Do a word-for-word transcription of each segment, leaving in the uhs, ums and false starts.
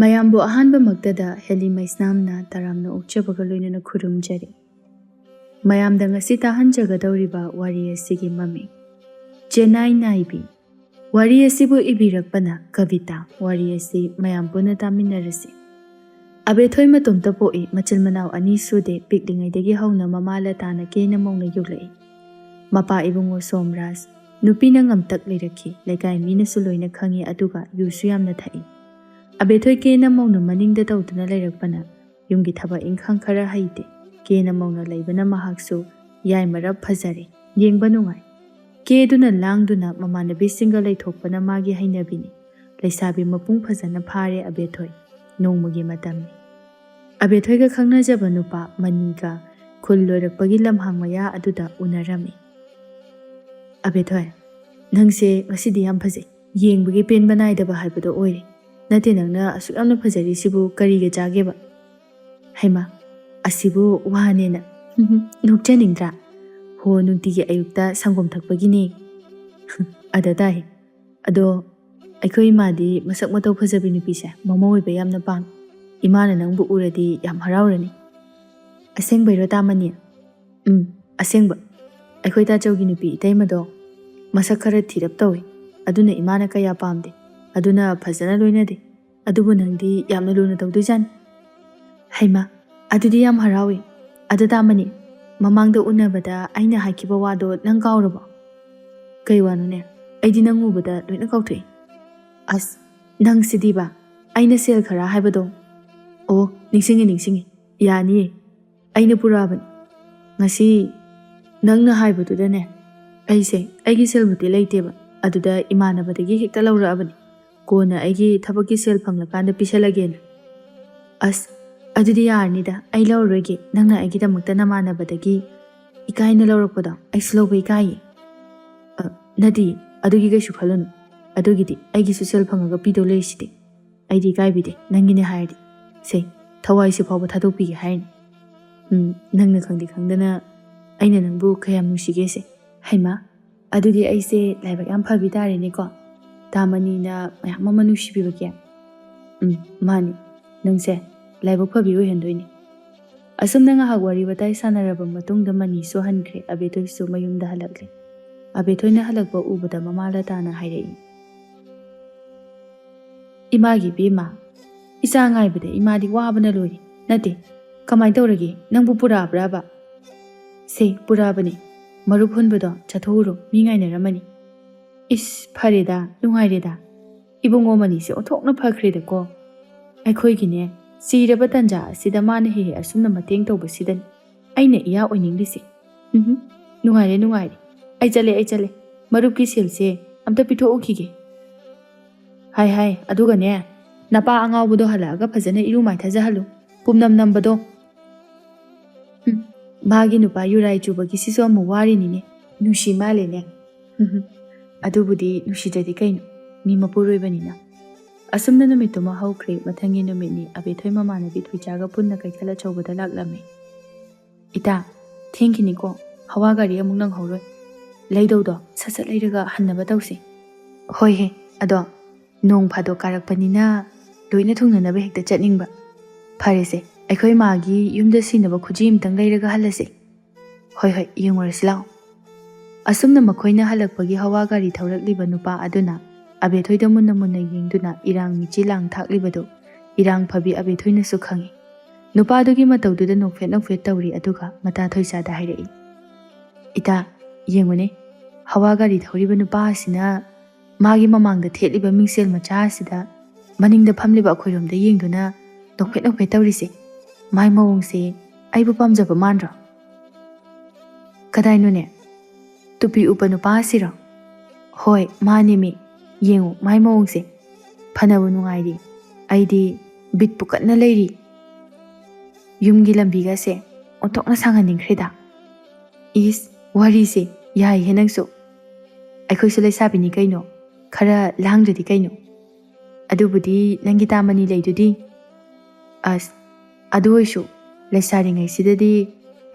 ꯃꯌꯥꯝꯕꯨ ꯑꯍꯥꯟꯕꯃꯛꯇꯗ ꯍꯦꯂꯤ ꯃꯩꯁꯅꯥꯝꯅ ꯇꯔꯥꯝꯅ ꯑꯣꯛꯆꯕꯒ ꯂꯣꯏꯅꯅ ꯈꯨꯔꯨꯝꯖꯔꯤ꯫ ꯃꯌꯥꯝꯗ ꯉꯁꯤ ꯇꯥꯍꯟꯖꯒꯗꯧꯔꯤꯕ ꯋꯥꯔꯤ ꯑꯁꯤꯒꯤ ꯃꯃꯤꯡ ꯆꯦꯟꯅꯥꯏ ꯅꯥꯏꯕꯤ꯫ ꯋꯥꯔꯤ ꯑꯁꯤꯕꯨ ꯏꯕꯤꯔꯛꯄꯅ ꯀꯕꯤꯇꯥ꯫ ꯋꯥꯔꯤ ꯑꯁꯤ ꯃꯌꯥꯝ ꯄꯨꯟꯅ ꯇꯥꯃꯤꯟꯅꯔꯁꯤ꯫ ꯑꯕꯦꯊꯣꯏ ꯃꯇꯣꯝꯇ ꯄꯣꯛꯏ, ꯃꯆꯤꯟ ꯃꯅꯥꯎ ꯑꯅꯤ ꯁꯨꯗꯦ, ꯄꯤꯛꯂꯤꯉꯩꯗꯒꯤ ꯍꯧꯅ ꯃꯃꯥ ꯂꯇꯥꯅ ꯀꯦꯅ ꯃꯧꯅ ꯌꯣꯛꯂꯛꯏ꯫ ꯃꯄꯥ ꯏꯕꯨꯡꯉꯣ ꯁꯣꯝꯔꯥꯖ, ꯅꯨꯄꯤꯅ ꯉꯝꯇꯛ ꯂꯩꯔꯛꯈꯤ, ꯂꯩꯀꯥꯏ ꯃꯤꯅꯁꯨ ꯂꯣꯏꯅ ꯈꯪꯉꯤ, ꯑꯗꯨꯒ ꯌꯨꯁꯨ ꯌꯥꯝꯅ ꯊꯛꯏ꯫ ꯑꯕꯦꯊꯣꯏ ꯀꯦꯅ ꯃꯧꯅ ꯃꯅꯤꯡꯗ ꯇꯧꯗꯨꯅ ꯂꯩꯔꯛꯄꯅ ꯌꯨꯝꯒꯤ ꯊꯕꯛ ꯏꯪꯈꯥꯡ ꯈꯔ ꯍꯩꯇꯦ꯫ ꯀꯦꯅ ꯃꯧꯅ ꯂꯩꯕꯅ ꯃꯍꯥꯛꯁꯨ ꯌꯥꯏꯃꯔꯞ ꯐꯖꯔꯦ, ꯌꯦꯡꯕ ꯅꯨꯡꯉꯥꯏ꯫ ꯀꯦꯗꯨꯅ ꯂꯥꯡꯗꯨꯅ ꯃꯃꯥꯟꯅꯕꯤꯁꯤꯡꯒ ꯂꯩꯊꯣꯛꯄꯅ ꯃꯥꯒꯤ ꯍꯩꯅꯕꯤꯅꯤ꯫ ꯂꯩꯁꯥꯕꯤ ꯃꯄꯨꯡ ꯐꯖꯅ ꯐꯥꯔꯦ ꯑꯕꯦꯊꯣꯏ꯫ ꯅꯣꯡꯃꯒꯤ ꯃꯇꯝꯅꯤ꯫ ꯑꯕꯦꯊꯣꯏꯒ ꯈꯪꯅꯖꯕ ꯅꯨꯄꯥ ꯃꯅꯤꯒ ꯈꯨꯜ ꯂꯣꯏꯔꯛꯄꯒꯤ ꯂꯝꯍꯥꯡ ꯃꯌꯥ ꯑꯗꯨꯗ ꯎꯅꯔꯝꯃꯤ꯫ "ꯑꯕꯦꯊꯣꯏ, ꯅꯪꯁꯦ ꯉꯁꯤꯗꯤ ꯌꯥꯝ ꯐꯖꯩ꯫ ꯌꯦꯡꯕꯒꯤ ꯄꯦꯟꯕ ꯅꯥꯏꯗꯕ ꯍꯥꯏꯕꯗꯣ ꯑꯣꯏꯔꯦ꯫ ꯅꯠꯇꯦ, ꯅꯪꯅ ꯑꯁꯨꯛ ꯌꯥꯝꯅ ꯐꯖꯔꯤꯁꯤꯕꯨ ꯀꯔꯤꯒ ꯆꯥꯒꯦꯕ?" "ꯍꯩꯃꯥ, ꯑꯁꯤꯕꯨ ꯋꯥꯅꯦꯅ?" "ꯅꯣꯛꯆꯅꯤꯡꯗ꯭ꯔꯥ? ꯍꯣ, ꯅꯨꯡꯇꯤꯒꯤ ꯑꯌꯨꯛꯇ ꯁꯪꯒꯣꯝ ꯊꯛꯄꯒꯤꯅꯦ꯫" "ꯑꯗ ꯇꯥꯏ꯫ ꯑꯗꯣ ꯑꯩꯈꯣꯏ ꯏꯃꯥꯗꯤ ꯃꯁꯛ ꯃꯇꯧ ꯐꯖꯕꯤ ꯅꯨꯄꯤꯁꯦ ꯃꯃꯧ ꯑꯣꯏꯕ ꯌꯥꯝꯅ ꯄꯥꯝꯃꯤ꯫ ꯏꯃꯥꯅ ꯅꯪꯕꯨ ꯎꯔꯗꯤ ꯌꯥꯝ ꯍꯔꯥꯎꯔꯅꯤ꯫" "ꯑꯁꯦꯡꯕꯩꯔꯣ ꯇꯥꯃꯅꯤ?" "ꯎꯝ, ꯑꯁꯦꯡꯕ꯫ ꯑꯩꯈꯣꯏ ꯇꯥꯆꯧꯒꯤ ꯅꯨꯄꯤ ꯏꯇꯩꯃꯗꯣ ꯃꯁꯛ ꯈꯔ ꯊꯤꯔꯞ ꯇꯧꯏ, ꯑꯗꯨꯅ ꯏꯃꯥꯅ ꯀꯌꯥ ꯄꯥꯝꯗꯦ꯫ ꯑꯗꯨꯅ ꯐꯖꯅ ꯂꯣꯏꯅꯗꯦ꯫ ꯑꯗꯨꯕꯨ ꯅꯪꯗꯤ ꯌꯥꯝꯅ ꯂꯨꯅ ꯇꯧꯗꯣꯏꯖꯥꯠꯅꯤ꯫" "ꯍꯩꯃꯥ, ꯑꯗꯨꯗꯤ ꯌꯥꯝ ꯍꯔꯥꯎꯏ꯫ ꯑꯗꯨ ꯇꯥꯃꯅꯤ, ꯃꯃꯥꯡꯗ ꯎꯅꯕꯗ ꯑꯩꯅ ꯍꯥꯏꯈꯤꯕ ꯋꯥꯗꯣ ꯅꯪ ꯀꯥꯎꯔꯕꯣ?" "ꯀꯩ ꯋꯥꯅꯣꯅꯦ? ꯑꯩꯗꯤ ꯅꯪ ꯎꯕꯗ ꯂꯣꯏꯅ ꯀꯥꯎꯊꯣꯛꯏ꯫" "ꯑꯁ, ꯅꯪꯁꯤꯗꯤꯕ, ꯑꯩꯅ ꯁꯦꯜ ꯈꯔ ꯍꯥꯏꯕꯗꯣ꯫" "ꯑꯣ, ꯅꯤꯡꯁꯤꯡꯉꯤ, ꯅꯤꯡꯁꯤꯡꯉꯤ꯫ ꯌꯥꯅꯤꯌꯦ, ꯑꯩꯅ ꯄꯨꯔꯛꯑꯕꯅꯤ꯫ ꯉꯁꯤ ꯅꯪꯅ ꯍꯥꯏꯕꯗꯨꯗꯅꯦ, ꯑꯩꯁꯦ ꯑꯩꯒꯤ ꯁꯦꯜꯕꯨꯗꯤ ꯂꯩꯇꯦꯕ, ꯑꯗꯨꯗ ꯏꯃꯥꯟꯅꯕꯗꯒꯤ ꯍꯦꯛꯇ ꯂꯧꯔꯛꯑꯕꯅꯤ꯫ ꯀꯣꯟꯅ ꯑꯩꯒꯤ ꯊꯕꯛꯀꯤ ꯁꯦꯜ ꯐꯪꯂꯀꯥꯟꯗ ꯄꯤꯁꯜꯂꯒꯦꯅ꯫" "ꯑꯁ, ꯑꯗꯨꯗꯤ ꯌꯥꯔꯅꯤꯗ, ꯑꯩ ꯂꯧꯔꯔꯣꯏꯒꯦ꯫ ꯅꯪꯅ ꯑꯩꯒꯤꯗꯃꯛꯇ ꯅꯃꯥꯟꯅꯕꯗꯒꯤ ꯏꯀꯥꯏꯅ ꯂꯧꯔꯛꯄꯗꯣ ꯑꯩꯁꯨ ꯂꯧꯕ ꯏꯀꯥꯏꯌꯦ꯫" "ꯑ, ꯅꯠꯇꯦ, ꯑꯗꯨꯒꯤ ꯀꯩꯁꯨ ꯈꯜꯂꯨꯅꯨ꯫ ꯑꯗꯨꯒꯤꯗꯤ ꯑꯩꯒꯤꯁꯨ ꯁꯦꯜ ꯐꯪꯉꯒ ꯄꯤꯗꯧ ꯂꯩꯔꯤꯁꯤꯗꯤ꯫ ꯑꯩꯗꯤ ꯏꯀꯥꯏꯕꯤꯗꯦ, ꯅꯪꯒꯤꯅꯦ ꯍꯥꯏꯔꯗꯤ꯫ ꯁꯦ, ꯊꯋꯥꯏꯁꯦ ꯐꯥꯎꯕ ꯊꯥꯗꯣꯛꯄꯤꯒꯦ ꯍꯥꯏꯔꯤꯅꯤ꯫ ꯎꯝ, ꯅꯪꯅ ꯈꯪꯗꯤ ꯈꯪꯗꯅ ꯑꯩꯅ ꯅꯪꯕꯨ ꯀꯌꯥꯝ ꯅꯨꯡꯁꯤꯒꯦꯁꯦ꯫" "ꯍꯩꯃꯥ, ꯑꯗꯨꯗꯤ ꯑꯩꯁꯦ ꯂꯥꯏꯕꯛ ꯌꯥꯝ ꯐꯕꯤ ꯇꯥꯔꯦꯅꯦꯀꯣ, ꯇꯥꯃꯅꯤꯅ ꯃꯌꯥꯝ ꯑꯃ ꯅꯨꯡꯁꯤꯕꯤꯕꯒꯤ?" "ꯎꯝ, ꯃꯥꯅꯤ꯫ ꯅꯪꯁꯦ ꯂꯥꯏꯕꯛ ꯐꯕꯤ ꯑꯣꯏꯍꯟꯗꯣꯏꯅꯤ꯫" ꯑꯁꯨꯝꯅ ꯉꯥꯏꯍꯥꯛ ꯋꯥꯔꯤ ꯋꯥꯇꯥꯏ ꯁꯥꯟꯅꯔꯕ ꯃꯇꯨꯡꯗ ꯃꯅꯤꯁꯨ ꯍꯟꯈ꯭ꯔꯦ꯫ ꯑꯕꯦꯊꯣꯏꯁꯨ ꯃꯌꯨꯝꯗ ꯍꯜꯂꯛꯂꯦ꯫ ꯑꯕꯦꯊꯣꯏꯅ ꯍꯜꯂꯛꯄ ꯎꯕꯗ ꯃꯃꯥ ꯂꯇꯥꯅ ꯍꯥꯏꯔꯛꯏ, "ꯏꯃꯥꯒꯤ ꯏꯕꯦꯝꯃ, ꯏꯆꯥ ꯉꯥꯏꯕꯗ ꯏꯃꯥꯗꯤ ꯋꯥꯕꯅ ꯂꯣꯏꯔꯦ꯫ ꯅꯠꯇꯦ, ꯀꯃꯥꯏꯅ ꯇꯧꯔꯒꯦ? ꯅꯪꯕꯨ ꯄꯨꯔꯛꯑꯕ꯭ꯔꯥꯕ?" "ꯁꯦ, ꯄꯨꯔꯛꯑꯕꯅꯦ꯫ ꯃꯔꯨꯞ ꯍꯨꯟꯕꯗꯣ ꯆꯠꯊꯣꯛꯎꯔꯣ, ꯃꯤ ꯉꯥꯏꯅꯔꯝꯃꯅꯤ꯫" "ꯏꯁ, ꯐꯔꯦꯗ, ꯅꯨꯡꯉꯥꯏꯔꯦꯗ꯫ ꯏꯕꯨꯡꯉꯣ ꯃꯅꯤꯁꯦ ꯑꯣꯟꯊꯣꯛꯅ ꯐꯈ꯭ꯔꯦꯗꯀꯣ꯫ ꯑꯩꯈꯣꯏꯒꯤꯅꯦ, ꯆꯤꯔꯕ ꯇꯟꯖꯥ ꯑꯁꯤꯗ ꯃꯥꯅ ꯍꯦꯛ ꯍꯦꯛ ꯑꯁꯨꯝꯅ ꯃꯇꯦꯡ ꯇꯧꯕꯁꯤꯗꯅꯤ ꯑꯩꯅ ꯏꯌꯥ ꯑꯣꯏꯅꯤꯡꯂꯤꯁꯦ꯫ ꯎꯝꯍꯨꯝ, ꯅꯨꯡꯉꯥꯏꯔꯦ, ꯅꯨꯡꯉꯥꯏꯔꯦ꯫ ꯑꯩ ꯆꯠꯂꯦ, ꯑꯩ ꯆꯠꯂꯦ꯫ ꯃꯔꯨꯞꯀꯤ ꯁꯦꯜꯁꯦ ꯑꯝꯇ ꯄꯤꯊꯣꯛꯎꯈꯤꯒꯦ꯫" "ꯍꯥꯏ, ꯍꯥꯏ, ꯑꯗꯨꯒꯅꯦ, ꯅꯄꯥ ꯑꯉꯥꯎꯕꯗꯣ ꯍꯜꯂꯛꯑꯒ ꯐꯖꯅ ꯏꯔꯨ ꯃꯥꯏꯊꯖꯍꯜꯂꯨ꯫ ꯄꯨꯝꯅꯝ ꯅꯝꯕꯗꯣ꯫" "ꯎꯝ, ꯃꯥꯒꯤ ꯅꯨꯄꯥ ꯌꯨꯔꯥꯏ ꯆꯨꯕꯒꯤ ꯁꯤꯁꯨ ꯑꯃꯨꯛ ꯋꯥꯔꯤꯅꯤꯅꯦ꯫ ꯅꯨꯡꯁꯤ ꯃꯥꯜꯂꯦꯅꯦ꯫" "ꯎꯝꯍꯨꯝ, ꯑꯗꯨꯕꯨꯗꯤ ꯅꯨꯡꯁꯤꯗ꯭ꯔꯗꯤ ꯀꯩꯅꯣ, ꯃꯤ ꯃꯄꯨꯔꯣꯏꯕꯅꯤꯅ꯫" ꯑꯁꯨꯝꯅ ꯅꯨꯃꯤꯠꯇꯨꯃ ꯍꯧꯈ꯭ꯔꯦ꯫ ꯃꯊꯪꯒꯤ ꯅꯨꯃꯤꯠꯅꯤ꯫ ꯑꯕꯦꯊꯣꯏ ꯃꯃꯥꯟꯅꯕꯤ ꯊꯣꯏꯆꯥꯒ ꯄꯨꯟꯅ ꯀꯩꯊꯦꯜ ꯑꯆꯧꯕꯗ ꯂꯥꯛꯂꯝꯃꯤ꯫ "ꯏꯇꯥ, ꯊꯦꯡꯈꯤꯅꯤꯀꯣ, ꯍꯋꯥ ꯒꯥꯔꯤ ꯑꯃꯨꯛ ꯅꯪꯍꯧꯔꯣꯏ꯫ ꯂꯩꯗꯧꯗꯣ ꯁꯠ ꯁꯠ ꯂꯩꯔꯒ ꯍꯟꯅꯕ ꯇꯧꯁꯤ꯫" "ꯍꯣꯏ ꯍꯦ, ꯑꯗꯣ ꯅꯣꯡ ꯐꯥꯗꯣꯛ ꯀꯥꯔꯛꯄꯅꯤꯅ ꯂꯣꯏꯅ ꯊꯨꯡꯅꯅꯕ ꯍꯦꯛꯇ ꯆꯠꯅꯤꯡꯕ꯫ ꯐꯔꯦꯁꯦ, ꯑꯩꯈꯣꯏ ꯃꯥꯒꯤ ꯌꯨꯝꯗ ꯁꯤꯅꯕ ꯈꯨꯖꯤ ꯑꯃꯇꯪ ꯂꯩꯔꯒ ꯍꯜꯂꯁꯤ꯫" "ꯍꯣꯏ, ꯍꯣꯏ, ꯌꯦꯡꯉꯨꯔꯁꯤ ꯂꯥꯛꯑꯣ꯫" ꯑꯁꯨꯝꯅ ꯃꯈꯣꯏꯅ ꯍꯜꯂꯛꯄꯒꯤ ꯍꯋꯥ ꯒꯥꯔꯤ ꯊꯧꯔꯛꯂꯤꯕ ꯅꯨꯄꯥ ꯑꯗꯨꯅ ꯑꯕꯦꯊꯣꯏꯗ ꯃꯨꯟꯅ ꯃꯨꯟꯅ ꯌꯦꯡꯗꯨꯅ ꯏꯔꯥꯡ ꯃꯤꯆꯤ ꯂꯥꯡ ꯊꯥꯛꯂꯤꯕꯗꯨ ꯏꯔꯥꯡ ꯐꯕꯤ ꯑꯕꯦꯊꯣꯏꯅꯁꯨ ꯈꯪꯏ꯫ ꯅꯨꯄꯥꯗꯨꯒꯤ ꯃꯇꯧꯗꯨꯗ ꯅꯣꯛꯐꯦꯠ ꯅꯣꯛꯐꯦꯠ ꯇꯧꯔꯤ, ꯑꯗꯨꯒ ꯃꯇꯥ ꯊꯣꯏꯆꯥꯗ ꯍꯥꯏꯔꯛꯏ, "ꯏꯇꯥ, ꯌꯦꯡꯉꯨꯅꯦ, ꯍꯋꯥ ꯒꯥꯔꯤ ꯊꯧꯔꯤꯕ ꯅꯨꯄꯥ ꯑꯁꯤꯅ ꯃꯥꯒꯤ ꯃꯃꯥꯡꯗ ꯊꯦꯠꯂꯤꯕ ꯃꯤꯡꯁꯦꯜ ꯃꯆꯥ ꯑꯁꯤꯗ ꯃꯅꯤꯡꯗ ꯐꯝꯂꯤꯕ ꯑꯩꯈꯣꯏꯔꯣꯝꯗ ꯌꯦꯡꯗꯨꯅ ꯅꯣꯛꯐꯦꯠ ꯅꯣꯛꯐꯦꯠ ꯇꯧꯔꯤꯁꯦ꯫ ꯃꯥꯏ ꯃꯑꯣꯡꯁꯦ ꯑꯩꯕꯨ ꯄꯥꯝꯖꯕ ꯃꯥꯟꯗ꯭ꯔꯣ?" "ꯀꯗꯥꯏꯅꯣꯅꯦ? ꯇꯨꯄꯤ ꯎꯞꯄ ꯅꯨꯄꯥ ꯑꯁꯤꯔꯣ?" "ꯍꯣꯏ, ꯃꯥꯅꯦꯃꯤ꯫ ꯌꯦꯡꯉꯨ, ꯃꯥꯏ ꯃꯑꯣꯡꯁꯦ꯫ ꯐꯅꯕꯨ ꯅꯨꯡꯉꯥꯏꯔꯤ꯫ ꯑꯩꯗꯤ ꯕꯤꯠꯄꯨ ꯀꯟꯅ ꯂꯩꯔꯤ꯫ ꯌꯨꯝꯒꯤ ꯂꯝꯕꯤꯒꯁꯦ ꯑꯣꯟꯊꯣꯛꯅ ꯁꯥꯡꯍꯟꯅꯤꯡꯈ꯭ꯔꯦꯗ꯫" "ꯏꯁ, ꯋꯥꯔꯤꯁꯦ ꯌꯥꯏꯍꯦ ꯅꯪꯁꯨ꯫ ꯑꯩꯈꯣꯏꯁꯨ ꯂꯩꯁꯥꯕꯤꯅꯤ ꯀꯩꯅꯣ, ꯈꯔ ꯂꯥꯡꯗ꯭ꯔꯗꯤ ꯀꯩꯅꯣ? ꯑꯗꯨꯕꯨꯗꯤ ꯅꯪꯒꯤ ꯇꯥꯃꯅꯤ ꯂꯩꯗꯨꯗꯤ꯫" "ꯑꯁ, ꯑꯗꯨ ꯑꯣꯏꯁꯨ ꯂꯩꯁꯥꯔꯤꯉꯩꯁꯤꯗꯗꯤ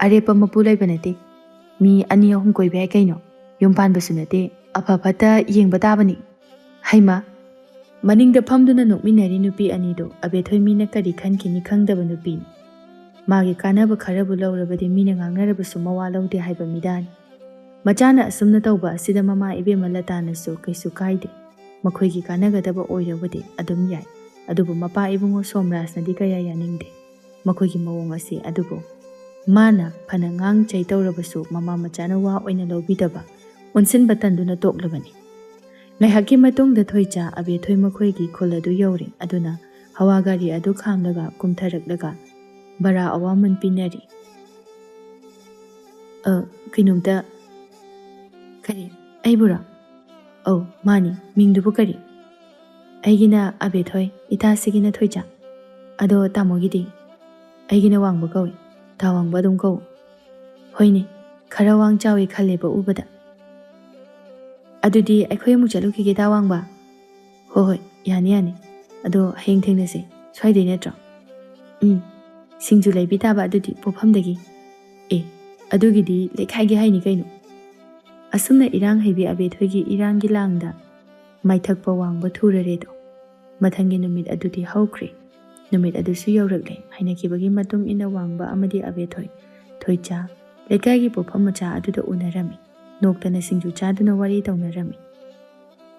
ꯑꯔꯦꯞꯄ ꯃꯄꯨ ꯂꯩꯕ ꯅꯠꯇꯦ꯫ ꯃꯤ ꯑꯅꯤ ꯑꯍꯨꯝ ꯀꯣꯏꯕ ꯌꯥꯏ ꯀꯩꯅꯣ꯫ ꯌꯨꯝ ꯄꯥꯟꯕꯁꯨ ꯅꯠꯇꯦ, ꯑꯐ ꯐꯠꯇ ꯌꯦꯡꯕ ꯇꯥꯕꯅꯤ꯫" "ꯍꯩꯃ, ꯃꯅꯤꯡꯗ ꯐꯝꯗꯨꯅ ꯅꯣꯛꯃꯤꯟꯅꯔꯤ ꯅꯨꯄꯤ ꯑꯅꯤꯗꯨ ꯑꯕꯦꯊꯣꯏ ꯃꯤꯅ ꯀꯔꯤ ꯈꯟꯈꯤꯅꯤ ꯈꯪꯗꯕ ꯅꯨꯄꯤꯅꯤ꯫ ꯃꯥꯒꯤ ꯀꯥꯟꯅꯕ ꯈꯔꯕꯨ ꯂꯧꯔꯕꯗꯤ ꯃꯤꯅ ꯉꯥꯡꯅꯔꯕꯁꯨ ꯃꯋꯥ ꯂꯧꯗꯦ ꯍꯥꯏꯕ ꯃꯤꯗꯥꯅꯤ꯫ ꯃꯆꯥꯅ ꯑꯁꯨꯝꯅ ꯇꯧꯕ ꯑꯁꯤꯗ ꯃꯃꯥ ꯏꯕꯦꯝꯃ ꯂꯇꯥꯅꯁꯨ ꯀꯩꯁꯨ ꯀꯥꯏꯗꯦ꯫ ꯃꯈꯣꯏꯒꯤ ꯀꯥꯟꯅꯒꯗꯕ ꯑꯣꯏꯔꯕꯗꯤ ꯑꯗꯨꯝ ꯌꯥꯏ꯫ ꯑꯗꯨꯕꯨ ꯃꯄꯥ ꯏꯕꯨꯡꯉꯣ ꯁꯣꯝꯔꯥꯖꯅꯗꯤ ꯀꯌꯥ ꯌꯥꯅꯤꯡꯗꯦ꯫ ꯃꯈꯣꯏꯒꯤ ꯃꯑꯣꯡ ꯑꯁꯤ꯫ ꯑꯗꯨꯕꯨ ꯃꯥꯅ ꯐꯅ ꯉꯥꯡ ꯆꯩ ꯇꯧꯔꯕꯁꯨ ꯃꯃꯥ ꯃꯆꯥꯅ ꯋꯥ ꯑꯣꯏꯅ ꯂꯧꯕꯤꯗꯕ, ꯑꯣꯟꯁꯤꯟꯕ ꯇꯟꯗꯨꯅ ꯇꯣꯛꯂꯕꯅꯤ꯫ ꯉꯥꯏꯍꯥꯛꯀꯤ ꯃꯇꯨꯡꯗ ꯊꯣꯏꯆꯥ ꯑꯕꯦꯊꯣꯏ ꯃꯈꯣꯏꯒꯤ ꯈꯨꯜ ꯑꯗꯨ ꯌꯧꯔꯦ꯫ ꯑꯗꯨꯅ ꯍꯋꯥ ꯒꯥꯔꯤ ꯑꯗꯨ ꯈꯥꯝꯂꯒ ꯀꯨꯝꯊꯔꯛꯂꯒ ꯕꯔꯥ ꯑꯋꯥꯃꯟ ꯄꯤꯅꯔꯤ꯫ "ꯑ, ꯀꯩꯅꯣꯝꯇ"꯫ "ꯀꯔꯤ? ꯑꯩꯕꯨꯔꯣ?" "ꯑꯧ, ꯃꯥꯅꯤ꯫ ꯃꯤꯡꯗꯨꯕꯨ ꯀꯔꯤ?" "ꯑꯩꯒꯤꯅ ꯑꯕꯦꯊꯣꯏ, ꯏꯇꯥꯁꯤꯒꯤꯅ ꯊꯣꯏꯆꯥ꯫ ꯑꯗꯣ ꯇꯥꯃꯣꯒꯤꯗꯤ?" "ꯑꯩꯒꯤꯅ ꯋꯥꯡꯕ ꯀꯧꯏ꯫ ꯇꯥ ꯋꯥꯡꯕ ꯑꯗꯨꯝ ꯀꯧ"꯫ "ꯍꯣꯏꯅꯦ, ꯈꯔ ꯋꯥꯡ ꯆꯥꯎꯏ ꯈꯜꯂꯦꯕ ꯎꯕꯗ꯫ ꯑꯗꯨꯗꯤ ꯑꯩꯈꯣꯏ ꯑꯃꯨꯛ ꯆꯠꯂꯨꯈꯤꯒꯦ, ꯇꯥ ꯋꯥꯡꯕ"꯫ "ꯍꯣꯏ, ꯍꯣꯏ, ꯌꯥꯅꯤ, ꯌꯥꯅꯤ꯫ ꯑꯗꯣ ꯍꯌꯦꯡ ꯊꯦꯡꯅꯁꯦ꯫ ꯁ꯭ꯋꯥꯏꯗꯩ ꯅꯠꯇ꯭ꯔꯣ?" "ꯎꯝ꯫ ꯁꯤꯡꯖꯨ ꯂꯩꯕꯤ ꯇꯥꯕ ꯑꯗꯨꯗꯤ ꯄꯣꯠꯐꯝꯗꯒꯤ"꯫ "ꯑꯦ, ꯑꯗꯨꯒꯤꯗꯤ ꯂꯩꯀꯥꯏꯒꯤ ꯍꯥꯏꯅꯤ ꯀꯩꯅꯣ"꯫ ꯑꯁꯨꯝꯅ ꯏꯔꯥꯡ ꯍꯩꯕꯤ ꯑꯕꯦꯊꯣꯏꯒꯤ ꯏꯔꯥꯡꯒꯤ ꯂꯥꯡꯗ ꯃꯥꯏꯊꯛꯄ ꯋꯥꯡꯕ ꯊꯨꯔꯔꯦꯗꯣ꯫ ꯃꯊꯪꯒꯤ ꯅꯨꯃꯤꯠ ꯑꯗꯨꯗꯤ ꯍꯧꯈ꯭ꯔꯦ꯫ ꯅꯨꯃꯤꯠ ꯑꯗꯨꯁꯨ ꯌꯧꯔꯛꯂꯦ꯫ ꯍꯥꯏꯅꯈꯤꯕꯒꯤ ꯃꯇꯨꯡ ꯏꯟꯅ ꯋꯥꯡꯕ ꯑꯃꯗꯤ ꯑꯕꯦꯊꯣꯏ, ꯊꯣꯏꯆꯥ, ꯂꯩꯀꯥꯏꯒꯤ ꯄꯣꯠꯐꯝ ꯃꯆꯥ ꯑꯗꯨꯗ ꯎꯅꯔꯝꯃꯤ꯫ ꯅꯣꯛꯇꯅ ꯁꯤꯡꯖꯨ ꯆꯥꯗꯨꯅ ꯋꯥꯔꯤ ꯇꯧꯅꯔꯝꯃꯤ꯫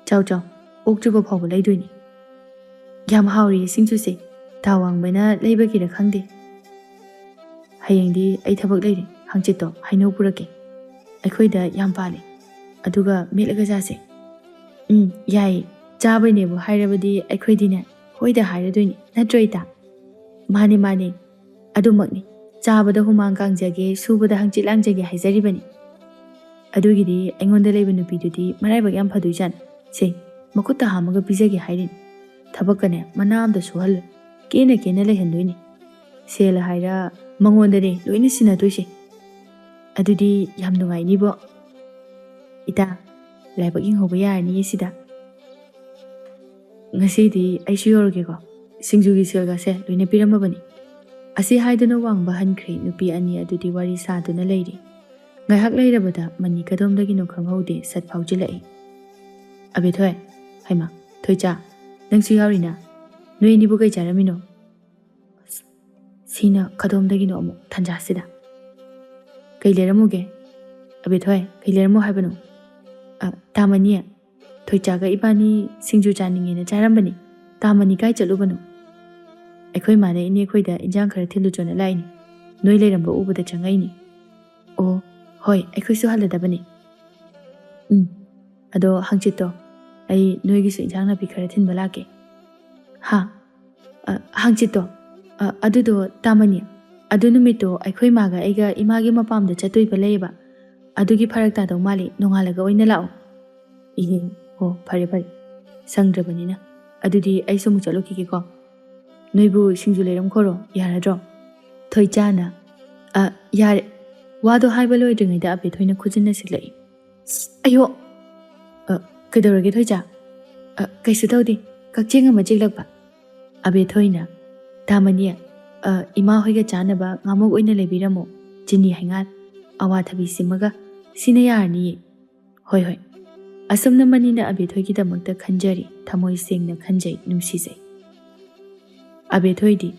"ꯆꯥꯎ, ꯆꯥꯎ, ꯑꯣꯛ ꯆꯨꯕ ꯐꯥꯎꯕ ꯂꯩꯗꯣꯏꯅꯤ꯫ ꯌꯥꯝ ꯍꯥꯎꯔꯤꯌꯦ ꯁꯤꯡꯖꯨꯁꯦ꯫ ꯇꯥ ꯋꯥꯡꯕꯅ ꯂꯩꯕꯒꯤꯔ ꯈꯪꯗꯦ꯫ ꯍꯌꯦꯡꯗꯤ ꯑꯩ ꯊꯕꯛ ꯂꯩꯔꯦ꯫ ꯍꯪꯆꯤꯠꯇꯣ ꯍꯩꯅꯧ ꯄꯨꯔꯛꯀꯦ꯫ ꯑꯩꯈꯣꯏꯗ ꯌꯥꯝ ꯄꯥꯜꯂꯦ꯫ ꯑꯗꯨꯒ ꯃꯦꯠꯂꯒ ꯆꯥꯁꯦ"꯫ "ꯎꯝ, ꯌꯥꯏꯌꯦ꯫ ꯆꯥꯕꯩꯅꯦꯕꯨ ꯍꯥꯏꯔꯕꯗꯤ ꯑꯩꯈꯣꯏꯗꯤꯅꯦ ꯍꯣꯏꯗ ꯍꯥꯏꯔꯗꯣꯏꯅꯤ꯫ ꯅꯠꯇ꯭ꯔꯣ, ꯏꯇꯥ?" "ꯃꯥꯅꯦ, ꯃꯥꯅꯦ꯫ ꯑꯗꯨꯃꯛꯅꯤ꯫ ꯆꯥꯕꯗ ꯍꯨꯃꯥꯡ ꯀꯥꯡꯖꯒꯦ, ꯁꯨꯕꯗ ꯍꯪꯆꯤꯠ ꯂꯥꯡꯖꯒꯦ ꯍꯥꯏꯖꯔꯤꯕꯅꯤ꯫ ꯑꯗꯨꯒꯤꯗꯤ ꯑꯩꯉꯣꯟꯗ ꯂꯩꯕ ꯅꯨꯄꯤꯗꯨꯗꯤ ꯃꯔꯥꯏꯕꯛ ꯌꯥꯝ ꯐꯗꯣꯏꯖꯥꯠꯅꯤ꯫ ꯁꯦ, ꯃꯈꯨꯠꯇ ꯍꯥꯝꯃꯒ ꯄꯤꯖꯒꯦ ꯍꯥꯏꯔꯤꯅꯤ꯫ ꯊꯕꯛꯀꯅꯦ ꯃꯅꯥ ꯑꯝꯇ ꯁꯨꯍꯜꯂꯣꯏ꯫ ꯀꯦꯅ ꯀꯦꯅ ꯂꯩꯍꯟꯗꯣꯏꯅꯤ꯫ ꯁꯦꯜ ꯍꯥꯏꯔ ꯃꯉꯣꯟꯗꯅꯦ ꯂꯣꯏꯅ ꯁꯤꯟꯅꯗꯣꯏꯁꯦ꯫ ꯑꯗꯨꯗꯤ ꯌꯥꯝ ꯅꯨꯡꯉꯥꯏꯅꯤꯕꯣ꯫ ꯏꯇꯥ, ꯂꯥꯏꯕꯛ ꯌꯦꯡꯍꯧꯕ ꯌꯥꯔꯅꯤꯌꯦ ꯁꯤꯗ꯫ ꯉꯁꯤꯗꯤ ꯑꯩꯁꯨ ꯌꯧꯔꯒꯦꯀꯣ꯫ ꯁꯤꯡꯖꯨꯒꯤ ꯁꯦꯜꯒꯁꯦ ꯂꯣꯏꯅ ꯄꯤꯔꯝꯃꯕꯅꯤ"꯫ ꯑꯁꯤ ꯍꯥꯏꯗꯨꯅ ꯋꯥꯡꯕ ꯍꯟꯈ꯭ꯔꯦ꯫ ꯅꯨꯄꯤ ꯑꯅꯤ ꯑꯗꯨꯗꯤ ꯋꯥꯔꯤ ꯁꯥꯗꯨꯅ ꯂꯩꯔꯤ꯫ ꯉꯥꯏꯍꯥꯛ ꯂꯩꯔꯕꯗ ꯃꯅꯤ ꯀꯗꯣꯝꯗꯒꯤꯅꯣ ꯈꯪꯍꯧꯗꯦ ꯁꯠ ꯐꯥꯎꯖꯤꯜꯂꯛꯏ꯫ "ꯑꯕꯦꯊꯣꯏ, ꯍꯩꯃꯥ, ꯊꯣꯏꯆꯥ, ꯅꯪꯁꯨ ꯌꯥꯎꯔꯤꯅ? ꯅꯣꯏ ꯑꯅꯤꯕꯨ ꯀꯩ ꯆꯥꯔꯝꯃꯤꯅꯣ? ꯑꯁ, ꯁꯤꯅ ꯀꯗꯣꯝꯗꯒꯤꯅꯣ ꯑꯃꯨꯛ ꯇꯥꯟꯖꯥꯁꯤꯗ? ꯀꯩ ꯂꯩꯔꯝꯃꯨꯒꯦ? ꯑꯕꯦꯊꯣꯏ, ꯀꯩ ꯂꯩꯔꯝꯃꯣ ꯍꯥꯏꯕꯅꯣ? ꯑ, ꯇꯥꯃꯅꯤ, ꯊꯣꯏꯆꯥꯒ ꯏꯕꯥꯅꯤ ꯁꯤꯡꯖꯨ ꯆꯥꯅꯤꯡꯉꯦꯅ ꯆꯥꯔꯝꯕꯅꯤ꯫ ꯇꯥꯃꯅꯤ ꯀꯥꯏ ꯆꯠꯂꯨꯕꯅꯣ? ꯑꯩꯈꯣꯏ ꯃꯥꯅ ꯏꯅꯦ ꯑꯩꯈꯣꯏꯗ ꯏꯟꯖꯥꯡ ꯈꯔ ꯊꯤꯜꯂꯨ ꯆꯣꯅ ꯂꯥꯛꯏꯅꯤ꯫ ꯅꯣꯏ ꯂꯩꯔꯝꯕ ꯎꯕꯗ ꯆꯪꯉꯛꯏꯅꯤ꯫ ꯑꯣ, ꯍꯣꯏ, ꯑꯩꯈꯣꯏꯁꯨ ꯍꯜꯂꯗꯕꯅꯤ꯫ ꯎꯝ, ꯑꯗꯣ ꯍꯪꯆꯤꯠꯇꯣ ꯑꯩ ꯅꯣꯏꯒꯤꯁꯨ ꯏꯟꯖꯥꯡ ꯅꯥꯄꯤ ꯈꯔ ꯊꯤꯟꯕ ꯂꯥꯛꯀꯦ꯫ ꯍꯥ? ꯑ, ꯍꯪꯆꯤꯠꯇꯣ? ꯑ, ꯑꯗꯨꯗꯣ ꯇꯥꯃꯅꯤ, ꯑꯗꯨ ꯅꯨꯃꯤꯠꯇꯣ ꯑꯩꯈꯣꯏ ꯃꯥꯒ ꯑꯩꯒ ꯏꯃꯥꯒꯤ ꯃꯄꯥꯝꯗ ꯆꯠꯇꯣꯏꯕ ꯂꯩꯌꯦꯕ꯫ ꯑꯗꯨꯒꯤ ꯐꯔꯛ ꯇꯥꯗꯧ ꯃꯥꯜꯂꯤ, ꯅꯣꯡꯉꯥꯜꯂꯒ ꯑꯣꯏꯅ ꯂꯥꯛꯑꯣ꯫ ꯏꯍꯦ, ꯑꯣ, ꯐꯔꯦ ꯐꯔꯦ, ꯁꯪꯗ꯭ꯔꯕꯅꯤꯅ꯫ ꯑꯗꯨꯗꯤ ꯑꯩꯁꯨ ꯑꯃꯨꯛ ꯆꯠꯂꯨꯈꯤꯒꯦꯀꯣ꯫ ꯅꯣꯏꯕꯨ ꯁꯤꯡꯖꯨ ꯂꯩꯔꯝꯈꯣꯔꯣ, ꯌꯥꯔꯗ꯭ꯔꯣ? ꯊꯣꯏꯆꯥꯅ, ꯑ, ꯌꯥꯔꯦ꯫ ꯋꯥꯗꯣ ꯍꯥꯏꯕ ꯂꯣꯏꯗ꯭ꯔꯤꯉꯩꯗ ꯑꯕꯦꯊꯣꯏꯅ ꯈꯨꯖꯤꯟꯅ ꯁꯤꯜꯂꯛꯏ꯫ ꯑꯌꯣ! ꯑ, ꯀꯩꯗꯧꯔꯒꯦ ꯊꯣꯏꯆꯥ? ꯑ, ꯀꯩꯁꯨ ꯇꯧꯗꯦ꯫ ꯀꯛꯆꯦꯡ ꯑꯃ ꯆꯤꯛꯂꯛꯄ꯫ ꯑꯕꯦꯊꯣꯏꯅ, ꯇꯥꯃꯅꯤ, ꯑ, ꯏꯃꯥ ꯍꯣꯏꯒ ꯆꯥꯅꯕ ꯉꯥꯃꯣꯛ ꯑꯣꯏꯅ ꯂꯩꯕꯤꯔꯝꯃꯣ꯫ ꯆꯤꯅꯤ ꯍꯩꯉꯥꯜ, ꯑꯋꯥꯊꯕꯤ ꯁꯤꯃꯒ꯫ ꯁꯤꯅ ꯌꯥꯔꯅꯤꯌꯦ꯫ ꯍꯣꯏ, ꯍꯣꯏ꯫ ꯑꯁꯨꯝꯅ ꯃꯅꯤꯅ ꯑꯕꯦꯊꯣꯏꯒꯤꯗꯃꯛꯇ ꯈꯟꯖꯔꯤ, ꯊꯃꯣꯏ ꯁꯦꯡꯅ ꯈꯟꯖꯩ, ꯅꯨꯡꯁꯤꯖꯩ꯫ ꯑꯕꯦꯊꯣꯏꯗꯤ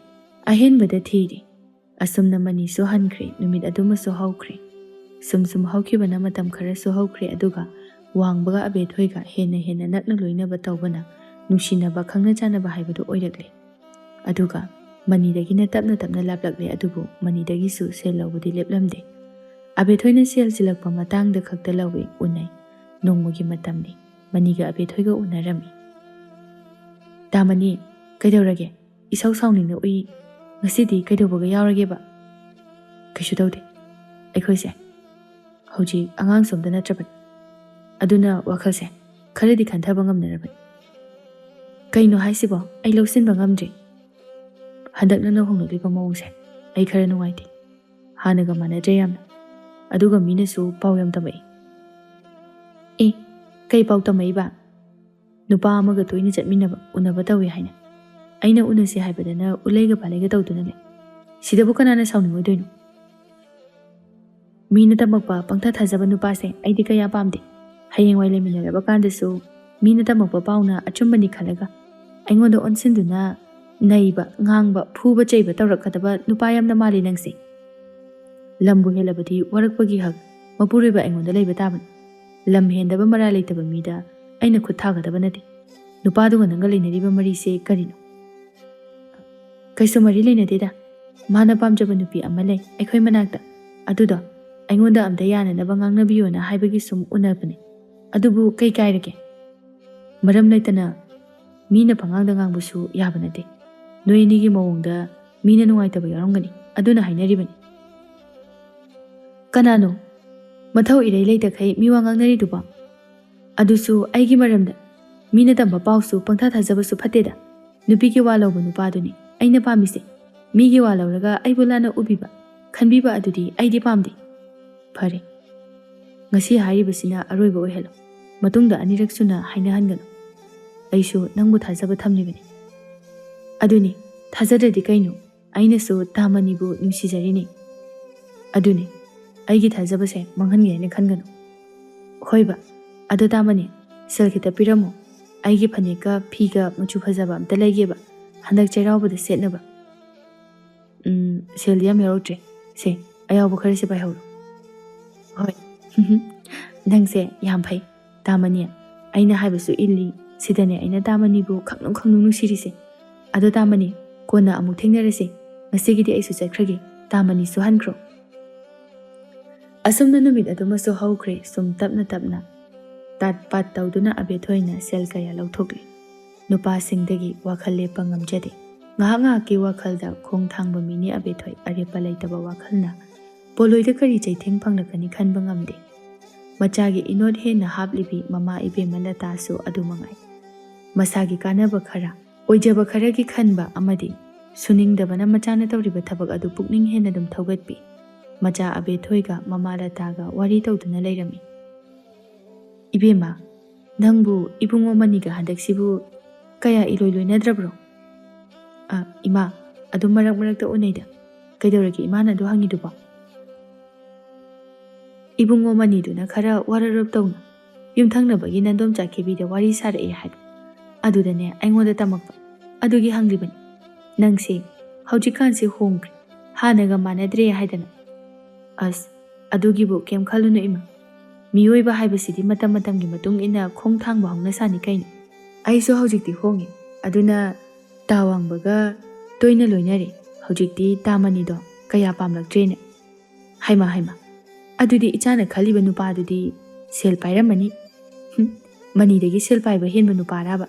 ꯑꯍꯦꯟꯕꯗ ꯊꯤꯔꯤ꯫ ꯑꯁꯨꯝꯅ ꯃꯅꯤꯁꯨ ꯍꯟꯈ꯭ꯔꯦ, ꯅꯨꯃꯤꯠ ꯑꯗꯨꯃꯁꯨ ꯍꯧꯈ꯭ꯔꯦ꯫ ꯁꯨꯝ ꯁꯨꯝ ꯍꯧꯈꯤꯕꯅ ꯃꯇꯝ ꯈꯔꯁꯨ ꯍꯧꯈ꯭ꯔꯦ, ꯑꯗꯨꯒ ꯋꯥꯡꯕꯒ ꯑꯕꯦꯊꯣꯏꯒ ꯍꯦꯟꯅ ꯍꯦꯟꯅ ꯅꯛꯅ ꯂꯣꯏꯅꯕ ꯇꯧꯕꯅ ꯅꯨꯡꯁꯤꯅꯕ, ꯈꯪꯅ ꯆꯥꯟꯅꯕ ꯍꯥꯏꯕꯗꯨ ꯑꯣꯏꯔꯛꯂꯦ꯫ ꯑꯗꯨꯒ ꯃꯅꯤꯗꯒꯤꯅ ꯇꯞꯅ ꯇꯞꯅ ꯂꯥꯞꯂꯛꯂꯦ, ꯑꯗꯨꯕꯨ ꯃꯅꯤꯗꯒꯤꯁꯨ ꯁꯦꯜ ꯂꯧꯕꯗꯤ ꯂꯦꯞꯂꯝꯗꯦ꯫ ꯑꯕꯦꯊꯣꯏꯅ ꯁꯦꯜ ꯆꯤꯜꯂꯛꯄ ꯃꯇꯥꯡꯗ ꯈꯛꯇ ꯂꯧꯏ, ꯎꯅꯩ꯫ ꯅꯣꯡꯃꯒꯤ ꯃꯇꯝꯅꯤ꯫ ꯃꯅꯤꯒ ꯑꯕꯦꯊꯣꯏꯒ ꯎꯅꯔꯝꯃꯤ꯫ ꯇꯥꯃꯅꯤ, ꯀꯩꯗꯧꯔꯒꯦ? ꯏꯁꯧ ꯁꯥꯎꯅꯤꯡꯅ ꯎꯏ꯫ ꯉꯁꯤꯗꯤ ꯀꯩꯗꯧꯕꯒ ꯌꯥꯎꯔꯒꯦꯕ? ꯀꯩꯁꯨ ꯇꯧꯗꯦ꯫ ꯑꯩꯈꯣꯏꯁꯦ ꯍꯧꯖꯤꯛ ꯑꯉꯥꯡꯁꯨ ꯑꯝꯇ ꯅꯠꯇ꯭ꯔꯕꯅꯤ꯫ ꯑꯗꯨꯅ ꯋꯥꯈꯜꯁꯦ ꯈꯔꯗꯤ ꯈꯟꯊꯕ ꯉꯝꯅꯔꯕꯅꯤ꯫ ꯀꯩꯅꯣ ꯍꯥꯏꯁꯤꯕꯣ? ꯑꯩ ꯂꯧꯁꯤꯟꯕ ꯉꯝꯗ꯭ꯔꯦ꯫ ꯍꯟꯗꯛ ꯅꯪꯅ ꯍꯣꯡꯂꯛꯂꯤꯕ ꯃꯑꯣꯡꯁꯦ ꯑꯩ ꯈꯔ ꯅꯨꯡꯉꯥꯏꯇꯦ꯫ ꯍꯥꯟꯅꯒ ꯃꯥꯟꯅꯗ꯭ꯔꯦ ꯌꯥꯝꯅ꯫ ꯑꯗꯨꯒ ꯃꯤꯅꯁꯨ ꯄꯥꯎ ꯌꯥꯝ ꯇꯝꯃꯛꯏ꯫ ꯑꯦ, ꯀꯩ ꯄꯥꯎ ꯇꯝꯃꯛꯏꯕ? ꯅꯨꯄꯥ ꯑꯃꯒ ꯇꯣꯏꯅ ꯆꯠꯃꯤꯟꯅꯕ, ꯎꯅꯕ ꯇꯧꯏ ꯍꯥꯏꯅ꯫ ꯑꯩꯅ ꯎꯅꯁꯤ ꯍꯥꯏꯕꯗꯅ ꯎꯂꯩꯒ ꯄꯥꯂꯩꯒ ꯇꯧꯗꯨꯅ ꯂꯩ꯫ ꯁꯤꯗꯕꯨ ꯀꯅꯥꯅ ꯁꯥꯎꯅꯤꯡꯉꯣꯏꯗꯣꯏꯅꯣ? ꯃꯤꯅ ꯇꯝꯃꯛꯄ ꯄꯪꯊꯥ ꯊꯥꯖꯕ ꯅꯨꯄꯥꯁꯦ ꯑꯩꯗꯤ ꯀꯌꯥ ꯄꯥꯝꯗꯦ꯫ ꯍꯌꯦꯡꯋꯥꯏ ꯂꯩꯃꯤꯟꯅꯔꯕ ꯀꯥꯟꯗꯁꯨ ꯃꯤꯅ ꯇꯝꯃꯛꯄ ꯄꯥꯎꯅ ꯑꯆꯨꯝꯕꯅꯤ ꯈꯜꯂꯒ ꯑꯩꯉꯣꯟꯗ ꯑꯣꯟꯁꯤꯟꯗꯨꯅ ꯅꯩꯕ, ꯉꯥꯡꯕ, ꯐꯨꯕ ꯆꯩꯕ ꯇꯧꯔꯛꯀꯗꯕ ꯅꯨꯄꯥ ꯌꯥꯝꯅ ꯃꯥꯜꯂꯤ ꯅꯪꯁꯦ꯫ ꯂꯝꯕꯨ ꯍꯦꯜꯂꯕꯗꯤ ꯋꯥꯔꯛꯄꯒꯤ ꯍꯛ ꯃꯄꯨꯔꯣꯏꯕ ꯑꯩꯉꯣꯟꯗ ꯂꯩꯕ ꯇꯥꯕꯅꯤ꯫ ꯂꯝ ꯍꯦꯟꯗꯕ ꯃꯔꯥ ꯂꯩꯇꯕ ꯃꯤꯗ ꯑꯩꯅ ꯈꯨꯠ ꯊꯥꯒꯗꯕ ꯅꯠꯇꯦ꯫ ꯅꯨꯄꯥꯗꯨꯒ ꯅꯪꯒ ꯂꯩꯅꯔꯤꯕ ꯃꯔꯤꯁꯦ ꯀꯔꯤꯅꯣ? ꯀꯩꯁꯨ ꯃꯔꯤ ꯂꯩꯅꯗꯦꯗ꯫ ꯃꯥꯅ ꯄꯥꯝꯖꯕ ꯅꯨꯄꯤ ꯑꯃ ꯂꯩ ꯑꯩꯈꯣꯏ ꯃꯅꯥꯛꯇ꯫ ꯑꯗꯨꯗꯣ ꯑꯩꯉꯣꯟꯗ ꯑꯝꯇ ꯌꯥꯅꯅꯕ ꯉꯥꯡꯅꯕꯤꯌꯣꯅ ꯍꯥꯏꯕꯒꯤ ꯁꯨꯝ ꯎꯅꯕꯅꯦ꯫ ꯑꯗꯨꯕꯨ ꯀꯩ ꯀꯥꯏꯔꯒꯦ? ꯃꯔꯝ ꯂꯩꯇꯅ ꯃꯤꯅ ꯄꯉꯥꯡꯗ ꯉꯥꯡꯕꯁꯨ ꯌꯥꯕ ꯅꯠꯇꯦ꯫ ꯅꯣꯏ ꯑꯅꯤꯒꯤ ꯃꯑꯣꯡꯗ ꯃꯤꯅ ꯅꯨꯡꯉꯥꯏꯇꯕ ꯌꯥꯎꯔꯝꯒꯅꯤ, ꯑꯗꯨꯅ ꯍꯥꯏꯅꯔꯤꯕꯅꯤ꯫ ꯀꯅꯥꯅꯣ? ꯃꯊꯧ ꯏꯔꯩ ꯂꯩꯇꯈꯩ ꯃꯤ ꯋꯥ ꯉꯥꯡꯅꯔꯤꯗꯨꯕꯣ? ꯑꯗꯨꯁꯨ ꯑꯩꯒꯤ ꯃꯔꯝꯗ꯫ ꯃꯤꯅ ꯇꯝꯕ ꯄꯥꯎꯁꯨ ꯄꯪꯊꯥ ꯊꯥꯖꯕꯁꯨ ꯐꯠꯇꯦꯗ꯫ ꯅꯨꯄꯤꯒꯤ ꯋꯥ ꯂꯧꯕ ꯅꯨꯄꯥꯗꯨꯅꯤ ꯑꯩꯅ ꯄꯥꯝꯃꯤꯁꯦ꯫ ꯃꯤꯒꯤ ꯋꯥ ꯂꯧꯔꯒ ꯑꯩꯕꯨ ꯂꯥꯟꯅ ꯎꯕꯤꯕ, ꯈꯟꯕꯤꯕ ꯑꯗꯨꯗꯤ ꯑꯩꯗꯤ ꯄꯥꯝꯗꯦ꯫ ꯐꯔꯦ, ꯉꯁꯤ ꯍꯥꯏꯔꯤꯕꯁꯤꯅ ꯑꯔꯣꯏꯕ ꯑꯣꯏꯍꯜꯂꯣ꯫ ꯃꯇꯨꯡꯗ ꯑꯅꯤꯔꯛ ꯁꯨꯅ ꯍꯥꯏꯅꯍꯟꯒꯅꯨ꯫ ꯑꯩꯁꯨ ꯅꯪꯕꯨ ꯊꯥꯖꯕ ꯊꯝꯂꯤꯕꯅꯤ꯫ ꯑꯗꯨꯅꯤ, ꯊꯥꯖꯗ꯭ꯔꯗꯤ ꯀꯩꯅꯣ? ꯑꯩꯅꯁꯨ ꯇꯥꯃꯅꯤꯕꯨ ꯅꯨꯡꯁꯤꯖꯔꯤꯅꯤ꯫ ꯑꯗꯨꯅꯤ, ꯑꯩꯒꯤ ꯊꯥꯖꯕꯁꯦ ꯃꯥꯡꯍꯟꯒꯦ ꯍꯥꯏꯅ ꯈꯟꯒꯅꯨ꯫ ꯍꯣꯏꯕ, ꯑꯗꯣ ꯇꯥꯃꯅꯤ, ꯁꯦꯜ ꯈꯤꯇ ꯄꯤꯔꯝꯃꯣ꯫ ꯑꯩꯒꯤ ꯐꯅꯦꯛꯀ ꯐꯤꯒ ꯃꯆꯨ ꯐꯖꯕ ꯑꯝꯇ ꯂꯩꯒꯦꯕ, ꯍꯟꯗꯛ ꯆꯩꯔꯥꯎꯕꯗ ꯁꯦꯠꯅꯕ꯫ ꯎꯝ, ꯁꯦꯜꯗꯤ ꯌꯥꯝ ꯌꯥꯎꯔꯛꯇ꯭ꯔꯦ꯫ ꯁꯦ, ꯑꯌꯥꯎꯕ ꯈꯔꯁꯦ ꯄꯥꯏꯍꯧꯔꯣ꯫ ꯍꯣꯏ꯫ ꯅꯪꯁꯦ ꯌꯥꯝ ꯐꯩ, ꯇꯥꯃꯅꯤ꯫ ꯑꯩꯅ ꯍꯥꯏꯕꯁꯨ ꯏꯜꯂꯤ꯫ ꯁꯤꯗꯅꯦ ꯑꯩꯅ ꯇꯥꯃꯅꯤꯕꯨ ꯈꯪꯅꯨꯡ ꯈꯪꯅꯨꯡ ꯅꯨꯡꯁꯤꯔꯤꯁꯦ꯫ ꯑꯗꯣ ꯇꯥꯃꯅꯤ, ꯀꯣꯟꯅ ꯑꯃꯨꯛ ꯊꯦꯡꯅꯔꯁꯦ꯫ ꯉꯁꯤꯒꯤꯗꯤ ꯑꯩꯁꯨ ꯆꯠꯈ꯭ꯔꯒꯦ꯫ ꯇꯥꯃꯅꯤꯁꯨ ꯍꯟꯈ꯭ꯔꯣ꯫ ꯑꯁꯨꯝꯅ ꯅꯨꯃꯤꯠ ꯑꯗꯨꯃꯁꯨ ꯍꯧꯈ꯭ꯔꯦ꯫ ꯁꯨꯝ ꯇꯞꯅ ꯇꯞꯅ ꯇꯥꯠ ꯄꯥꯠ ꯇꯧꯗꯨꯅ ꯑꯕꯦꯊꯣꯏꯅ ꯁꯦꯜ ꯀꯌꯥ ꯂꯧꯊꯣꯛꯂꯤ꯫ ꯅꯨꯄꯥꯁꯤꯡꯗꯒꯤ ꯋꯥꯈꯜ ꯂꯦꯞꯄ ꯉꯝꯖꯗꯦ꯫ ꯉꯥꯏꯍꯥꯛ ꯉꯥꯏꯍꯥꯛꯀꯤ ꯋꯥꯈꯜꯗ ꯈꯣꯡ ꯊꯥꯡꯕ ꯃꯤꯅꯤ ꯑꯕꯦꯊꯣꯏ꯫ ꯑꯔꯦꯞꯄ ꯂꯩꯇꯕ ꯋꯥꯈꯜꯅ ꯄꯣꯂꯣꯏꯗ ꯀꯔꯤ ꯆꯩꯊꯦꯡ ꯐꯪꯂꯛꯀꯅꯤ ꯈꯟꯕ ꯉꯝꯗꯦ꯫ ꯃꯆꯥꯒꯤ ꯏꯅꯣꯠ ꯍꯦꯟꯅ ꯍꯥꯞꯂꯤꯕꯤ ꯃꯃꯥ ꯏꯕꯦꯝꯃ ꯂꯇꯥꯁꯨ ꯑꯗꯨ ꯃꯉꯥꯏ꯫ ꯃꯁꯥꯒꯤ ꯀꯥꯟꯅꯕ ꯈꯔ, ꯑꯣꯏꯖꯕ ꯈꯔꯒꯤ ꯈꯟꯕ ꯑꯃꯗꯤ ꯁꯨꯅꯤꯡꯗꯕꯅ ꯃꯆꯥꯅ ꯇꯧꯔꯤꯕ ꯊꯕꯛ ꯑꯗꯨ ꯄꯨꯛꯅꯤꯡ ꯍꯦꯟꯅ ꯑꯗꯨꯝ ꯊꯧꯒꯠꯄꯤ꯫ ꯃꯆꯥ ꯑꯕꯦꯊꯣꯏꯒ ꯃꯃꯥ ꯂꯇꯥꯒ ꯋꯥꯔꯤ ꯇꯧꯗꯨꯅ ꯂꯩꯔꯝꯃꯤ꯫ "ꯏꯕꯦꯝꯃ, ꯅꯪꯕꯨ ꯏꯕꯨꯡꯉꯣ ꯃꯅꯤꯒ ꯍꯟꯗꯛꯁꯤꯕꯨ ꯀꯌꯥ ꯏꯂꯣꯏ ꯂꯣꯏꯅꯗ꯭ꯔꯕ꯭ꯔꯣ?" "ꯑ, ꯏꯃꯥ, ꯑꯗꯨꯝ ꯃꯔꯛ ꯃꯔꯛꯇ ꯎꯅꯩꯗ꯫ ꯀꯩꯗꯧꯔꯒꯦ ꯏꯃꯥꯅ ꯑꯗꯨ ꯍꯪꯉꯤꯗꯨꯕꯣ?" "ꯏꯕꯨꯡꯉꯣ ꯃꯅꯤꯗꯨꯅ ꯈꯔ ꯋꯥꯔꯔꯞ ꯇꯧꯅ ꯌꯨꯝꯊꯪꯅꯕꯒꯤ ꯅꯟꯗꯣꯝ ꯆꯥꯛꯈꯤꯕꯤꯗ ꯋꯥꯔꯤ ꯁꯥꯔꯛꯑꯦ ꯍꯥꯏ꯫ ꯑꯗꯨꯗꯅꯦ ꯑꯩꯉꯣꯟꯗ ꯇꯝꯃꯛꯄ꯫ ꯑꯗꯨꯒꯤ ꯍꯪꯂꯤꯕꯅꯤ꯫ "ꯅꯪꯁꯦ ꯍꯧꯖꯤꯛꯀꯥꯟꯁꯦ ꯍꯣꯡꯈ꯭ꯔꯦ, ꯍꯥꯟꯅꯒ ꯃꯥꯟꯅꯗ꯭ꯔꯦ" ꯍꯥꯏꯗꯅ꯫ ꯑꯁ, ꯑꯗꯨꯒꯤꯕꯨ ꯀꯩꯝ ꯈꯜꯂꯨꯅꯨ ꯏꯃꯥ꯫ ꯃꯤꯑꯣꯏꯕ ꯍꯥꯏꯕꯁꯤꯗꯤ ꯃꯇꯝ ꯃꯇꯝꯒꯤ ꯃꯇꯨꯡ ꯏꯟꯅ ꯈꯣꯡ ꯊꯥꯡꯕ ꯍꯧꯅ ꯁꯥꯅꯤ ꯀꯩꯅꯣ꯫ ꯑꯩꯁꯨ ꯍꯧꯖꯤꯛꯇꯤ ꯍꯣꯡꯉꯦ, ꯑꯗꯨꯅ ꯇꯥ ꯋꯥꯡꯕꯒ ꯇꯣꯏꯅ ꯂꯣꯏꯅꯔꯦ꯫ ꯍꯧꯖꯤꯛꯇꯤ ꯇꯥ ꯃꯅꯤꯗꯣ ꯀꯌꯥ ꯄꯥꯝꯂꯛꯇ꯭ꯔꯦꯅꯦ꯫ ꯍꯩꯃꯥ ꯍꯩꯃꯥ, ꯑꯗꯨꯗꯤ ꯏꯆꯥꯅ ꯈꯜꯂꯤꯕ ꯅꯨꯄꯥꯗꯨꯗꯤ ꯁꯦꯜ ꯄꯥꯏꯔꯝꯃꯅꯤ꯫ ꯍꯨꯝ, ꯃꯅꯤꯗꯒꯤ ꯁꯦꯜ ꯄꯥꯏꯕ ꯍꯦꯟꯕ ꯅꯨꯄꯥꯔꯕ?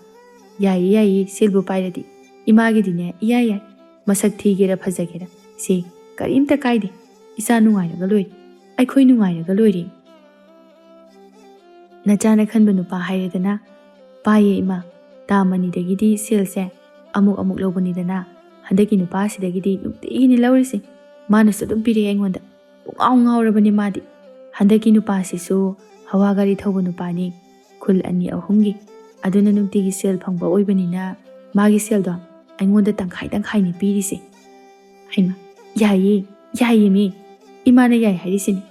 ꯌꯥꯏꯌꯦ ꯌꯥꯏꯌꯦ, ꯁꯦꯜꯕꯨ ꯄꯥꯏꯔꯗꯤ꯫ ꯏꯃꯥꯒꯤꯗꯤꯅꯦ ꯏꯌꯥ ꯌꯥꯏ꯫ ꯃꯁꯛ ꯊꯤꯒꯦꯔꯥ ꯐꯖꯒꯦꯔꯥ, ꯁꯦ, ꯀꯔꯤꯝꯇ ꯀꯥꯏꯗꯦ꯫ ꯏꯆꯥ ꯅꯨꯡꯉꯥꯏꯔꯒ ꯂꯣꯏꯔꯦ, ꯑꯩꯈꯣꯏ ꯅꯨꯡꯉꯥꯏꯔꯒ ꯂꯣꯏꯔꯦ꯫ ꯅꯆꯥꯅ ꯈꯟꯕ ꯅꯨꯄꯥ ꯍꯥꯏꯔꯦꯗꯅ꯫ ꯄꯥꯏꯌꯦ ꯏꯃꯥ, ꯇꯥ ꯃꯅꯤꯗꯒꯤꯗꯤ ꯁꯦꯜꯁꯦ ꯑꯃꯨꯛ ꯑꯃꯨꯛ ꯂꯧꯕꯅꯤꯗꯅ꯫ ꯍꯟꯗꯛꯀꯤ ꯅꯨꯄꯥꯁꯤꯗꯒꯤꯗꯤ ꯅꯨꯡꯇꯤꯒꯤꯅꯤ ꯂꯧꯔꯤꯁꯦ꯫ ꯃꯥꯅꯁꯨ ꯑꯗꯨꯝ ꯄꯤꯔꯛꯑꯦ ꯑꯩꯉꯣꯟꯗ꯫ ꯄꯨꯡꯉꯥꯎ ꯉꯥꯎꯔꯕꯅꯦ ꯃꯥꯗꯤ꯫ ꯍꯟꯗꯛꯀꯤ ꯅꯨꯄꯥꯁꯤꯁꯨ ꯍꯋꯥ ꯒꯥꯔꯤ ꯊꯧꯕ ꯅꯨꯄꯥꯅꯤ, ꯈꯨꯜ ꯑꯅꯤ ꯑꯍꯨꯝꯒꯤ꯫ ꯑꯗꯨꯅ ꯅꯨꯡꯇꯤꯒꯤ ꯁꯦꯜ ꯐꯪꯕ ꯑꯣꯏꯕꯅꯤꯅ ꯃꯥꯒꯤ ꯁꯦꯜꯗꯣ ꯑꯩꯉꯣꯟꯗ ꯇꯪꯈꯥꯏ ꯇꯪꯈꯥꯏꯅꯤ ꯄꯤꯔꯤꯁꯦ꯫ ꯍꯩꯃꯥ, ꯌꯥꯏꯌꯦ, ꯌꯥꯏꯌꯦꯃꯤ꯫ ꯏꯃꯥꯅ ꯌꯥꯏ ꯍꯥꯏꯔꯤꯁꯤꯅꯤ꯫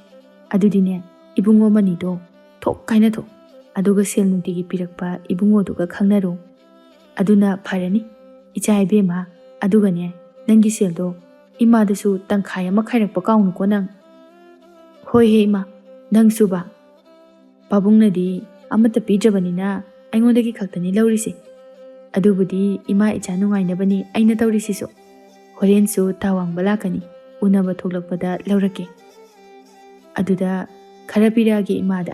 ꯑꯗꯨꯗꯤꯅꯦ, ꯏꯕꯨꯡꯉꯣ ꯃꯅꯤꯗꯣ ꯊꯣꯛ ꯀꯥꯏꯅ ꯊꯣꯛ꯫ ꯑꯗꯨꯒ ꯁꯦꯜ ꯅꯨꯡꯇꯤꯒꯤ ꯄꯤꯔꯛꯄ ꯏꯕꯨꯡꯉꯣꯗꯨꯒ ꯈꯪꯅꯔꯣ꯫ ꯑꯗꯨꯅ ꯐꯔꯅꯤ, ꯏꯆꯥ ꯏꯕꯦꯝꯃ꯫ ꯑꯗꯨꯒꯅꯦ, ꯅꯪꯒꯤ ꯁꯦꯜꯗꯣ ꯏꯃꯥꯗꯁꯨ ꯇꯪꯈꯥꯏ ꯑꯃ ꯈꯥꯏꯔꯛꯄ ꯀꯥꯎꯅꯨꯀꯣ ꯅꯪ꯫ ꯍꯣꯏ ꯍꯦ ꯏꯃꯥ, ꯅꯪꯁꯨꯕ꯫ ꯄꯥꯕꯨꯡꯅꯗꯤ ꯑꯃꯠꯇ ꯄꯤꯗ꯭ꯔꯕꯅꯤꯅ ꯑꯩꯉꯣꯟꯗꯒꯤ ꯈꯛꯇꯅꯤ ꯂꯧꯔꯤꯁꯦ꯫ ꯑꯗꯨꯕꯨꯗꯤ ꯏꯃꯥ ꯏꯆꯥ ꯅꯨꯡꯉꯥꯏꯅꯕꯅꯤ ꯑꯩꯅ ꯇꯧꯔꯤꯁꯤꯁꯨ꯫ ꯍꯣꯔꯦꯟꯁꯨ ꯇꯥ ꯋꯥꯡꯕ ꯂꯥꯛꯀꯅꯤ, ꯎꯅꯕ ꯊꯣꯛꯂꯛꯄꯗ ꯂꯧꯔꯛꯀꯦ꯫ ꯑꯗꯨꯗ ꯈꯔ ꯄꯤꯔꯛꯑꯒꯦ ꯏꯃꯥꯗ꯫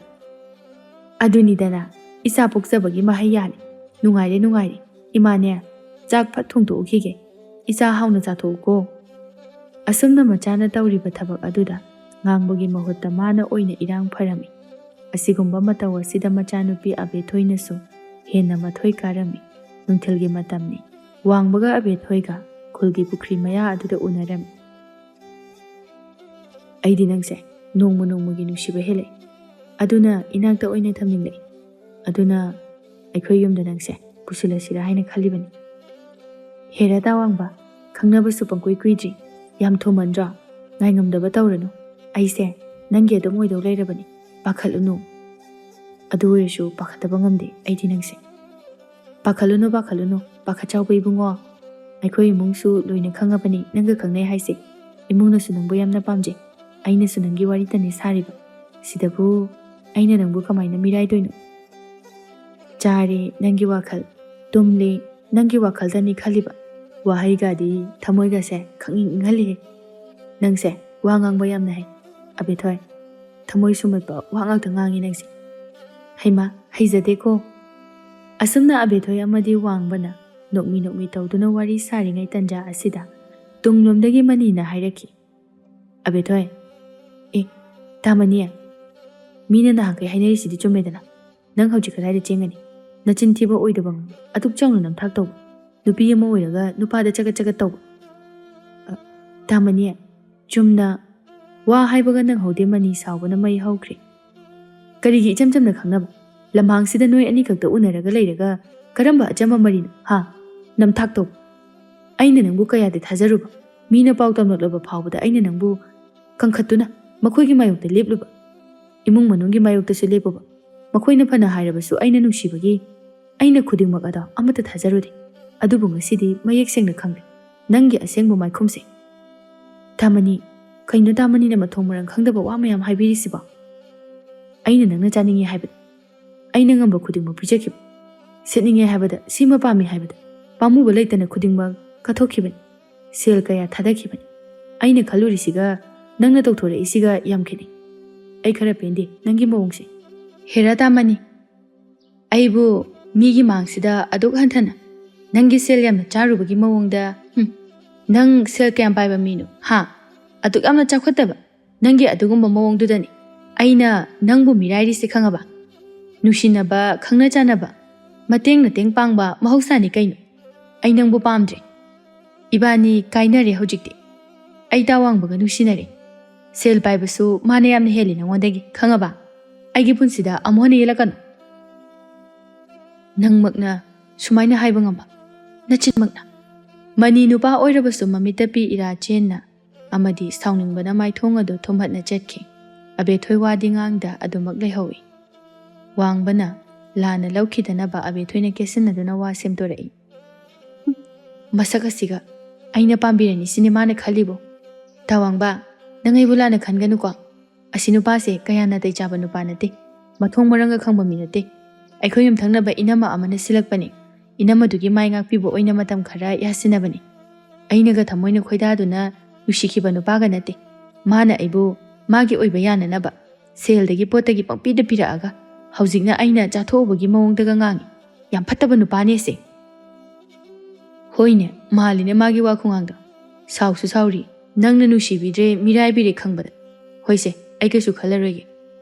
ꯑꯗꯨꯅꯤꯗꯅ, ꯏꯆꯥ ꯄꯣꯛꯆꯕꯒꯤ ꯃꯍꯩ ꯌꯥꯜꯂꯦ꯫ ꯅꯨꯡꯉꯥꯏꯔꯦ, ꯅꯨꯡꯉꯥꯏꯔꯦ꯫ ꯏꯃꯥꯅꯦ, ꯆꯥꯛ ꯐꯠ ꯊꯣꯡꯗꯣꯛꯎꯈꯤꯒꯦ꯫ ꯏꯆꯥ ꯍꯥꯎꯅ ꯆꯥꯊꯣꯛꯎꯀꯣ꯫ ꯑꯁꯨꯝꯅ ꯃꯆꯥꯅ ꯇꯧꯔꯤꯕ ꯊꯕꯛ ꯑꯗꯨꯗ ꯉꯥꯡꯕꯒꯤ ꯃꯍꯨꯠꯇ ꯃꯥꯅ ꯑꯣꯏꯅ ꯏꯔꯥꯡ ꯐꯔꯝꯃꯤ꯫ ꯑꯁꯤꯒꯨꯝꯕ ꯃꯇꯧ ꯑꯁꯤꯗ ꯃꯆꯥꯅꯨꯄꯤ ꯑꯕꯦꯊꯣꯏꯅꯁꯨ ꯍꯦꯟꯅ ꯃꯊꯣꯏ ꯀꯥꯔꯝꯃꯤ꯫ ꯅꯨꯡꯊꯤꯜꯒꯤ ꯃꯇꯝꯅꯤ꯫ ꯋꯥꯡꯕꯒ ꯑꯕꯦꯊꯣꯏꯒ ꯈꯨꯜꯒꯤ ꯄꯨꯈ꯭ꯔꯤ ꯃꯌꯥ ꯑꯗꯨꯗ ꯎꯅꯔꯝꯃꯤ꯫ "ꯑꯩꯗꯤ ꯅꯪꯁꯦ ꯅꯣꯡꯃ ꯅꯣꯡꯃꯒꯤ ꯅꯨꯡꯁꯤꯕ ꯍꯦꯜꯂꯛꯏ꯫ ꯑꯗꯨꯅ ꯏꯅꯥꯛꯇ ꯑꯣꯏꯅ ꯊꯝꯅꯤꯡꯂꯛꯏ꯫ ꯑꯗꯨꯅ ꯑꯩꯈꯣꯏ ꯌꯨꯝꯗ ꯅꯪꯁꯦ ꯄꯨꯁꯤꯜꯂꯁꯤꯔꯥ ꯍꯥꯏꯅ ꯈꯜꯂꯤꯕꯅꯤ꯫" "ꯍꯦꯔꯥ ꯇꯥꯋꯥꯡꯕ, ꯈꯪꯅꯕꯁꯨ ꯄꯪꯀꯨꯏ ꯀꯨꯏꯗ꯭ꯔꯤ꯫ ꯌꯥꯝ ꯊꯨꯃꯟꯗ꯭ꯔꯣ? ꯉꯥꯏꯉꯝꯗꯕ ꯇꯧꯔꯅꯨ꯫ ꯑꯩꯁꯦ ꯅꯪꯒꯤ ꯑꯗꯨꯝ ꯑꯣꯏꯗꯧ ꯂꯩꯔꯕꯅꯤ꯫ ꯄꯥꯈꯠꯂꯨꯅꯨ꯫" "ꯑꯗꯨ ꯑꯣꯏꯔꯁꯨ ꯄꯥꯈꯠꯇꯕ ꯉꯝꯗꯦ ꯑꯩꯗꯤ ꯅꯪꯁꯦ꯫" "ꯄꯥꯈꯠꯂꯨꯅꯨ, ꯄꯥꯈꯠꯂꯨꯅꯨ, ꯄꯥꯈꯠ ꯆꯥꯎꯕ ꯏꯕꯨꯡꯉꯣ꯫ ꯑꯩꯈꯣꯏ ꯏꯃꯨꯡꯁꯨ ꯂꯣꯏꯅ ꯈꯪꯉꯕꯅꯤ ꯅꯪꯒ ꯈꯪꯅꯩ ꯍꯥꯏꯁꯦ꯫ ꯏꯃꯨꯡꯅꯁꯨ ꯅꯪꯕꯨ ꯌꯥꯝꯅ ꯄꯥꯝꯖꯩ꯫ ꯑꯩꯅꯁꯨ ꯅꯪꯒꯤ ꯋꯥꯔꯤꯇꯅꯤ ꯁꯥꯔꯤꯕ꯫ ꯁꯤꯗꯕꯨ ꯑꯩꯅ ꯅꯪꯕꯨ ꯀꯃꯥꯏꯅ ꯃꯤꯔꯥꯏꯗꯣꯏꯅꯣ?" "ꯆꯥꯔꯦ ꯅꯪꯒꯤ ꯋꯥꯈꯜ, ꯇꯨꯝꯂꯦ ꯅꯪꯒꯤ ꯋꯥꯈꯜꯗꯅꯤ ꯈꯜꯂꯤꯕ꯫ ꯋꯥꯍꯩꯒꯗꯤ ꯊꯃꯣꯏꯒꯁꯦ ꯈꯪꯏꯪ ꯏꯪꯍꯜꯂꯤꯍꯦ꯫ ꯅꯪꯁꯦ ꯋꯥ ꯉꯥꯡꯕ ꯌꯥꯝꯅ ꯍꯩ꯫ ꯑꯕꯦꯊꯣꯏ, ꯊꯃꯣꯏ ꯁꯨꯝꯍꯠꯄ ꯋꯥ ꯉꯥꯛꯇ ꯉꯥꯡꯉꯤ ꯅꯪꯁꯦ꯫ ꯍꯩꯃꯥ, ꯍꯩꯖꯗꯦꯀꯣ꯫" ꯑꯁꯨꯝꯅ ꯑꯕꯦꯊꯣꯏ ꯑꯃꯗꯤ ꯋꯥꯡꯕꯅ ꯅꯣꯛꯃꯤ ꯅꯣꯛꯃꯤ ꯇꯧꯗꯨꯅ ꯋꯥꯔꯤ ꯁꯥꯔꯤꯉꯩ ꯇꯟꯖꯥ ꯑꯁꯤꯗ ꯇꯨꯡꯂꯣꯝꯗꯒꯤ ꯃꯅꯤꯅ ꯍꯥꯏꯔꯛꯈꯤ, "ꯑꯕꯦꯊꯣꯏ, ꯑꯦ, ꯇꯥꯃꯅꯤ, ꯃꯤꯅ ꯅꯍꯥꯟꯈꯩ ꯍꯥꯏꯅꯔꯤꯁꯤꯗꯤ ꯆꯨꯝꯃꯦꯗꯅ꯫ ꯅꯪ ꯍꯧꯖꯤꯛ ꯀꯗꯥꯏꯗ ꯆꯦꯟꯒꯅꯤ? ꯅꯆꯤꯟ ꯊꯤꯕ ꯑꯣꯏꯗꯕ ꯉꯥꯡ-, ꯑꯗꯨꯛ ꯆꯥꯎꯅ ꯅꯝꯊꯥꯛ ꯇꯧꯕ꯫ ꯅꯨꯄꯤ ꯑꯃ ꯑꯣꯏꯔꯒ ꯅꯨꯄꯥꯗ ꯆꯒꯠ ꯆꯒꯠ ꯇꯧꯕ꯫ ꯑ, ꯇꯥꯃꯅꯤ, ꯆꯨꯝꯅ ꯋꯥ ꯍꯥꯏꯕꯒ ꯅꯪꯍꯧꯗꯦ", ꯃꯅꯤ ꯁꯥꯎꯕꯅ ꯃꯩ ꯍꯧꯈ꯭ꯔꯦ꯫ "ꯀꯔꯤꯒꯤ ꯏꯆꯝ ꯆꯝꯅ ꯈꯪꯅꯕ? ꯂꯝꯍꯥꯡꯁꯤꯗ ꯅꯣꯏ ꯑꯅꯤꯈꯛꯇ ꯎꯅꯔꯒ ꯂꯩꯔꯒ ꯀꯔꯝꯕ ꯑꯆꯝꯕ ꯃꯔꯤꯅꯣ, ꯍꯥ? ꯅꯝꯊꯥꯛ ꯇꯧꯕ꯫ ꯑꯩꯅ ꯅꯪꯕꯨ ꯀꯌꯥꯗꯤ ꯊꯥꯖꯔꯨꯕ꯫ ꯃꯤꯅ ꯄꯥꯎ ꯇꯝꯂꯛꯂꯕ ꯐꯥꯎꯕꯗ ꯑꯩꯅ ꯅꯪꯕꯨ ꯀꯟꯈꯠꯇꯨꯅ ꯃꯈꯣꯏꯒꯤ ꯃꯥꯌꯣꯛꯇ ꯂꯦꯞꯂꯨꯕ꯫ ꯏꯃꯨꯡ ꯃꯅꯨꯡꯒꯤ ꯃꯥꯌꯣꯛꯇꯁꯨ ꯂꯦꯞꯄꯨꯕ꯫ ꯃꯈꯣꯏꯅ ꯐꯅ ꯍꯥꯏꯔꯕꯁꯨ ꯑꯩꯅ ꯅꯨꯡꯁꯤꯕꯒꯤ ꯑꯩꯅ ꯈꯨꯗꯤꯡꯃꯛ ꯑꯗꯣ ꯑꯃꯠꯇ ꯊꯥꯖꯔꯨꯗꯦ꯫ ꯑꯗꯨꯕꯨ ꯉꯁꯤꯗꯤ ꯃꯌꯦꯛ ꯁꯦꯡꯅ ꯈꯪꯂꯦ ꯅꯪꯒꯤ ꯑꯁꯦꯡꯕ ꯃꯥꯏꯈꯨꯝꯁꯦ꯫" "ꯇꯥꯃꯅꯤ, ꯀꯩꯅꯣ ꯇꯥꯃꯅꯤꯅ ꯃꯊꯣꯡ ꯃꯔꯝ ꯈꯪꯗꯕ ꯋꯥ ꯃꯌꯥꯝ ꯍꯥꯏꯕꯤꯔꯤꯁꯤꯕꯣ? ꯑꯩꯅ ꯅꯪꯅ ꯆꯥꯅꯤꯡꯉꯦ ꯍꯥꯏꯕꯗ, ꯑꯩꯅ ꯉꯝꯕ ꯈꯨꯗꯤꯡꯃꯛ ꯄꯤꯖꯈꯤꯕ꯫ ꯁꯦꯠꯅꯤꯡꯉꯦ ꯍꯥꯏꯕꯗ, ꯁꯤꯃ ꯄꯥꯝꯃꯤ ꯍꯥꯏꯕꯗ, ꯄꯥꯝꯃꯨꯕ ꯂꯩꯇꯅ ꯈꯨꯗꯤꯡꯃꯛ ꯀꯠꯊꯣꯛꯈꯤꯕꯅꯤ꯫ ꯁꯦꯜ ꯀꯌꯥ ꯊꯥꯗꯈꯤꯕꯅꯤ꯫ ꯑꯩꯅ ꯈꯜꯂꯨꯔꯤꯁꯤꯒ ꯅꯪꯅ ꯇꯧꯊꯣꯔꯛꯏꯁꯤꯒ ꯌꯥꯝ ꯈꯦꯠꯅꯩ꯫ ꯑꯩ ꯈꯔ ꯄꯦꯟꯗꯦ ꯅꯪꯒꯤ ꯃꯑꯣꯡꯁꯦ꯫" "ꯍꯦꯔꯥ ꯇꯥꯃꯅꯤ, ꯑꯩꯕꯨ ꯃꯤꯒꯤ ꯃꯥꯡꯁꯤꯗ ꯑꯗꯨꯛ ꯍꯟꯊꯅ ꯅꯪꯒꯤ ꯁꯦꯜ ꯌꯥꯝꯅ ꯆꯥꯔꯨꯕꯒꯤ ꯃꯑꯣꯡꯗ, ꯍꯨꯝ, ꯅꯪ ꯁꯦꯜ ꯀꯌꯥꯝ ꯄꯥꯏꯕ ꯃꯤꯅꯣ, ꯍꯥ? ꯑꯗꯨꯛ ꯌꯥꯝꯅ ꯆꯥꯎꯈꯠꯇꯕ ꯅꯪꯒꯤ ꯑꯗꯨꯒꯨꯝꯕ ꯃꯑꯣꯡꯗꯨꯗꯅꯤ ꯑꯩꯅ ꯅꯪꯕꯨ ꯃꯤꯔꯥꯏꯔꯤꯁꯦ, ꯈꯪꯉꯕ? ꯅꯨꯡꯁꯤꯅꯕ, ꯈꯪꯅ ꯆꯥꯟꯅꯕ, ꯃꯇꯦꯡ ꯃꯇꯦꯡ ꯄꯥꯡꯕ ꯃꯍꯧꯁꯥꯅꯤ ꯀꯩꯅꯣ꯫ ꯑꯩ ꯅꯪꯕꯨ ꯄꯥꯝꯗ꯭ꯔꯦ꯫ ꯏꯕꯥꯅꯤ ꯀꯥꯏꯅꯔꯦ ꯍꯧꯖꯤꯛꯇꯤ꯫ ꯑꯩ ꯇꯥ ꯋꯥꯡꯕꯒ ꯅꯨꯡꯁꯤꯅꯔꯦ꯫ ꯁꯦꯜ ꯄꯥꯏꯕꯁꯨ ꯃꯥꯅ ꯌꯥꯝꯅ ꯍꯦꯜꯂꯤ ꯅꯉꯣꯟꯗꯒꯤ, ꯈꯪꯉꯕ? ꯑꯩꯒꯤ ꯄꯨꯟꯁꯤꯗ ꯑꯃꯨꯛ ꯍꯟꯅ ꯌꯦꯜꯂꯛꯀꯅꯨ꯫" "ꯅꯪꯃꯛꯅ ꯁꯨꯃꯥꯏꯅ ꯍꯥꯏꯕ ꯉꯝꯕ, ꯅꯆꯤꯟꯃꯛꯅ?" ꯃꯅꯤ ꯅꯨꯄꯥ ꯑꯣꯏꯔꯕꯁꯨ ꯃꯃꯤꯠꯇ ꯄꯤ ꯏꯔꯥ ꯆꯦꯟꯅ ꯑꯃꯗꯤ ꯁꯥꯎꯅꯤꯡꯕꯅ ꯃꯥꯏꯊꯣꯡ ꯑꯗꯨ ꯊꯨꯝꯍꯠꯅ ꯆꯠꯈꯤ꯫ ꯑꯕꯦꯊꯣꯏ ꯋꯥꯗꯤ ꯉꯥꯡꯗ ꯑꯗꯨꯃꯛ ꯂꯩꯍꯧꯏ꯫ ꯋꯥꯡꯕꯅ, ꯂꯥꯟꯅ ꯂꯧꯈꯤꯗꯅꯕ ꯑꯕꯦꯊꯣꯏꯅ ꯀꯦꯁꯤꯟꯅꯗꯨꯅ ꯋꯥ ꯁꯦꯝꯗꯣꯔꯛꯏ꯫ "ꯍꯨꯝ, ꯃꯁꯛ ꯑꯁꯤꯒ ꯑꯩꯅ ꯄꯥꯝꯕꯤꯔꯅꯤ ꯁꯤꯅꯦ ꯃꯥꯅ ꯈꯜꯂꯤꯕꯣ? ꯇꯥꯋꯥꯡꯕ, ꯅꯪ ꯑꯩꯕꯨ ꯂꯥꯟꯅ ꯈꯟꯒꯅꯨꯀꯣ꯫ ꯑꯁꯤ ꯅꯨꯄꯥꯁꯦ ꯀꯌꯥ ꯅꯥꯇꯩ ꯆꯥꯕ ꯅꯨꯄꯥ ꯅꯠꯇꯦ꯫ ꯃꯊꯣꯡ ꯃꯔꯝꯒ ꯈꯪꯕ ꯃꯤ ꯅꯠꯇꯦ꯫ ꯑꯩꯈꯣꯏ ꯌꯨꯝꯊꯪꯅꯕ ꯏꯅꯝꯃ ꯑꯃꯅ ꯁꯤꯜꯂꯛꯄꯅꯤ꯫ ꯏꯅꯝꯃꯗꯨꯒꯤ ꯃꯥꯏ ꯉꯥꯛꯄꯤꯕ ꯑꯣꯏꯅ ꯃꯇꯝ ꯈꯔ ꯌꯥꯁꯤꯟꯅꯕꯅꯤ꯫ ꯑꯩꯅꯒ ꯊꯃꯣꯏꯅ ꯈꯣꯏꯗꯥꯗꯨꯅ ꯅꯨꯡꯁꯤꯈꯤꯕ ꯅꯨꯄꯥꯒ ꯅꯠꯇꯦ꯫ ꯃꯥꯅ ꯑꯩꯕꯨ ꯃꯥꯒꯤ ꯑꯣꯏꯕ ꯌꯥꯅꯅꯕ ꯁꯦꯜꯗꯒꯤ ꯄꯣꯠꯇꯒꯤ ꯄꯪꯄꯤꯗ ꯄꯤꯔꯛꯑꯒ ꯍꯧꯖꯤꯛꯅ ꯑꯩꯅ ꯆꯥꯊꯣꯛꯎꯕꯒꯤ ꯃꯑꯣꯡꯗꯒ ꯉꯥꯡꯉꯤ꯫ ꯌꯥꯝ ꯐꯠꯇꯕ ꯅꯨꯄꯥꯅꯦ ꯑꯁꯦ꯫" "ꯍꯣꯏꯅꯦ, ꯃꯥꯜꯂꯤꯅꯦ ꯃꯥꯒꯤ ꯋꯥ ꯈꯨꯉꯥꯡꯗꯣ꯫ ꯁꯥꯎꯁꯨ ꯁꯥꯎꯔꯤ, ꯅꯪꯅ ꯅꯨꯡꯁꯤꯕꯤꯗ꯭ꯔꯦ, ꯃꯤꯔꯥꯏꯕꯤꯔꯦ ꯈꯪꯕꯗ꯫ ꯍꯣꯏꯁꯦ, ꯑꯩ ꯀꯩꯁꯨ ꯈꯜꯂꯔꯣꯏꯒꯦ꯫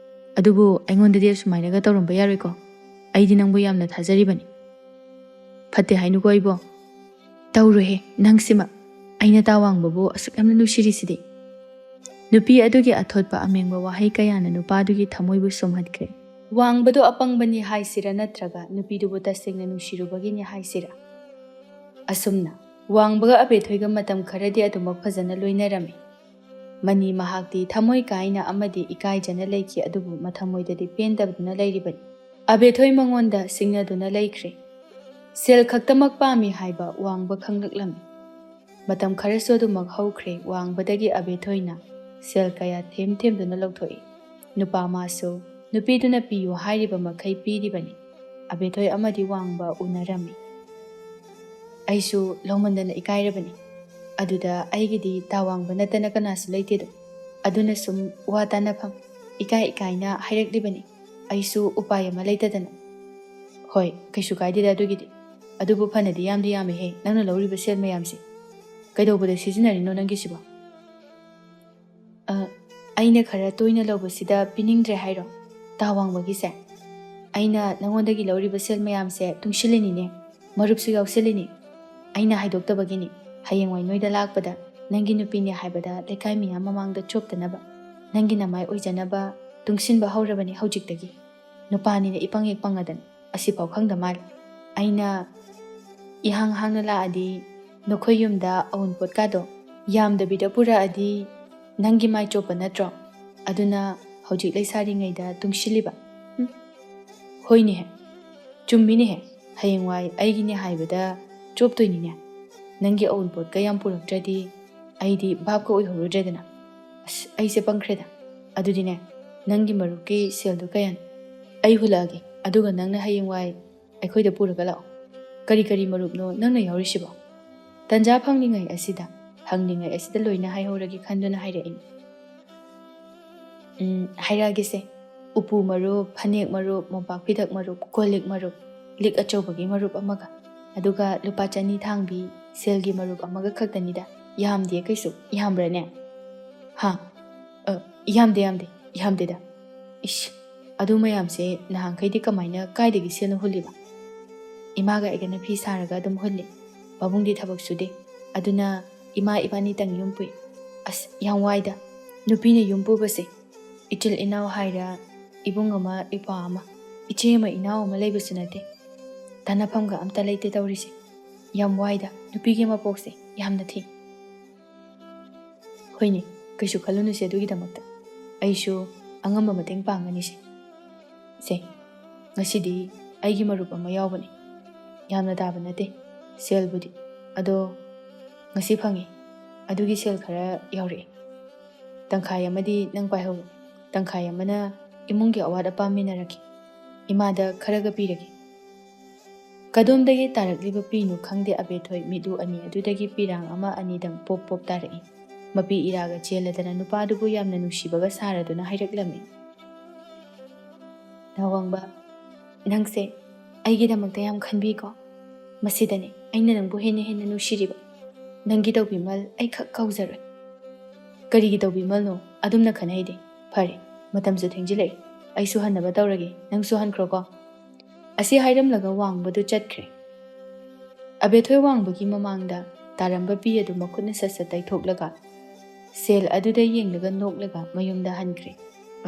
ꯑꯗꯨꯕꯨ ꯑꯩꯉꯣꯟꯗꯗꯤ ꯑꯁꯨꯃꯥꯏꯅꯒ ꯇꯧꯔꯝꯕ ꯌꯥꯔꯣꯏꯀꯣ꯫ ꯑꯩꯗꯤ ꯅꯪꯕꯨ ꯌꯥꯝꯅ ꯊꯥꯖꯔꯤꯕꯅꯤ꯫ ꯐꯠꯇꯦ ꯍꯥꯏꯅꯨꯀꯣ ꯏꯕꯣ꯫" "ꯇꯧꯔꯣꯏꯍꯦ, ꯅꯪꯁꯤꯃ꯫ ꯑꯩꯅ ꯇꯥ ꯋꯥꯡꯕꯕꯨ ꯑꯁꯨꯛ ꯌꯥꯝꯅ ꯅꯨꯡꯁꯤꯔꯤꯁꯤꯗꯤ꯫" ꯅꯨꯄꯤ ꯑꯗꯨꯒꯤ ꯑꯊꯣꯠꯄ ꯑꯃꯦꯡꯕ ꯋꯥꯍꯩ ꯀꯌꯥꯅ ꯅꯨꯄꯥꯗꯨꯒꯤ ꯊꯃꯣꯏꯕꯨ ꯁꯨꯝꯍꯠꯈ꯭ꯔꯦ꯫ "ꯋꯥꯡꯕꯗꯣ ꯑꯄꯪꯕꯅꯤ ꯍꯥꯏꯁꯤꯔꯥ, ꯅꯠꯇ꯭ꯔꯒ ꯅꯨꯄꯤꯗꯨꯕꯨ ꯇꯁꯦꯡꯅ ꯅꯨꯡꯁꯤꯔꯨꯕꯒꯤꯅꯤ ꯍꯥꯏꯁꯤꯔꯥ?" ꯑꯁꯨꯝꯅ ꯋꯥꯡꯕꯒ ꯑꯕꯦꯊꯣꯏꯒ ꯃꯇꯝ ꯈꯔꯗꯤ ꯑꯗꯨꯃꯛ ꯐꯖꯅ ꯂꯣꯏꯅꯔꯝꯃꯤ꯫ ꯃꯅꯤ ꯃꯍꯥꯛꯇꯤ ꯊꯃꯣꯏ ꯀꯥꯏꯅ ꯑꯃꯗꯤ ꯏꯀꯥꯏꯖꯅ ꯂꯩꯈꯤ, ꯑꯗꯨꯕꯨ ꯃꯊꯃꯣꯏꯗꯗꯤ ꯄꯦꯟꯗꯕꯗꯨꯅ ꯂꯩꯔꯤꯕꯅꯤ꯫ ꯑꯕꯦꯊꯣꯏ ꯃꯉꯣꯟꯗ ꯁꯤꯡꯅꯗꯨꯅ ꯂꯩꯈ꯭ꯔꯦ꯫ ꯁꯦꯜ ꯈꯛꯇꯃꯛ ꯄꯥꯝꯃꯤ ꯍꯥꯏꯕ ꯋꯥꯡꯕ ꯈꯪꯂꯛꯂꯝꯃꯤ꯫ ꯃꯇꯝ ꯈꯔꯁꯨ ꯑꯗꯨꯃꯛ ꯍꯧꯈ꯭ꯔꯦ꯫ ꯋꯥꯡꯕꯗꯒꯤ ꯑꯕꯦꯊꯣꯏꯅ ꯁꯦꯜ ꯀꯌꯥ ꯊꯦꯝ ꯊꯦꯝꯗꯨꯅ ꯂꯧꯊꯣꯛꯏ꯫ ꯅꯨꯄꯥ ꯃꯥꯁꯨ ꯅꯨꯄꯤꯗꯨꯅ ꯄꯤꯌꯨ ꯍꯥꯏꯔꯤꯕ ꯃꯈꯩ ꯄꯤꯔꯤꯕꯅꯤ꯫ ꯑꯕꯦꯊꯣꯏ ꯑꯃꯗꯤ ꯋꯥꯡꯕ ꯎꯅꯔꯝꯃꯤ꯫ ꯑꯩꯁꯨ ꯂꯧꯃꯟꯗꯅ ꯏꯀꯥꯏꯔꯕꯅꯤ꯫ ꯑꯗꯨꯗ ꯑꯩꯒꯤꯗꯤ ꯇꯥ ꯋꯥꯡꯕ ꯅꯠꯇꯅ ꯀꯅꯥꯁꯨ ꯂꯩꯇꯦꯗꯣ꯫ ꯑꯗꯨꯅ ꯁꯨꯝ ꯋꯥ ꯇꯥꯅꯐꯝ ꯏꯀꯥꯏ ꯏꯀꯥꯏꯅ ꯍꯥꯏꯔꯛꯂꯤꯕꯅꯤ꯫ ꯑꯩꯁꯨ ꯎꯄꯥꯏ ꯑꯃ ꯂꯩꯇꯗꯅ꯫ "ꯍꯣꯏ, ꯀꯩꯁꯨ ꯀꯥꯏꯗꯦꯗ ꯑꯗꯨꯒꯤꯗꯤ꯫ ꯑꯗꯨꯕꯨ ꯐꯅꯗꯤ ꯌꯥꯝꯗꯤ ꯌꯥꯝꯃꯦꯍꯦ, ꯅꯪꯅ ꯂꯧꯔꯤꯕ ꯁꯦꯜ ꯃꯌꯥꯝꯁꯦ꯫ ꯀꯩꯗꯧꯕꯗ ꯁꯤꯖꯤꯟꯅꯔꯤꯅꯣ ꯅꯪꯒꯤꯁꯤꯕꯣ?" "ꯑ, ꯑꯩꯅ ꯈꯔ ꯇꯣꯏꯅ ꯂꯧꯕꯁꯤꯗ ꯄꯤꯅꯤꯡꯗ꯭ꯔꯦ ꯍꯥꯏꯔꯣ, ꯇꯥ ꯋꯥꯡꯕꯒꯤꯁꯦ? ꯑꯩꯅ ꯅꯉꯣꯟꯗꯒꯤ ꯂꯧꯔꯤꯕ ꯁꯦꯜ ꯃꯌꯥꯝꯁꯦ ꯇꯨꯡꯁꯤꯜꯂꯤꯅꯤꯅꯦ, ꯃꯔꯨꯞꯁꯨ ꯌꯥꯎꯁꯤꯜꯂꯤꯅꯤ꯫ ꯑꯩꯅ ꯍꯥꯏꯗꯣꯛꯇꯕꯒꯤꯅꯤ꯫ ꯍꯌꯦꯡꯋꯥꯏ ꯅꯣꯏꯗ ꯂꯥꯛꯄꯗ ꯅꯪꯒꯤ ꯅꯨꯄꯤꯅꯦ ꯍꯥꯏꯕꯗ ꯂꯩꯀꯥꯏ ꯃꯤꯌꯥꯝ ꯃꯃꯥꯡꯗ ꯆꯣꯞꯇꯅꯕ, ꯅꯪꯒꯤ ꯅꯃꯥꯏ ꯑꯣꯏꯖꯅꯕ ꯇꯨꯡꯁꯤꯟꯕ ꯍꯧꯔꯕꯅꯤ ꯍꯧꯖꯤꯛꯇꯒꯤ꯫ ꯅꯨꯄꯥꯅꯤꯅ ꯏꯄꯪ ꯍꯦꯛ ꯄꯪꯉꯗꯅ ꯑꯁꯤꯐꯥꯎ ꯈꯪꯗ ꯃꯥꯜꯂꯦ꯫ ꯑꯩꯅ ꯏꯍꯥꯡ ꯍꯥꯡꯅ ꯂꯥꯛꯑꯗꯤ ꯅꯈꯣꯏ ꯌꯨꯝꯗ ꯑꯎꯟꯄꯣꯠꯀꯥꯗꯣ ꯌꯥꯝꯗꯕꯤꯗ ꯄꯨꯔꯛꯑꯗꯤ ꯅꯪꯒꯤ ꯃꯥꯏ ꯆꯣꯞꯄ ꯅꯠꯇ꯭ꯔꯣ? ꯑꯗꯨꯅ ꯍꯧꯖꯤꯛ ꯂꯩꯁꯥꯔꯤꯉꯩꯗ ꯇꯨꯡꯁꯤꯜꯂꯤꯕ꯫" "ꯍꯨꯝ, ꯍꯣꯏꯅꯦꯍꯦ, ꯆꯨꯝꯃꯤꯅꯦꯍꯦ, ꯍꯌꯦꯡꯋꯥꯏ ꯑꯩꯒꯤꯅꯦ ꯍꯥꯏꯕꯗ ꯆꯣꯞꯇꯣꯏꯅꯤꯅꯦ꯫ ꯅꯪꯒꯤ ꯑꯎꯟꯄꯣꯠꯀ ꯌꯥꯝ ꯄꯨꯔꯛꯇ꯭ꯔꯗꯤ ꯑꯩꯗꯤ ꯚꯥꯞꯀ ꯑꯣꯏꯍꯧꯔꯨꯗ꯭ꯔꯦꯗꯅ꯫ ꯑꯁ, ꯑꯩꯁꯦ ꯄꯪꯈ꯭ꯔꯦꯗ꯫ ꯑꯗꯨꯗꯤꯅꯦ, ꯅꯪꯒꯤ ꯃꯔꯨꯞꯀꯤ ꯁꯦꯜꯗꯣ ꯀꯌꯥꯅꯣ? ꯑꯩ ꯍꯨꯜꯂꯛꯑꯒꯦ, ꯑꯗꯨꯒ ꯅꯪꯅ ꯍꯌꯦꯡꯋꯥꯏ ꯑꯩꯈꯣꯏꯗ ꯄꯨꯔꯒ ꯂꯥꯛꯑꯣ꯫ ꯀꯔꯤ ꯀꯔꯤ ꯃꯔꯨꯞꯅꯣ ꯅꯪꯅ ꯌꯥꯎꯔꯤꯁꯤꯕꯣ? ꯇꯟꯖꯥ ꯐꯪꯂꯤꯉꯩ ꯑꯁꯤꯗ, ꯍꯪꯂꯤꯉꯩ ꯑꯁꯤꯗ ꯂꯣꯏꯅ ꯍꯥꯏꯍꯧꯔꯒꯦ ꯈꯟꯗꯨꯅ ꯍꯥꯏꯔꯛꯏꯅꯤ꯫ ꯎꯝ, ꯍꯥꯏꯔꯛꯑꯒꯦꯁꯦ꯫ ꯎꯄꯨ ꯃꯔꯨꯞ, ꯐꯅꯦꯛ ꯃꯔꯨꯞ, ꯃꯣꯝꯄꯥꯛ ꯐꯤꯗꯛ ꯃꯔꯨꯞ, ꯀꯣꯜ ꯂꯤꯛ ꯃꯔꯨꯞ, ꯂꯤꯛ ꯑꯆꯧꯕꯒꯤ ꯃꯔꯨꯞ ꯑꯃꯒ, ꯑꯗꯨꯒ ꯂꯨꯄꯥ ꯆꯅꯤ ꯊꯥꯡꯕꯤ ꯁꯦꯜꯒꯤ ꯃꯔꯨꯞ ꯑꯃꯒ ꯈꯛꯇꯅꯤꯗ꯫ ꯌꯥꯝꯗꯦ ꯀꯩꯁꯨ꯫ ꯌꯥꯝꯕ꯭ꯔꯅꯦ? ꯍꯥ? ꯑ, ꯌꯥꯝꯗꯦ, ꯌꯥꯝꯗꯦ, ꯌꯥꯝꯗꯦꯗ꯫ ꯏꯁ, ꯑꯗꯨ ꯃꯌꯥꯝꯁꯦ ꯅꯍꯥꯟꯈꯩꯗꯤ ꯀꯃꯥꯏꯅ, ꯀꯥꯏꯗꯒꯤ ꯁꯦꯜꯅ ꯍꯨꯜꯂꯤꯕ? ꯏꯃꯥꯒ ꯑꯩꯒꯅ ꯐꯤ ꯁꯥꯔꯒ ꯑꯗꯨꯝ ꯍꯨꯜꯂꯤ꯫ ꯄꯥꯕꯨꯡꯗꯤ ꯊꯕꯛ ꯁꯨꯗꯦ꯫ ꯑꯗꯨꯅ ꯏꯃꯥ ꯏꯕꯥꯅꯤꯇꯪ ꯌꯨꯝ ꯄꯨꯏ꯫ ꯑꯁ, ꯌꯥꯝ ꯋꯥꯏꯗ ꯅꯨꯄꯤꯅ ꯌꯨꯝ ꯄꯨꯕꯁꯦ꯫ ꯏꯆꯤꯜ ꯏꯅꯥꯎ ꯍꯥꯏꯔ ꯏꯕꯨꯡ ꯑꯃ, ꯏꯄ꯭ꯋꯥ ꯑꯃ, ꯏꯆꯦ ꯑꯃ, ꯏꯅꯥꯎ ꯑꯃ ꯂꯩꯕꯁꯨ ꯅꯠꯇꯦ꯫ ꯇꯥꯟꯅꯐꯝꯒ ꯑꯝꯇ ꯂꯩꯇꯦ ꯇꯧꯔꯤꯁꯦ꯫ ꯌꯥꯝ ꯋꯥꯏꯗ ꯅꯨꯄꯤꯒꯤ ꯃꯄꯣꯛꯁꯦ, ꯌꯥꯝꯅ ꯊꯤ꯫ ꯍꯣꯏꯅꯦ, ꯀꯩꯁꯨ ꯈꯜꯂꯨꯅꯨꯁꯦ ꯑꯗꯨꯒꯤꯗꯃꯛꯇ꯫ ꯑꯩꯁꯨ ꯑꯉꯝꯕ ꯃꯇꯦꯡ ꯄꯥꯡꯒꯅꯤꯁꯦ꯫ ꯁꯦ, ꯉꯁꯤꯗꯤ ꯑꯩꯒꯤ ꯃꯔꯨꯞ ꯑꯃ ꯌꯥꯎꯕꯅꯤ꯫ ꯌꯥꯝꯅ ꯇꯥꯕ ꯅꯠꯇꯦ ꯁꯦꯜꯕꯨꯗꯤ꯫ ꯑꯗꯣ ꯉꯁꯤ ꯐꯪꯉꯤ꯫ ꯑꯗꯨꯒꯤ ꯁꯦꯜ ꯈꯔ ꯌꯥꯎꯔꯛꯑꯦ꯫ ꯇꯪꯈꯥꯏ ꯑꯃꯗꯤ ꯅꯪ ꯄꯥꯏꯍꯧꯔꯣ꯫ ꯇꯪꯈꯥꯏ ꯑꯃꯅ ꯏꯃꯨꯡꯒꯤ ꯑꯋꯥꯠ ꯑꯄꯥ ꯃꯦꯟꯅꯔꯒꯦ꯫ ꯏꯃꯥꯗ ꯈꯔꯒ ꯄꯤꯔꯒꯦ꯫ ꯀꯗꯣꯝꯗꯒꯤ ꯇꯥꯔꯛꯂꯤꯕ ꯄꯤꯅꯣ ꯈꯪꯗꯦ, ꯑꯕꯦꯊꯣꯏ ꯃꯤꯠꯂꯨ ꯑꯅꯤ ꯑꯗꯨꯗꯒꯤ ꯄꯤꯔꯥꯡ ꯑꯃ ꯑꯅꯤꯗꯪ ꯄꯣꯞ ꯄꯣꯞ ꯇꯥꯔꯛꯏ꯫ ꯃꯄꯤ ꯏꯔꯥꯒ ꯆꯦꯜꯂꯗꯅ ꯅꯨꯄꯥꯗꯨꯕꯨ ꯌꯥꯝꯅ ꯅꯨꯡꯁꯤꯕꯒ ꯁꯥꯔꯗꯨꯅ ꯍꯥꯏꯔꯛꯂꯝꯃꯤ꯫ ꯅꯥꯋꯥꯡꯕ, ꯅꯪꯁꯦ ꯑꯩꯒꯤꯗꯃꯛꯇ ꯌꯥꯝ ꯈꯟꯕꯤꯀꯣ꯫ ꯃꯁꯤꯗꯅꯦ ꯑꯩꯅ ꯅꯪꯕꯨ ꯍꯦꯟꯅ ꯍꯦꯟꯅ ꯅꯨꯡꯁꯤꯔꯤꯕ꯫ ꯅꯪꯒꯤ ꯇꯧꯕꯤꯃꯜ ꯑꯩ ꯈꯛ ꯀꯥꯎꯖꯔꯣꯏ꯫ ꯀꯔꯤꯒꯤ ꯇꯧꯕꯤꯃꯜꯅꯣ? ꯑꯗꯨꯝꯅ ꯈꯟꯅꯩꯗꯦ꯫ ꯐꯔꯦ, ꯃꯇꯝꯁꯨ ꯊꯦꯡꯖꯤꯜꯂꯛꯏ꯫ ꯑꯩꯁꯨ ꯍꯟꯅꯕ ꯇꯧꯔꯒꯦ, ꯅꯪꯁꯨ ꯍꯟꯈ꯭ꯔꯣꯀꯣ꯫ ꯑꯁꯤ ꯍꯥꯏꯔꯝꯂꯒ ꯋꯥꯡꯕꯗꯨ ꯆꯠꯈ꯭ꯔꯦ꯫ ꯑꯕꯦꯊꯣꯏ ꯋꯥꯡꯕꯒꯤ ꯃꯃꯥꯡꯗ ꯇꯥꯔꯝꯕ ꯄꯤ ꯑꯗꯨ ꯃꯈꯨꯠꯅ ꯁꯠ ꯁꯠ ꯇꯩꯊꯣꯛꯂꯒ, ꯁꯦꯜ ꯑꯗꯨꯗ ꯌꯦꯡꯂꯒ ꯅꯣꯛꯂꯒ ꯃꯌꯨꯝꯗ ꯍꯟꯈ꯭ꯔꯦ꯫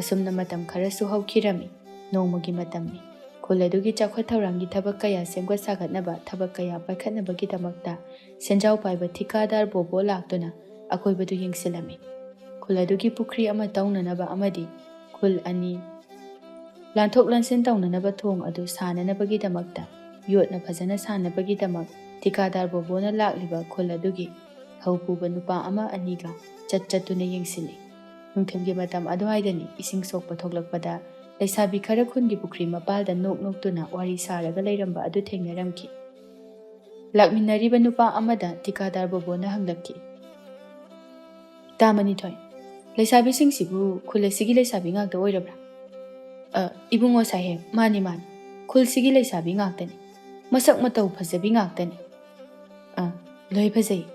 ꯑꯁꯨꯝꯅ ꯃꯇꯝ ꯈꯔꯁꯨ ꯍꯧꯈꯤꯔꯝꯃꯤ꯫ ꯅꯣꯡꯃꯒꯤ ꯃꯇꯝꯅꯤ꯫ ꯈꯨꯜ ꯑꯗꯨꯒꯤ ꯆꯥꯎꯈꯠ ꯊꯧꯔꯥꯡꯒꯤ ꯊꯕꯛ ꯀꯌꯥ ꯁꯦꯝꯒꯠ ꯁꯥꯒꯠꯅꯕ, ꯊꯕꯛ ꯀꯌꯥ ꯄꯥꯏꯈꯠꯅꯕꯒꯤꯗꯃꯛꯇ ꯁꯦꯟꯖꯥꯎ ꯄꯥꯏꯕ ꯊꯤꯀꯥꯗꯥꯔ ꯕꯣꯕꯣ ꯂꯥꯛꯇꯨꯅ ꯑꯀꯣꯏꯕꯗꯨ ꯌꯦꯡꯁꯤꯜꯂꯝꯃꯤ꯫ ꯈꯨꯜ ꯑꯗꯨꯒꯤ ꯄꯨꯈ꯭ꯔꯤ ꯑꯃ ꯇꯧꯅꯅꯕ ꯑꯃꯗꯤ ꯈꯨꯜ ꯑꯅꯤ ꯂꯥꯟꯊꯣꯛ ꯂꯥꯟꯁꯤꯟ ꯇꯧꯅꯅꯕ ꯊꯣꯡ ꯑꯗꯨ ꯁꯥꯅꯅꯕꯒꯤꯗꯃꯛꯇ, ꯌꯣꯠꯅ ꯐꯖꯅ ꯁꯥꯅꯕꯒꯤꯗꯃꯛ ꯇꯤꯀꯥꯗꯥꯔ ꯕꯣꯕꯣꯅ ꯂꯥꯛꯂꯤꯕ ꯈꯨꯜ ꯑꯗꯨꯒꯤ ꯊꯧ ꯄꯨꯕ ꯅꯨꯄꯥ ꯑꯃ ꯑꯅꯤꯒ ꯆꯠ ꯆꯠꯇꯨꯅ ꯌꯦꯡꯁꯤꯜꯂꯤ꯫ ꯅꯨꯡꯊꯤꯜꯒꯤ ꯃꯇꯝ ꯑꯗꯨꯋꯥꯏꯗꯅꯤ ꯏꯁꯤꯡ ꯁꯣꯛꯄ ꯊꯣꯛꯂꯛꯄꯗ ꯂꯩꯁꯥꯕꯤ ꯈꯔ ꯈꯨꯟꯒꯤ ꯄꯨꯈ꯭ꯔꯤ ꯃꯄꯥꯜꯗ ꯅꯣꯛ ꯅꯣꯛꯇꯨꯅ ꯋꯥꯔꯤ ꯁꯥꯔꯒ ꯂꯩꯔꯝꯕ ꯑꯗꯨ ꯊꯦꯡꯅꯔꯝꯈꯤ꯫ ꯂꯥꯛꯃꯤꯟꯅꯔꯤꯕ ꯅꯨꯄꯥ ꯑꯃꯗ ꯇꯤꯀꯥꯗꯥꯔ ꯕꯣꯕꯣꯅ ꯍꯪꯂꯛꯈꯤ, "ꯇꯥ ꯃꯅꯤꯊꯣꯏ, ꯂꯩꯁꯥꯕꯤꯁꯤꯡꯁꯤꯕꯨ ꯈꯨꯜ ꯑꯁꯤꯒꯤ ꯂꯩꯁꯥꯕꯤ ꯉꯥꯛꯇ ꯑꯣꯏꯔꯕ꯭ꯔꯥ?" "ꯑ, ꯏꯕꯨꯡꯉꯣ ꯁꯥꯍꯦꯕ, ꯃꯥꯅꯤ, ꯃꯥꯅꯤ꯫ ꯈꯨꯜꯁꯤꯒꯤ ꯂꯩꯁꯥꯕꯤ ꯉꯥꯛꯇꯅꯤ꯫ ꯃꯁꯛ ꯃꯇꯧ ꯐꯖꯕꯤ ꯉꯥꯛꯇꯅꯤ꯫" "ꯑ, ꯂꯣꯏ ꯐꯖꯩ꯫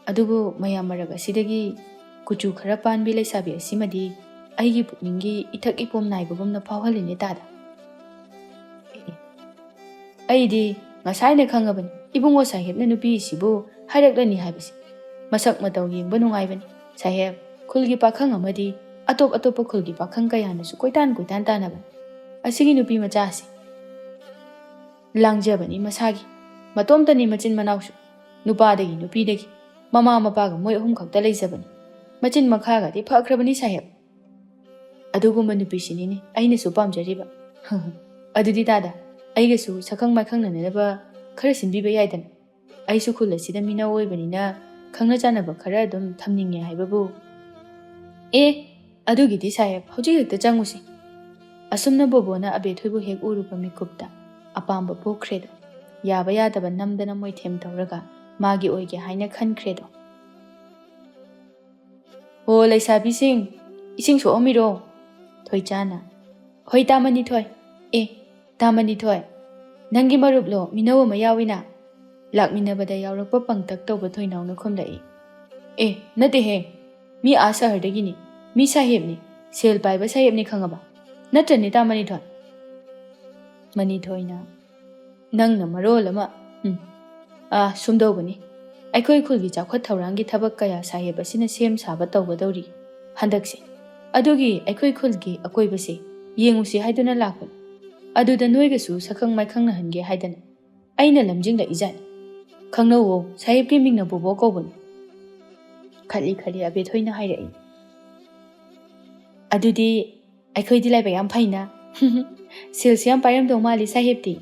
ꯑꯗꯨꯕꯨ ꯃꯌꯥꯝ ꯃꯔꯛ ꯑꯁꯤꯗꯒꯤ ꯀꯨꯆꯨ ꯈꯔ ꯄꯥꯟꯕꯤ ꯂꯩꯁꯥꯕꯤ ꯑꯁꯤꯃꯗꯤ ꯑꯩꯒꯤ ꯄꯨꯛꯅꯤꯡꯒꯤ ꯏꯊꯛ ꯏꯄꯣꯝ ꯅꯥꯏꯕꯒꯨꯝꯅ ꯐꯥꯎꯍꯜꯂꯤꯅꯦ ꯇꯥꯗ꯫" "ꯑꯦ, ꯑꯩꯗꯤ ꯉꯁꯥꯏꯅ ꯈꯪꯉꯕꯅꯤ, ꯏꯕꯨꯡꯉꯣ ꯁꯥꯍꯦꯕꯅ ꯅꯨꯄꯤ ꯑꯁꯤꯕꯨ ꯍꯥꯏꯔꯛꯂꯅꯤ ꯍꯥꯏꯕꯁꯤ꯫ ꯃꯁꯛ ꯃꯇꯧ ꯌꯦꯡꯕ ꯅꯨꯡꯉꯥꯏꯕꯅꯤ꯫ ꯁꯥꯍꯦꯕ, ꯈꯨꯜꯒꯤ ꯄꯥꯈꯪ ꯑꯃꯗꯤ ꯑꯇꯣꯞ ꯑꯇꯣꯞꯄ ꯈꯨꯜꯒꯤ ꯄꯥꯈꯪ ꯀꯌꯥꯅꯁꯨ ꯀꯣꯏꯇꯥꯟ ꯀꯣꯏꯇꯥꯟ ꯇꯥꯟꯅꯕꯅꯤ꯫ ꯑꯁꯤꯒꯤ ꯅꯨꯄꯤ ꯃꯆꯥ ꯑꯁꯤ ꯂꯥꯡꯖꯕꯅꯤ ꯃꯁꯥꯒꯤ꯫ ꯃꯇꯣꯝꯇꯅꯤ ꯃꯆꯤꯟ ꯃꯅꯥꯎꯁꯨ꯫ ꯅꯨꯄꯥꯗꯒꯤ ꯅꯨꯄꯤꯗꯒꯤ꯫ ꯃꯃꯥ ꯃꯄꯥꯒ ꯃꯣꯏ ꯑꯍꯨꯝ ꯈꯛꯇ ꯂꯩꯖꯕꯅꯤ꯫ ꯃꯆꯤꯟ ꯃꯈꯥꯒꯗꯤ ꯐꯈ꯭ꯔꯕꯅꯤ ꯁꯥꯍꯦꯕ꯫ ꯑꯗꯨꯒꯨꯝꯕ ꯅꯨꯄꯤꯁꯤꯅꯤꯅꯦ ꯑꯩꯅꯁꯨ ꯄꯥꯝꯖꯔꯤꯕ꯫" "ꯑꯗꯨꯗꯤ ꯇꯥꯗ, ꯑꯩꯒꯁꯨ ꯁꯛꯈꯪ ꯃꯥꯏꯈꯪꯅꯅꯕ ꯈꯔ ꯁꯤꯟꯕꯤꯕ ꯌꯥꯏꯗꯅ꯫ ꯑꯩꯁꯨ ꯈꯨꯜ ꯑꯁꯤꯗ ꯃꯤꯅꯧ ꯑꯣꯏꯕꯅꯤꯅ ꯈꯪꯅ ꯆꯥꯟꯅꯕ ꯈꯔ ꯑꯗꯨꯝ ꯊꯝꯅꯤꯡꯉꯦ ꯍꯥꯏꯕꯕꯨ꯫" "ꯑꯦ, ꯑꯗꯨꯒꯤꯗꯤ ꯁꯥꯍꯦꯕ, ꯍꯧꯖꯤꯛ ꯍꯦꯛꯇ ꯆꯪꯉꯨꯁꯤ꯫" ꯑꯁꯨꯝꯅ ꯕꯣꯕꯣꯅ ꯑꯕꯦꯊꯣꯏꯕꯨ ꯍꯦꯛ ꯎꯔꯨꯕ ꯃꯤꯀꯨꯞꯇ ꯑꯄꯥꯝꯕ ꯄꯣꯛꯈ꯭ꯔꯦꯗꯣ꯫ ꯌꯥꯕ ꯌꯥꯗꯕ ꯅꯝꯗꯅ ꯃꯣꯏꯊꯦꯝ ꯇꯧꯔꯒ ꯃꯥꯒꯤ ꯑꯣꯏꯒꯦ ꯍꯥꯏꯅ ꯈꯟꯈ꯭ꯔꯦꯗꯣ꯫ "ꯍꯣ ꯂꯩꯁꯥꯕꯤꯁꯤꯡ, ꯏꯁꯤꯡ ꯁꯣꯛꯑꯝꯃꯤꯔꯣ?" ꯊꯣꯏꯆꯥꯅ꯫ "ꯍꯣꯏ ꯇꯥ ꯃꯅꯤꯊꯣꯏ꯫ ꯑꯦ, ꯇꯥ ꯃꯅꯤꯊꯣꯏ, ꯅꯪꯒꯤ ꯃꯔꯨꯞꯂꯣ ꯃꯤꯅꯧ ꯑꯃ ꯌꯥꯎꯏꯅ?" ꯂꯥꯛꯃꯤꯟꯅꯕꯗ ꯌꯥꯎꯔꯛꯄ ꯄꯪꯇꯛ ꯇꯧꯕ ꯊꯣꯏꯅꯥꯎꯅ ꯈꯨꯝꯂꯛꯏ꯫ "ꯑꯦ, ꯅꯠꯇꯦꯍꯦ, ꯃꯤ ꯑꯥ ꯁꯍꯔꯗꯒꯤꯅꯤ꯫ ꯃꯤ ꯁꯥꯍꯦꯕꯅꯤ, ꯁꯦꯜ ꯄꯥꯏꯕ ꯁꯥꯍꯦꯕꯅꯤ ꯈꯪꯉꯕ? ꯅꯠꯇ꯭ꯔꯅꯦ ꯇꯥ ꯃꯅꯤꯊꯣꯏ?" ꯃꯅꯤꯊꯣꯏꯅ, "ꯅꯪꯅ ꯃꯔꯣꯜ ꯑꯃ, ꯎꯝ, ꯑꯥ, ꯁꯨꯝꯗꯧꯕꯅꯤ꯫ ꯑꯩꯈꯣꯏ ꯈꯨꯜꯒꯤ ꯆꯥꯎꯈꯠ ꯊꯧꯔꯥꯡꯒꯤ ꯊꯕꯛ ꯀꯌꯥ ꯁꯥꯍꯦꯕ ꯑꯁꯤꯅ ꯁꯦꯝ ꯁꯥꯕ ꯇꯧꯒꯗꯧꯔꯤ ꯍꯟꯗꯛꯁꯦ꯫ ꯑꯗꯨꯒꯤ ꯑꯩꯈꯣꯏ ꯈꯨꯜꯒꯤ ꯑꯀꯣꯏꯕꯁꯦ ꯌꯦꯡꯉꯨꯁꯤ ꯍꯥꯏꯗꯨꯅ ꯂꯥꯛꯄꯅꯤ꯫ ꯑꯗꯨꯗ ꯅꯣꯏꯒꯁꯨ ꯁꯛꯈꯪ ꯃꯥꯏꯈꯪꯅꯍꯟꯒꯦ ꯍꯥꯏꯗꯅ ꯑꯩꯅ ꯂꯝꯖꯤꯡꯂꯛꯏꯖꯥꯠꯅꯤ꯫ ꯈꯪꯅꯧꯋꯣ, ꯁꯥꯍꯦꯕꯀꯤ ꯃꯤꯡꯅ ꯕꯣꯕꯣ ꯀꯧꯕꯅꯤ꯫" ꯈꯠꯂꯤ ꯈꯠꯂꯤ ꯑꯕꯦꯊꯣꯏꯅ ꯍꯥꯏꯔꯛꯏ꯫ "ꯑꯗꯨꯗꯤ ꯑꯩꯈꯣꯏꯗꯤ ꯂꯥꯏꯕꯛ ꯌꯥꯝ ꯐꯩꯅ, ꯁꯦꯜꯁꯨ ꯌꯥꯝ ꯄꯥꯏꯔꯝꯗꯧ ꯃꯥꯜꯂꯤ ꯁꯥꯍꯦꯕꯇꯤ꯫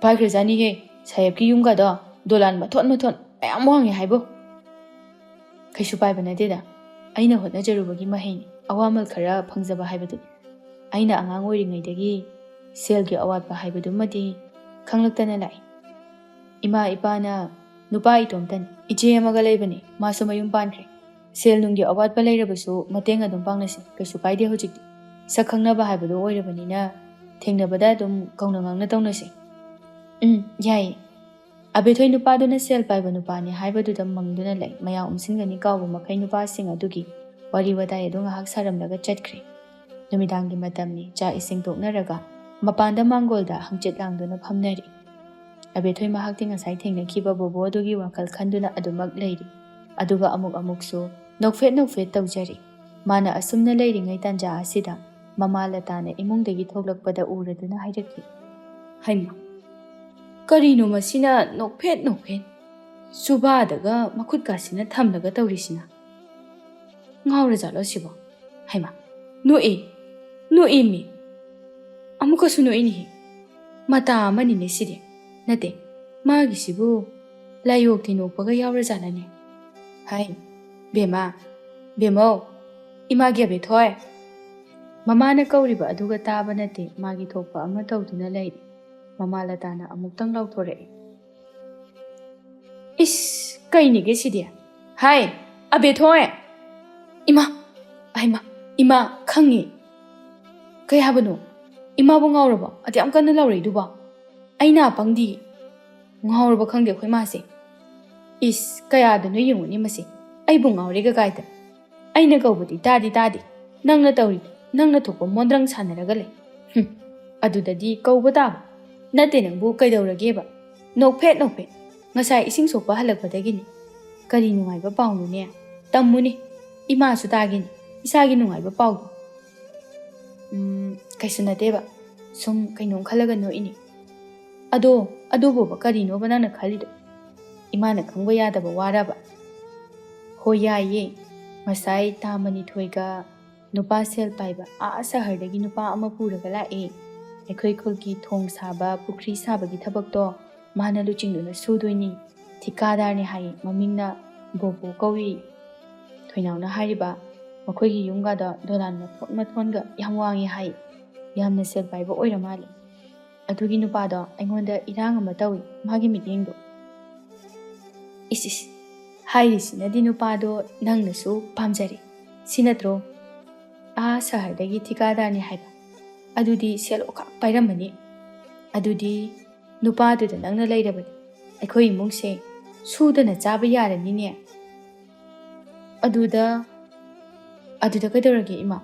ꯄꯥꯏꯈ꯭ꯔꯖꯥꯅꯤꯍꯦ, ꯁꯥꯍꯦꯕꯀꯤ ꯌꯨꯝꯒꯗꯣ ꯗꯣꯂꯥꯟ ꯃꯊꯣꯟ ꯃꯊꯣꯟ ꯃꯌꯥꯝ ꯋꯥꯡꯉꯦ ꯍꯥꯏꯕꯣ꯫ ꯀꯩꯁꯨ ꯄꯥꯏꯕ ꯅꯠꯇꯦꯗ, ꯑꯩꯅ ꯍꯣꯠꯅꯖꯔꯨꯕꯒꯤ ꯃꯍꯩꯅꯤ, ꯑꯋꯥꯃꯜ ꯈꯔ ꯐꯪꯖꯕ ꯍꯥꯏꯕꯗꯨꯅꯤ꯫ ꯑꯩꯅ ꯑꯉꯥꯡ ꯑꯣꯏꯔꯤꯉꯩꯗꯒꯤ ꯁꯦꯜꯒꯤ ꯑꯋꯥꯠꯄ ꯍꯥꯏꯕꯗꯨꯃꯗꯤ ꯈꯪꯂꯛꯇꯅ ꯂꯥꯛꯏ꯫ ꯏꯃꯥ ꯏꯄꯥꯅ ꯅꯨꯄꯥ ꯏꯇꯣꯝꯇꯅꯤ, ꯏꯆꯦ ꯑꯃꯒ ꯂꯩꯕꯅꯤ, ꯃꯥꯁꯨ ꯃꯌꯨꯝ ꯄꯥꯟꯈ꯭ꯔꯦ꯫ ꯁꯦꯜ ꯅꯨꯡꯒꯤ ꯑꯋꯥꯠꯄ ꯂꯩꯔꯕꯁꯨ ꯃꯇꯦꯡ ꯑꯗꯨꯝ ꯄꯥꯡꯅꯁꯤ, ꯀꯩꯁꯨ ꯀꯥꯏꯗꯦ꯫ ꯍꯧꯖꯤꯛꯇꯤ ꯁꯛ ꯈꯪꯅꯕ ꯍꯥꯏꯕꯗꯨ ꯑꯣꯏꯔꯕꯅꯤꯅ ꯊꯦꯡꯅꯕꯗ ꯑꯗꯨꯝ ꯀꯧꯅ ꯉꯥꯡꯅ ꯇꯧꯅꯁꯤ꯫ ꯎꯝ, ꯌꯥꯏꯌꯦ꯫ ꯑꯕꯦꯊꯣꯏ ꯅꯨꯄꯥꯗꯨꯅ ꯁꯦꯜ ꯄꯥꯏꯕ ꯅꯨꯄꯥꯅꯤ ꯍꯥꯏꯕꯗꯨꯗ ꯃꯪꯗꯨꯅ ꯂꯩ꯫ ꯃꯌꯥ ꯎꯝꯁꯤꯟꯒꯅꯤ ꯀꯥꯎꯕ ꯃꯈꯩ ꯅꯨꯄꯥꯁꯤꯡ ꯑꯗꯨꯒꯤ ꯋꯥꯔꯤ ꯋꯥꯇꯥꯏ ꯑꯗꯨ ꯉꯥꯏꯍꯥꯛ ꯁꯥꯔꯝꯂꯒ ꯆꯠꯈ꯭ꯔꯦ꯫ ꯅꯨꯃꯤꯗꯥꯡꯒꯤ ꯃꯇꯝꯅꯤ, ꯆꯥꯛ ꯏꯁꯤꯡ ꯇꯣꯛꯅꯔꯒ ꯃꯄꯥꯟꯗ ꯃꯥꯡꯒꯣꯜꯗ ꯍꯪꯆꯤꯠ ꯂꯥꯡꯗꯨꯅ ꯐꯝꯅꯔꯤ꯫ ꯑꯕꯦꯊꯣꯏ ꯃꯍꯥꯛꯇꯤ ꯉꯁꯥꯏ ꯊꯦꯡꯅꯈꯤꯕ ꯕꯣꯕꯣ ꯑꯗꯨꯒꯤ ꯋꯥꯈꯜ ꯈꯟꯗꯨꯅ ꯑꯗꯨꯃꯛ ꯂꯩꯔꯤ꯫ ꯑꯗꯨꯒ ꯑꯃꯨꯛ ꯑꯃꯨꯛꯁꯨ ꯅꯣꯛꯐꯦꯠ ꯅꯣꯛꯐꯦꯠ ꯇꯧꯖꯔꯤ꯫ ꯃꯥꯅ ꯑꯁꯨꯝꯅ ꯂꯩꯔꯤꯉꯩ ꯇꯥꯟꯖꯥ ꯑꯁꯤꯗ ꯃꯃꯥ ꯂꯇꯥꯅ ꯏꯃꯨꯡꯗꯒꯤ ꯊꯣꯛꯂꯛꯄꯗ ꯎꯔꯗꯨꯅ ꯍꯥꯏꯔꯛꯈꯤ, "ꯍꯩꯃꯥ, ꯀꯔꯤꯅꯣ ꯃꯁꯤꯅ ꯅꯣꯛꯐꯦꯠ ꯅꯣꯛꯐꯦꯠ ꯁꯨꯕꯥꯗꯒ ꯃꯈꯨꯠꯀꯥꯁꯤꯅ ꯊꯝꯂꯒ ꯇꯧꯔꯤꯁꯤꯅ? ꯉꯥꯎꯔꯖꯥꯠꯂꯣ ꯁꯤꯕꯣ? ꯍꯩꯃꯥ, ꯅꯣꯛꯑꯦ, ꯅꯣꯛꯑꯦꯃꯤ꯫ ꯑꯃꯨꯛꯀꯁꯨ ꯅꯣꯛꯏꯅꯦꯍꯦ꯫ ꯃꯇꯥ ꯑꯃꯅꯤꯅꯦ ꯁꯤꯗꯤ꯫ ꯅꯠꯇꯦ, ꯃꯥꯒꯤꯁꯤꯕꯨ ꯂꯥꯏꯑꯣꯛꯇꯤ ꯅꯣꯛꯄꯒ ꯌꯥꯎꯔꯖꯥꯠꯂꯅꯦ? ꯍꯥꯏ, ꯕꯦꯝꯃ, ꯕꯦꯝꯃꯧ, ꯏꯃꯥꯒꯤ ꯑꯕꯦꯊꯣꯏ!" ꯃꯃꯥꯅ ꯀꯧꯔꯤꯕ ꯑꯗꯨꯒ ꯇꯥꯕ ꯅꯠꯇꯦ, ꯃꯥꯒꯤ ꯊꯣꯛꯄ ꯑꯃ ꯇꯧꯗꯨꯅ ꯂꯩꯔꯤ꯫ ꯃꯃꯥ ꯂꯇꯥꯅ ꯑꯃꯨꯛꯇꯪ ꯂꯥꯎꯊꯣꯔꯛꯏ, "ꯏꯁ, ꯀꯩꯅꯤꯒꯦ ꯁꯤꯗꯤ? ꯍꯥꯏ, ꯑꯕꯦꯊꯣꯏ!" "ꯏꯃꯥ! ꯍꯩꯃꯥ! ꯏꯃꯥ, ꯈꯪꯉꯦ!" "ꯀꯩ ꯍꯥꯏꯕꯅꯣ? ꯏꯃꯥꯕꯨ ꯉꯥꯎꯔꯕꯣ? ꯑꯗꯨ ꯌꯥꯝ ꯀꯟꯅ ꯂꯥꯎꯔꯛꯏꯗꯨꯕꯣ?" "ꯑꯩꯅ ꯄꯪꯗꯤ ꯉꯥꯎꯔꯕ ꯈꯪꯗꯦ ꯑꯩꯈꯣꯏ ꯃꯥꯁꯦ꯫ ꯏꯁ, ꯀꯌꯥꯗꯅꯣ ꯌꯦꯡꯉꯨꯅꯦ ꯃꯁꯦ, ꯑꯩꯕꯨ ꯉꯥꯎꯔꯦꯒ ꯀꯥꯏꯗ꯫ ꯑꯩꯅ ꯀꯧꯕꯗꯤ ꯇꯥꯗꯤ ꯇꯥꯗꯦ, ꯅꯪꯅ ꯇꯧꯔꯤꯗꯣ, ꯅꯪꯅ ꯊꯣꯛꯄ ꯃꯣꯟꯗ꯭ꯔꯪ ꯁꯥꯟꯅꯔꯒ ꯂꯩ꯫ ꯍꯨꯝ, ꯑꯗꯨꯗꯗꯤ ꯀꯧꯕ ꯇꯥꯕ꯫ ꯅꯠꯇꯦ, ꯅꯪꯕꯨ ꯀꯩꯗꯧꯔꯒꯦꯕ? ꯅꯣꯛꯐꯦꯠ ꯅꯣꯛꯐꯦꯠ, ꯉꯁꯥꯏ ꯏꯁꯤꯡ ꯁꯣꯛꯄ ꯍꯜꯂꯛꯄꯗꯒꯤꯅꯤ꯫ ꯀꯔꯤ ꯅꯨꯡꯉꯥꯏꯕ ꯄꯥꯎꯅꯣꯅꯦ? ꯇꯝꯃꯨꯅꯦ, ꯏꯃꯥꯁꯨ ꯇꯥꯒꯦꯅꯦ, ꯏꯆꯥꯒꯤ ꯅꯨꯡꯉꯥꯏꯕ ꯄꯥꯎꯗꯣ꯫" "ꯎꯝ, ꯀꯩꯁꯨ ꯅꯠꯇꯦꯕ, ꯁꯨꯝ ꯀꯩꯅꯣꯝ ꯈꯜꯂꯒ ꯅꯣꯛꯏꯅꯦ꯫ ꯑꯗꯣ, ꯑꯗꯨꯕꯨꯕ ꯀꯔꯤꯅꯣꯕ ꯅꯪꯅ ꯈꯜꯂꯤꯗꯣ? ꯏꯃꯥꯅ ꯈꯪꯕ ꯌꯥꯗꯕ ꯋꯥꯔꯕ?" "ꯍꯣꯏ, ꯌꯥꯏꯌꯦ꯫ ꯉꯁꯥꯏ ꯇꯥ ꯃꯅꯤꯊꯣꯏꯒ ꯅꯨꯄꯥ ꯁꯦꯜ ꯄꯥꯏꯕ ꯑꯥ ꯁꯍꯔꯗꯒꯤ ꯅꯨꯄꯥ ꯑꯃ ꯄꯨꯔꯒ ꯂꯥꯛꯑꯦ꯫ ꯑꯩꯈꯣꯏ ꯈꯨꯜꯒꯤ ꯊꯣꯡ ꯁꯥꯕ, ꯄꯨꯈ꯭ꯔꯤ ꯁꯥꯕꯒꯤ ꯊꯕꯛꯇꯣ ꯃꯥꯅ ꯂꯨꯆꯤꯡꯗꯨꯅ ꯁꯨꯗꯣꯏꯅꯤ꯫ ꯊꯤꯀꯥꯗꯥꯔꯅꯤ ꯍꯥꯏ, ꯃꯃꯤꯡꯅ ꯕꯣꯕꯣ ꯀꯧꯏ꯫ ꯊꯣꯏꯅꯥꯎꯅ ꯍꯥꯏꯔꯤꯕ, ꯃꯈꯣꯏꯒꯤ ꯌꯨꯝꯒꯗꯣ ꯗꯣꯂꯥꯟ ꯃꯊꯣꯟ ꯃꯊꯣꯟꯒ ꯌꯥꯝ ꯋꯥꯡꯉꯤ ꯍꯥꯏ꯫ ꯌꯥꯝꯅ ꯁꯦꯜ ꯄꯥꯏꯕ ꯑꯣꯏꯔ ꯃꯥꯜꯂꯦ꯫ ꯑꯗꯨꯒꯤ ꯅꯨꯄꯥꯗꯣ ꯑꯩꯉꯣꯟꯗ ꯏꯔꯥꯡ ꯑꯃ ꯇꯧꯏ, ꯃꯥꯒꯤ ꯃꯤꯠꯌꯦꯡꯗꯣ꯫ ꯏꯁ ꯏꯁ, ꯍꯥꯏꯔꯤꯁꯤꯅꯗꯤ ꯅꯨꯄꯥꯗꯣ ꯅꯪꯅꯁꯨ ꯄꯥꯝꯖꯔꯦ, ꯁꯤ ꯅꯠꯇ꯭ꯔꯣ? ꯑꯥ ꯁꯍꯔꯗꯒꯤ ꯊꯤꯀꯥꯗꯥꯔꯅꯤ ꯍꯥꯏꯕ꯫ ꯑꯗꯨꯗꯤ ꯁꯦꯜ ꯑꯣꯈꯥꯛ ꯄꯥꯏꯔꯝꯃꯅꯤ꯫ ꯑꯗꯨꯗꯤ ꯅꯨꯄꯥꯗꯨꯗ ꯅꯪꯅ ꯂꯩꯔꯕꯗꯤ ꯑꯩꯈꯣꯏ ꯏꯃꯨꯡꯁꯦ ꯁꯨꯗꯅ ꯆꯥꯕ ꯌꯥꯔꯅꯤꯅꯦ꯫ ꯑꯗꯨꯗ, ꯑꯗꯨꯗ ꯀꯩꯗꯧꯔꯒꯦ ꯏꯃꯥ?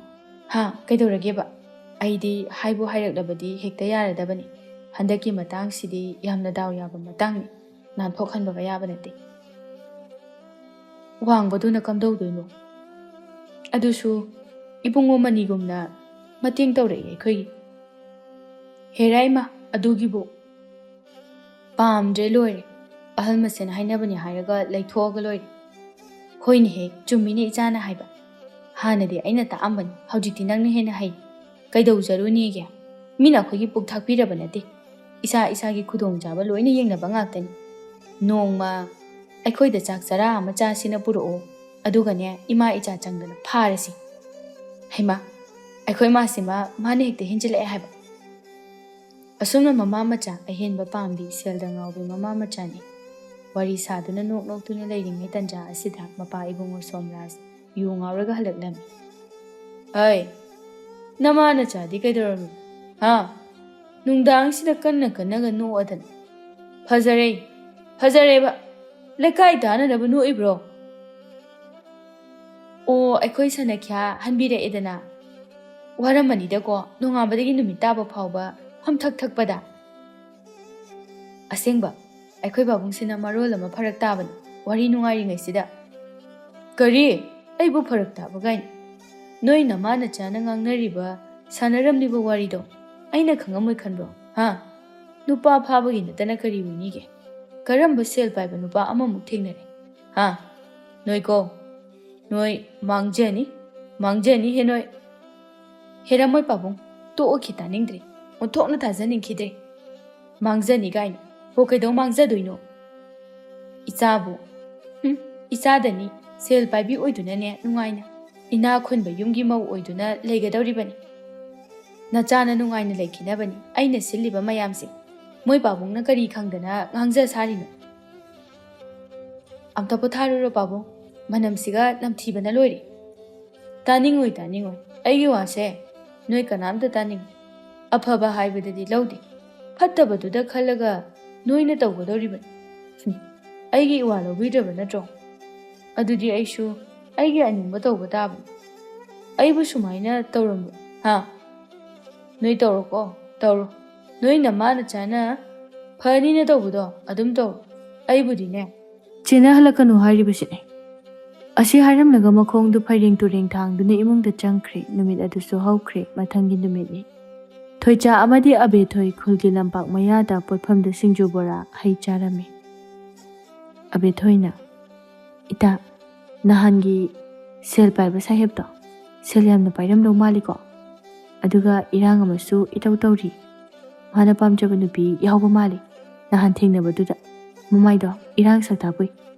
ꯍꯥ, ꯀꯩꯗꯧꯔꯒꯦꯕ? ꯑꯩꯗꯤ ꯍꯥꯏꯕꯨ ꯍꯥꯏꯔꯛꯂꯕꯗꯤ ꯍꯦꯛꯇ ꯌꯥꯔꯗꯕꯅꯤ꯫ ꯍꯟꯗꯛꯀꯤ ꯃꯇꯥꯡꯁꯤꯗꯤ ꯌꯥꯝꯅ ꯗꯥꯎ ꯌꯥꯕ ꯃꯇꯥꯡꯅꯤ, ꯅꯥꯟꯊꯣꯛꯍꯟꯕꯒ ꯌꯥꯕ ꯅꯠꯇꯦ꯫ ꯋꯥꯡꯕꯗꯨꯅ ꯀꯝꯗꯧꯗꯣꯏꯅꯣ? ꯑꯗꯨꯁꯨ ꯏꯕꯨꯡꯉꯣ ꯃꯅꯤꯒꯨꯝꯅ ꯃꯇꯦꯡ ꯇꯧꯔꯛꯏ ꯑꯩꯈꯣꯏꯒꯤ꯫ ꯍꯦꯔꯥ ꯏꯃꯥ, ꯑꯗꯨꯒꯤꯕꯨ ꯄꯥꯝꯗ꯭ꯔꯦ ꯂꯣꯏꯔꯦ꯫ ꯑꯍꯜ ꯃꯁꯦꯟ ꯍꯥꯏꯅꯕꯅꯤ ꯍꯥꯏꯔꯒ ꯂꯩꯊꯣꯛꯑꯒ ꯂꯣꯏꯔꯦ꯫ ꯍꯣꯏꯅꯦꯍꯦ, ꯆꯨꯝꯃꯤꯅꯦ ꯏꯆꯥꯅ ꯍꯥꯏꯕ꯫ ꯍꯥꯟꯅꯗꯤ ꯑꯩꯅ ꯇꯥꯛꯑꯝꯕꯅꯤ, ꯍꯧꯖꯤꯛꯇꯤ ꯅꯪꯅ ꯍꯦꯟꯅ ꯍꯩ꯫ ꯀꯩꯗꯧꯖꯔꯨꯅꯦꯒꯦ? ꯃꯤꯅ ꯑꯩꯈꯣꯏꯒꯤ ꯄꯨꯛ ꯊꯥꯛꯄꯤꯔꯕ ꯅꯠꯇꯦ꯫ ꯏꯁꯥ ꯏꯁꯥꯒꯤ ꯈꯨꯗꯣꯡꯆꯥꯕ ꯂꯣꯏꯅ ꯌꯦꯡꯅꯕ ꯉꯥꯛꯇꯅꯤ꯫ ꯅꯣꯡꯃ ꯑꯩꯈꯣꯏꯗ ꯆꯥꯛ ꯆꯔꯥ ꯑꯃ ꯆꯥꯁꯤꯅ ꯄꯨꯔꯛꯑꯣ, ꯑꯗꯨꯒꯅꯦ ꯏꯃꯥ ꯏꯆꯥ ꯆꯪꯗꯅ ꯐꯥꯔꯁꯤ꯫ ꯍꯩꯃꯥ, ꯑꯩꯈꯣꯏ ꯃꯥꯁꯤꯃ ꯃꯥꯅ ꯍꯦꯛꯇ ꯍꯦꯟꯖꯤꯜꯂꯛꯑꯦ ꯍꯥꯏꯕ꯫ ꯑꯁꯨꯝꯅ ꯃꯃꯥ ꯃꯆꯥ ꯑꯍꯦꯟꯕ ꯄꯥꯝꯕꯤ ꯁꯦꯜꯗ ꯉꯥꯎꯕꯤ ꯃꯃꯥ ꯃꯆꯥꯅꯤ꯫ ꯋꯥꯔꯤ ꯁꯥꯗꯨꯅ ꯅꯣꯛ ꯅꯣꯛꯇꯨꯅ ꯂꯩꯔꯤꯉꯩ ꯇꯟꯖꯥ ꯑꯁꯤꯗ ꯃꯄꯥ ꯏꯕꯨꯡꯉꯣ ꯁꯣꯝꯔꯥꯖ ꯌꯨ ꯉꯥꯎꯔꯒ ꯍꯜꯂꯛꯂꯝꯃꯤ꯫ "ꯑꯩ, ꯅꯃꯥ ꯅꯆꯥꯗꯤ ꯀꯩꯗꯧꯔꯝꯃꯤ? ꯍꯥ? ꯅꯨꯡꯗꯥꯡꯁꯤꯗ ꯀꯟꯅ ꯀꯟꯅꯒ ꯅꯣꯛꯑꯗꯅ꯫ ꯐꯖꯔꯦ, ꯐꯖꯔꯦꯕ꯫ ꯂꯩꯀꯥꯏ ꯇꯥꯅꯅꯕ ꯅꯣꯛꯏꯕ꯭ꯔꯣ?" "ꯑꯣ, ꯑꯩꯈꯣꯏ ꯁꯅꯈ꯭ꯌꯥ ꯍꯟꯕꯤꯔꯛꯑꯦꯗꯅ꯫ ꯋꯥꯔꯝꯃꯅꯤꯗꯀꯣ, ꯅꯣꯡꯉꯥꯟꯕꯗꯒꯤ ꯅꯨꯃꯤꯠ ꯇꯥꯕ ꯐꯥꯎꯕ ꯐꯝ ꯊꯛ ꯊꯛꯄꯗ꯫" ꯑꯁꯦꯡꯕ, ꯑꯩꯈꯣꯏ ꯄꯥꯕꯨꯡꯁꯤꯅ ꯃꯔꯣꯜ ꯑꯃ ꯐꯔꯛ ꯇꯥꯕꯅꯤ, ꯋꯥꯔꯤ ꯅꯨꯡꯉꯥꯏꯔꯤꯉꯩꯁꯤꯗ꯫ "ꯀꯔꯤ? ꯑꯩꯕꯨ ꯐꯔꯛ ꯇꯥꯕ ꯀꯥꯏꯅ? ꯅꯣꯏ ꯅꯃꯥ ꯅꯆꯥꯅ ꯉꯥꯡꯅꯔꯤꯕ, ꯁꯥꯟꯅꯔꯝꯂꯤꯕ ꯋꯥꯔꯤꯗꯣ ꯑꯩꯅ ꯈꯪꯉꯝꯃꯣꯏ ꯈꯟꯕ꯭ꯔꯣ? ꯍꯥ? ꯅꯨꯄꯥ ꯐꯥꯕꯒꯤ ꯅꯠꯇꯅ ꯀꯔꯤ ꯑꯣꯏꯅꯤꯒꯦ? ꯀꯔꯝꯕ ꯁꯦꯜ ꯄꯥꯏꯕ ꯅꯨꯄꯥ ꯑꯃꯃꯨꯛ ꯊꯦꯡꯅꯔꯦ? ꯍꯥ? ꯅꯣꯏꯀꯣ, ꯅꯣꯏ ꯃꯥꯡꯖꯅꯤ꯫ ꯃꯥꯡꯖꯅꯤ ꯍꯦ ꯅꯣꯏ꯫ ꯍꯦꯔꯝꯃꯣꯏ ꯄꯥꯕꯨꯡ, ꯇꯣꯛꯑꯣ, ꯈꯤ ꯇꯥꯅꯤꯡꯗ꯭ꯔꯦ꯫ ꯑꯣꯟꯊꯣꯛꯅ ꯊꯥꯖꯅꯤꯡꯈꯤꯗ꯭ꯔꯦ꯫ ꯃꯥꯡꯖꯅꯤ ꯀꯥꯏꯅ꯫ ꯍꯣ, ꯀꯩꯗꯧ ꯃꯥꯡꯖꯗꯣꯏꯅꯣ? ꯏꯆꯥꯕꯨ꯫ ꯍꯨꯝ, ꯏꯆꯥꯗꯅꯤ꯫ ꯁꯦꯜ ꯄꯥꯏꯕꯤ ꯑꯣꯏꯗꯨꯅꯅꯦ ꯅꯨꯡꯉꯥꯏꯅ ꯏꯅꯥ ꯈꯨꯟꯕ ꯌꯨꯝꯒꯤ ꯃꯧ ꯑꯣꯏꯗꯨꯅ ꯂꯩꯒꯗꯧꯔꯤꯕꯅꯤ꯫ ꯅꯆꯥꯅ ꯅꯨꯡꯉꯥꯏꯅ ꯂꯩꯈꯤꯅꯕꯅꯤ ꯑꯩꯅ ꯁꯤꯜꯂꯤꯕ ꯃꯌꯥꯝꯁꯦ꯫ ꯃꯣꯏ ꯄꯥꯕꯨꯡꯅ ꯀꯔꯤ ꯈꯪꯗꯅ ꯉꯥꯡꯖ ꯁꯥꯔꯤꯅꯣ? ꯑꯝꯇ ꯄꯣꯊꯥꯔꯨꯔꯣ ꯄꯥꯕꯨꯡ, ꯃꯅꯝꯁꯤꯒ ꯅꯝꯊꯤꯕꯅ ꯂꯣꯏꯔꯦ꯫ ꯇꯥꯅꯤꯡꯉꯣꯏ, ꯇꯥꯅꯤꯡꯉꯣꯏ꯫ ꯑꯩꯒꯤ ꯋꯥꯁꯦ ꯅꯣꯏ ꯀꯅꯥꯝꯇ ꯇꯥꯅꯤꯡꯉꯣꯏ꯫ ꯑꯐꯕ ꯍꯥꯏꯕꯗꯗꯤ ꯂꯧꯗꯦ꯫ ꯐꯠꯇꯕꯗꯨꯗ ꯈꯜꯂꯒ ꯅꯣꯏꯅ ꯇꯧꯒꯗꯧꯔꯤꯕꯅꯤ꯫ ꯍꯨꯝ, ꯑꯩꯒꯤ ꯏꯋꯥ ꯂꯧꯕꯤꯗ꯭ꯔꯕ ꯅꯠꯇ꯭ꯔꯣ? ꯑꯗꯨꯗꯤ ꯑꯩꯁꯨ ꯑꯩꯒꯤ ꯑꯅꯤꯡꯕ ꯇꯧꯕ ꯇꯥꯕꯅꯤ꯫ ꯑꯩꯕꯨ ꯁꯨꯃꯥꯏꯅ ꯇꯧꯔꯝꯕ, ꯍꯥ? ꯅꯣꯏ ꯇꯧꯔꯣꯀꯣ, ꯇꯧꯔꯣ꯫ ꯅꯣꯏ ꯅꯃꯥ ꯅꯆꯥꯅ ꯐꯅꯤꯅ ꯇꯧꯕꯗꯣ ꯑꯗꯨꯝ ꯇꯧꯔꯣ꯫ ꯑꯩꯕꯨꯗꯤꯅꯦ, ꯆꯦꯟꯅꯍꯜꯂꯛꯀꯅꯨ ꯍꯥꯏꯔꯤꯕꯁꯤꯅꯦ꯫ ꯑꯁꯤ ꯍꯥꯏꯔꯝꯂꯒ ꯃꯈꯣꯡꯗꯨ ꯐꯩꯔꯦꯡ ꯇꯨꯔꯦꯡ ꯊꯥꯡꯗꯨꯅ ꯏꯃꯨꯡꯗ ꯆꯪꯈ꯭ꯔꯦ꯫ ꯅꯨꯃꯤꯠ ꯑꯗꯨꯁꯨ ꯍꯧꯈ꯭ꯔꯦ꯫ ꯃꯊꯪꯒꯤ ꯅꯨꯃꯤꯠꯅꯤ꯫ ꯊꯣꯏꯆꯥ ꯑꯃꯗꯤ ꯑꯕꯦꯊꯣꯏ ꯈꯨꯜꯒꯤ ꯂꯝꯄꯥꯛ ꯃꯌꯥꯗ ꯄꯣꯠꯐꯝꯗ ꯁꯤꯡꯖꯨ ꯕꯣꯔꯥ, ꯍꯩ ꯆꯥꯔꯝꯃꯤ꯫ ꯑꯕꯦꯊꯣꯏꯅ, "ꯏꯇꯥ, ꯅꯍꯥꯟꯒꯤ ꯁꯦꯜ ꯄꯥꯏꯕ ꯁꯥꯍꯦꯕꯇꯣ ꯁꯦꯜ ꯌꯥꯝꯅ ꯄꯥꯏꯔꯝꯗꯧ ꯃꯥꯜꯂꯤꯀꯣ? ꯑꯗꯨꯒ ꯏꯔꯥꯡ ꯑꯃꯁꯨ ꯏꯇꯧ ꯇꯧꯔꯤ꯫ ꯃꯥꯅ ꯄꯥꯝꯖꯕ ꯅꯨꯄꯤ ꯌꯥꯎꯕ ꯃꯥꯜꯂꯤ꯫ ꯅꯍꯥꯟ ꯊꯦꯡꯅꯕꯗꯨꯗ ꯃꯃꯥꯏꯗꯣ ꯏꯔꯥꯡ ꯁꯛꯇꯥꯛꯄꯨꯏ꯫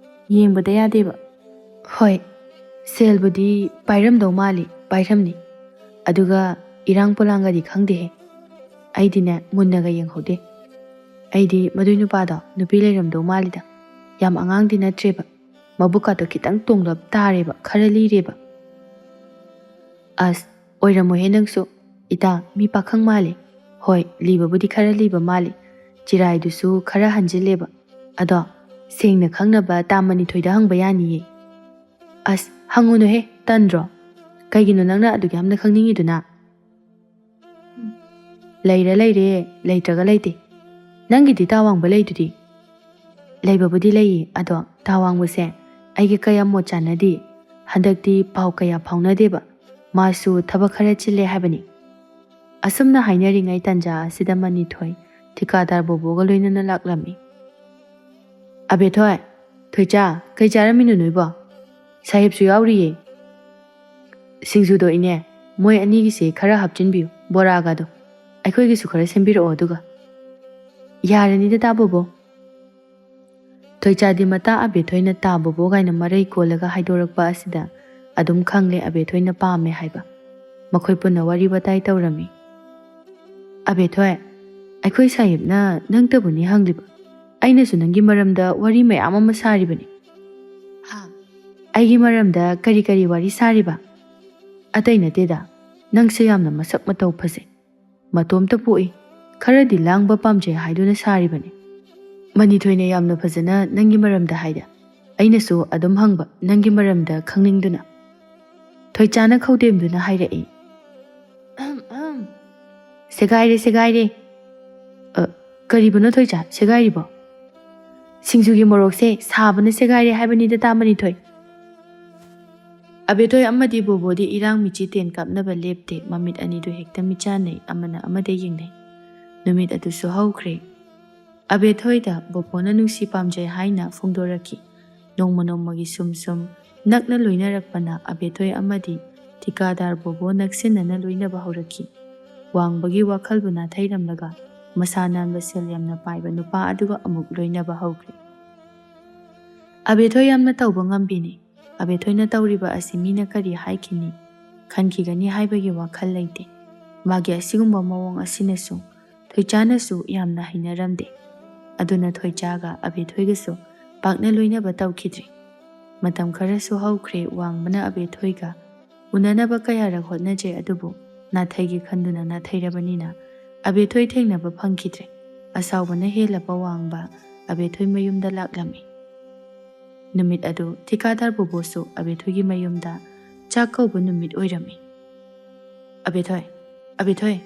ꯌꯦꯡꯕꯗ ꯌꯥꯗꯦꯕ꯫" "ꯍꯣꯏ, ꯁꯦꯜꯕꯨꯗꯤ ꯄꯥꯏꯔꯝꯗꯧ ꯃꯥꯜꯂꯤ, ꯄꯥꯏꯔꯝꯅꯤ꯫ ꯑꯗꯨꯒ ꯏꯔꯥꯡ ꯄꯣꯂꯥꯡꯒꯗꯤ ꯈꯪꯗꯦꯍꯦ꯫ ꯑꯩꯗꯤꯅꯦ, ꯃꯨꯟꯅꯒ ꯌꯦꯡꯍꯧꯗꯦ꯫ ꯑꯩꯗꯤ ꯃꯗꯨꯏ ꯅꯨꯄꯥꯗꯣ ꯅꯨꯄꯤ ꯂꯩꯔꯝꯗꯧ ꯃꯥꯜꯂꯤꯗ꯫ ꯌꯥꯝ ꯑꯉꯥꯡꯗꯤ ꯅꯠꯇ꯭ꯔꯦꯕ꯫ ꯃꯕꯨꯛꯀꯥꯗꯣ ꯈꯤꯇꯪ ꯇꯣꯡꯂꯞ ꯇꯥꯔꯦꯕ, ꯈꯔ ꯂꯤꯔꯦꯕ꯫" "ꯑꯁ, ꯑꯣꯏꯔꯝꯃꯣꯏꯍꯦ ꯅꯪꯁꯨ꯫ ꯏꯇꯥ, ꯃꯤ ꯄꯥꯈꯪ ꯃꯥꯜꯂꯦ꯫" "ꯍꯣꯏ, ꯂꯤꯕꯕꯨꯗꯤ ꯈꯔ ꯂꯤꯕ ꯃꯥꯜꯂꯤ꯫ ꯆꯤꯔꯥꯏꯗꯨꯁꯨ ꯈꯔ ꯍꯟꯖꯤꯜꯂꯦꯕ꯫ ꯑꯗꯣ ꯁꯦꯡꯅ ꯈꯪꯅꯕ ꯇꯥ ꯃꯅꯤꯊꯣꯏꯗ ꯍꯪꯕ ꯌꯥꯅꯤꯌꯦ꯫" "ꯑꯁ, ꯍꯪꯉꯨꯅꯨꯍꯦ, ꯇꯟꯗ꯭ꯔꯣ? ꯀꯩꯒꯤꯅꯣ ꯅꯪꯅ ꯑꯗꯨꯛ ꯌꯥꯝꯅ ꯈꯪꯅꯤꯡꯉꯤꯗꯨꯅ?" "ꯂꯩꯔ ꯂꯩꯔꯦ, ꯂꯩꯇ꯭ꯔꯒ ꯂꯩꯇꯦ꯫ ꯅꯪꯒꯤꯗꯤ ꯇꯥ ꯋꯥꯡꯕ ꯂꯩꯗꯨꯗꯤ?" "ꯂꯩꯕꯕꯨꯗꯤ ꯂꯩꯌꯦ, ꯑꯗꯣ ꯇꯥ ꯋꯥꯡꯕꯁꯦ ꯑꯩꯒ ꯀꯌꯥ ꯃꯣꯠ ꯆꯥꯟꯅꯗꯦ꯫ ꯍꯟꯗꯛꯇꯤ ꯄꯥꯎ ꯀꯌꯥ ꯐꯥꯎꯅꯗꯦꯕ꯫ ꯃꯥꯁꯨ ꯊꯕꯛ ꯈꯔ ꯆꯤꯜꯂꯦ ꯍꯥꯏꯕꯅꯤ꯫" ꯑꯁꯨꯝꯅ ꯍꯥꯏꯅꯔꯤꯉꯩ ꯇꯟꯖꯥ ꯑꯁꯤꯗ ꯃꯅꯤꯊꯣꯏ ꯊꯤꯀꯥꯗꯥꯔ ꯕꯣꯕꯣꯒ ꯂꯣꯏꯅꯅ ꯂꯥꯛꯂꯝꯃꯤ꯫ "ꯑꯕꯦꯊꯣꯏ, ꯊꯣꯏꯆꯥ, ꯀꯩ ꯆꯥꯔꯝꯃꯤꯅꯣ ꯅꯣꯏꯕꯣ? ꯁꯥꯍꯦꯕꯁꯨ ꯌꯥꯎꯔꯤꯌꯦ꯫" "ꯁꯤꯡꯖꯨꯗꯣ ꯏꯅꯦ, ꯃꯣꯏ ꯑꯅꯤꯒꯤꯁꯦ ꯈꯔ ꯍꯥꯞꯆꯤꯟꯕꯤꯌꯨ, ꯕꯣꯔꯥꯒꯗꯣ꯫ ꯑꯩꯈꯣꯏꯒꯤꯁꯨ ꯈꯔ ꯁꯦꯝꯕꯤꯔꯛꯑꯣ ꯑꯗꯨꯒ꯫" "ꯌꯥꯔꯅꯤꯗ ꯇꯥ ꯕꯣꯕꯣ꯫" ꯊꯣꯏꯆꯥꯗꯤ ꯃꯇꯥ ꯑꯕꯦꯊꯣꯏꯅ ꯇꯥ ꯕꯣꯕꯣ ꯀꯥꯏꯅ ꯃꯔꯩ ꯀꯣꯜꯂꯒ ꯍꯥꯏꯗꯣꯔꯛꯄ ꯑꯁꯤꯗ ꯑꯗꯨꯝ ꯈꯪꯂꯦ ꯑꯕꯦꯊꯣꯏꯅ ꯄꯥꯝꯃꯦ ꯍꯥꯏꯕ꯫ ꯃꯈꯣꯏ ꯄꯨꯟꯅ ꯋꯥꯔꯤ ꯋꯥꯇꯥꯏ ꯇꯧꯔꯝꯃꯤ꯫ "ꯑꯕꯦꯊꯣꯏ, ꯑꯩꯈꯣꯏ ꯁꯥꯍꯦꯕꯅ ꯅꯪꯇꯕꯨꯅꯤ ꯍꯪꯂꯤꯕ꯫ ꯑꯩꯅꯁꯨ ꯅꯪꯒꯤ ꯃꯔꯝꯗ ꯋꯥꯔꯤ ꯃꯌꯥꯝ ꯑꯃ ꯁꯥꯔꯤꯕꯅꯤ꯫" "ꯍꯥ? ꯑꯩꯒꯤ ꯃꯔꯝꯗ ꯀꯔꯤ ꯀꯔꯤ ꯋꯥꯔꯤ ꯁꯥꯔꯤꯕ?" "ꯑꯇꯩ ꯅꯠꯇꯦꯗ, ꯅꯪꯁꯦ ꯌꯥꯝꯅ ꯃꯁꯛ ꯃꯇꯧ ꯐꯖꯩ, ꯃꯇꯣꯝꯇ ꯄꯣꯛꯏ, ꯈꯔꯗꯤ ꯂꯥꯡꯕ ꯄꯥꯝꯖꯩ ꯍꯥꯏꯗꯨꯅ ꯁꯥꯔꯤꯕꯅꯤ꯫ ꯃꯅꯤꯊꯣꯏꯅ ꯌꯥꯝꯅ ꯐꯖꯅ ꯅꯪꯒꯤ ꯃꯔꯝꯗ ꯍꯥꯏꯗ꯫ ꯑꯩꯅꯁꯨ ꯑꯗꯨꯝ ꯍꯪꯕ, ꯅꯪꯒꯤ ꯃꯔꯝꯗ ꯈꯪꯅꯤꯡꯗꯨꯅ꯫" ꯊꯣꯏꯆꯥꯅ ꯈꯧꯗꯦꯝꯗꯨꯅ ꯍꯥꯏꯔꯛꯏ, "ꯑꯍꯝ, ꯑꯍꯝ꯫ ꯁꯦꯒꯥꯏꯔꯦ, ꯁꯦꯒꯥꯏꯔꯦ꯫" "ꯑ, ꯀꯔꯤꯕꯨꯅꯣ ꯊꯣꯏꯆꯥ, ꯁꯦꯒꯥꯏꯔꯤꯕꯣ?" "ꯁꯤꯡꯖꯨꯒꯤ ꯃꯣꯔꯣꯛꯁꯦ ꯁꯥꯕꯅ ꯁꯦꯒꯥꯏꯔꯦ ꯍꯥꯏꯕꯅꯤꯗ ꯇꯥ ꯃꯅꯤꯊꯣꯏ꯫" ꯑꯕꯦꯊꯣꯏ ꯑꯃꯗꯤ ꯕꯣꯕꯣꯗꯤ ꯏꯔꯥꯡ ꯃꯤꯆꯤ ꯇꯦꯟ ꯀꯥꯞꯅꯕ ꯂꯦꯞꯇꯦ, ꯃꯃꯤꯠ ꯑꯅꯤꯗꯨ ꯍꯦꯛꯇ ꯃꯤꯆꯥꯟꯅꯩ, ꯑꯃꯅ ꯑꯃꯗ ꯌꯦꯡꯅꯩ꯫ ꯅꯨꯃꯤꯠ ꯑꯗꯨꯁꯨ ꯍꯧꯈ꯭ꯔꯦ꯫ ꯑꯕꯦꯊꯣꯏꯗ ꯕꯣꯕꯣꯅ ꯅꯨꯡꯁꯤ ꯄꯥꯝꯖꯩ ꯍꯥꯏꯅ ꯐꯣꯡꯗꯣꯔꯛꯈꯤ꯫ ꯅꯣꯡꯃ ꯅꯣꯡꯃꯒꯤ ꯁꯨꯝ ꯁꯨꯝ ꯅꯛꯅ ꯂꯣꯏꯅꯔꯛꯄꯅ ꯑꯕꯦꯊꯣꯏ ꯑꯃꯗꯤ ꯊꯤꯀꯥꯗꯥꯔ ꯕꯣꯕꯣ ꯅꯛꯁꯤꯟꯅꯅ ꯂꯣꯏꯅꯕ ꯍꯧꯔꯛꯈꯤ꯫ ꯋꯥꯡꯕꯒꯤ ꯋꯥꯈꯜꯕꯨ ꯅꯥꯊꯩꯔꯝꯂꯒ ꯃꯁꯥ ꯅꯥꯟꯕ ꯁꯦꯜ ꯌꯥꯝꯅ ꯄꯥꯏꯕ ꯅꯨꯄꯥ ꯑꯗꯨꯒ ꯑꯃꯨꯛ ꯂꯣꯏꯅꯕ ꯍꯧꯈ꯭ꯔꯦ꯫ ꯑꯕꯦꯊꯣꯏ ꯌꯥꯝꯅ ꯇꯧꯕ ꯉꯝꯕꯤꯅꯤ꯫ ꯑꯕꯦꯊꯣꯏꯅ ꯇꯧꯔꯤꯕ ꯑꯁꯤ ꯃꯤꯅ ꯀꯔꯤ ꯍꯥꯏꯈꯤꯅꯤ, ꯈꯟꯈꯤꯒꯅꯤ ꯍꯥꯏꯕꯒꯤ ꯋꯥꯈꯜ ꯂꯩꯇꯦ꯫ ꯃꯥꯒꯤ ꯑꯁꯤꯒꯨꯝꯕ ꯃꯑꯣꯡ ꯑꯁꯤꯅꯁꯨ ꯊꯣꯏꯆꯥꯅꯁꯨ ꯌꯥꯝꯅ ꯍꯩꯅꯔꯝꯗꯦ꯫ ꯑꯗꯨꯅ ꯊꯣꯏꯆꯥꯒ ꯑꯕꯦꯊꯣꯏꯒꯁꯨ ꯄꯥꯛꯅ ꯂꯣꯏꯅꯕ ꯇꯧꯈꯤꯗ꯭ꯔꯤ꯫ ꯃꯇꯝ ꯈꯔꯁꯨ ꯍꯧꯈ꯭ꯔꯦ, ꯋꯥꯡꯕꯅ ꯑꯕꯦꯊꯣꯏꯒ ꯎꯅꯅꯕ ꯀꯌꯥꯔꯛ ꯍꯣꯠꯅꯖꯩ, ꯑꯗꯨꯕꯨ ꯅꯥꯊꯩꯒꯦ ꯈꯟꯗꯨꯅ ꯅꯥꯊꯩꯔꯕꯅꯤꯅ ꯑꯕꯦꯊꯣꯏ ꯊꯦꯡꯅꯕ ꯐꯪꯈꯤꯗ꯭ꯔꯦ꯫ ꯑꯁꯥꯎꯕꯅ ꯍꯦꯜꯂꯕ ꯋꯥꯡꯕ ꯑꯕꯦꯊꯣꯏ ꯃꯌꯨꯝꯗ ꯂꯥꯛꯂꯝꯃꯤ꯫ ꯅꯨꯃꯤꯠ ꯑꯗꯨ ꯊꯤꯀꯥꯗꯥꯔ ꯕꯣꯕꯣꯁꯨ ꯑꯕꯦꯊꯣꯏꯒꯤ ꯃꯌꯨꯝꯗ ꯆꯥꯛ ꯀꯧꯕ ꯅꯨꯃꯤꯠ ꯑꯣꯏꯔꯝꯃꯤ꯫ "ꯑꯕꯦꯊꯣꯏ, ꯑꯕꯦꯊꯣꯏ,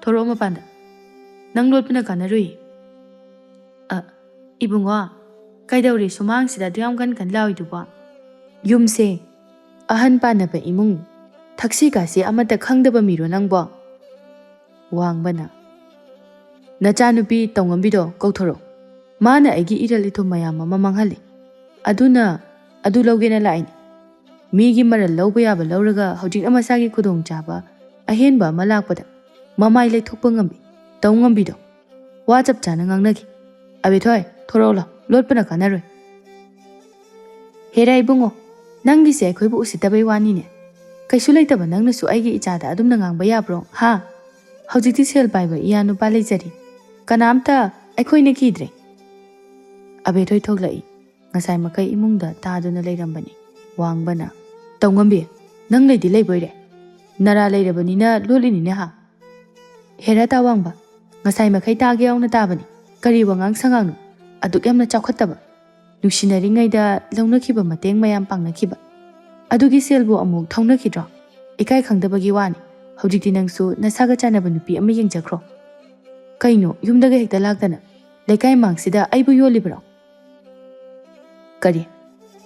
ꯊꯣꯔꯛꯑꯣ ꯃꯄꯥꯟꯗ꯫ ꯅꯪ ꯂꯣꯠꯄꯅ ꯀꯥꯟꯅꯔꯨꯏ꯫" "ꯑ, ꯏꯕꯨꯡꯉꯣ, ꯀꯩꯗꯧꯔꯦ ꯁꯨꯃꯥꯡꯁꯤꯗ ꯑꯗꯨ ꯌꯥꯝ ꯀꯟ ꯀꯟ ꯂꯥꯎꯏꯗꯨꯕꯣ?" "ꯌꯨꯝꯁꯦ ꯑꯍꯟ ꯄꯥꯟꯅꯕ ꯏꯃꯨꯡ, ꯊꯛꯁꯤ ꯈꯥꯁꯤ ꯑꯃꯠꯇ ꯈꯪꯗꯕ ꯃꯤꯔꯣ ꯅꯪꯕꯣ?" ꯋꯥꯡꯕꯅ, "ꯅꯆꯥꯅꯨꯄꯤ ꯇꯧꯉꯝꯕꯤꯗꯣ ꯀꯧꯊꯣꯔꯛꯎ꯫ ꯃꯥꯅ ꯑꯩꯒꯤ ꯏꯔꯜ ꯏꯊꯨꯝ ꯃꯌꯥꯝ ꯑꯃ ꯃꯥꯡꯍꯜꯂꯤ꯫ ꯑꯗꯨꯅ ꯑꯗꯨ ꯂꯧꯒꯦꯅ ꯂꯥꯛꯏꯅꯤ꯫" ꯃꯤꯒꯤ ꯃꯔꯜ ꯂꯧꯕ ꯌꯥꯕ ꯂꯧꯔꯒ ꯍꯧꯖꯤꯛꯅ ꯃꯁꯥꯒꯤ ꯈꯨꯗꯣꯡꯆꯥꯕ ꯑꯍꯦꯟꯕ ꯑꯃ ꯂꯥꯛꯄꯗ ꯃꯃꯥꯏ ꯂꯩꯊꯣꯛꯄ ꯉꯝꯕꯤ, ꯇꯧ ꯉꯝꯕꯤꯗꯣ꯫ ꯋꯥ ꯆꯞ ꯆꯥꯅ ꯉꯥꯡꯅꯈꯤ꯫ "ꯑꯕꯦꯊꯣꯏ, ꯊꯣꯔꯛꯑꯣ ꯂꯥꯎ, ꯂꯣꯠꯄꯅ ꯀꯥꯟꯅꯔꯣꯏ꯫ ꯍꯦꯔꯥ ꯏꯕꯨꯡꯉꯣ, ꯅꯪꯒꯤꯁꯦ ꯑꯩꯈꯣꯏꯕꯨ ꯎꯁꯤꯠꯇꯕꯩ ꯋꯥꯅꯤꯅꯦ꯫ ꯀꯩꯁꯨ ꯂꯩꯇꯕ ꯅꯪꯅꯁꯨ ꯑꯩꯒꯤ ꯏꯆꯥꯗ ꯑꯗꯨꯝꯅ ꯉꯥꯡꯕ ꯌꯥꯕ꯭ꯔꯣ, ꯍꯥ? ꯍꯧꯖꯤꯛꯇꯤ ꯁꯦꯜ ꯄꯥꯏꯕ ꯏꯌꯥ ꯅꯨꯄꯥ ꯂꯩꯖꯔꯤ꯫ ꯀꯅꯥꯝꯇ ꯑꯩꯈꯣꯏꯅ ꯀꯤꯗ꯭ꯔꯦ꯫" ꯑꯕꯦꯊꯣꯏ ꯊꯣꯛꯂꯛꯏ꯫ ꯉꯁꯥꯏ ꯃꯈꯩ ꯏꯃꯨꯡꯗ ꯇꯥꯗꯨꯅ ꯂꯩꯔꯝꯕꯅꯤ꯫ ꯋꯥꯡꯕꯅ, "ꯇꯧꯉꯝꯕꯤ, ꯅꯪ ꯂꯩꯗꯤ ꯂꯩꯕꯣꯏꯔꯦ꯫ ꯅꯔꯥ ꯂꯩꯔꯕꯅꯤꯅ ꯂꯣꯠꯂꯤꯅꯤꯅꯦ ꯍꯥ?" "ꯍꯦꯔꯥ ꯇꯥꯋꯥꯡꯕ, ꯉꯁꯥꯏ ꯃꯈꯩ ꯇꯥꯒꯦ ꯌꯥꯎꯅ ꯇꯥꯕꯅꯤ꯫ ꯀꯔꯤ ꯋꯥꯉꯥꯡ ꯁꯉꯥꯡꯅꯣ? ꯑꯗꯨꯛ ꯌꯥꯝꯅ ꯆꯥꯎꯈꯠꯇꯕ꯫ ꯅꯨꯡꯁꯤꯅꯔꯤꯉꯩꯗ ꯂꯧꯅꯈꯤꯕ ꯃꯇꯦꯡ ꯃꯌꯥꯝ ꯄꯥꯡꯅꯈꯤꯕ꯫ ꯑꯗꯨꯒꯤ ꯁꯦꯜꯕꯨ ꯑꯃꯨꯛ ꯊꯧꯅꯈꯤꯗ꯭ꯔꯣ? ꯏꯀꯥꯏ ꯈꯪꯗꯕꯒꯤ ꯋꯥꯅꯤ꯫ ꯍꯧꯖꯤꯛꯇꯤ ꯅꯪꯁꯨ ꯅꯁꯥꯒ ꯆꯥꯟꯅꯕ ꯅꯨꯄꯤ ꯑꯃ ꯌꯦꯡꯖꯈ꯭ꯔꯣ꯫ ꯀꯩꯅꯣ, ꯌꯨꯝꯗꯒ ꯍꯦꯛꯇ ꯂꯥꯛꯇꯅ ꯂꯩꯀꯥꯏ ꯃꯥꯡꯁꯤꯗ ꯑꯩꯕꯨ ꯌꯣꯜꯂꯤꯕ꯭ꯔꯣ?" "ꯀꯔꯤ?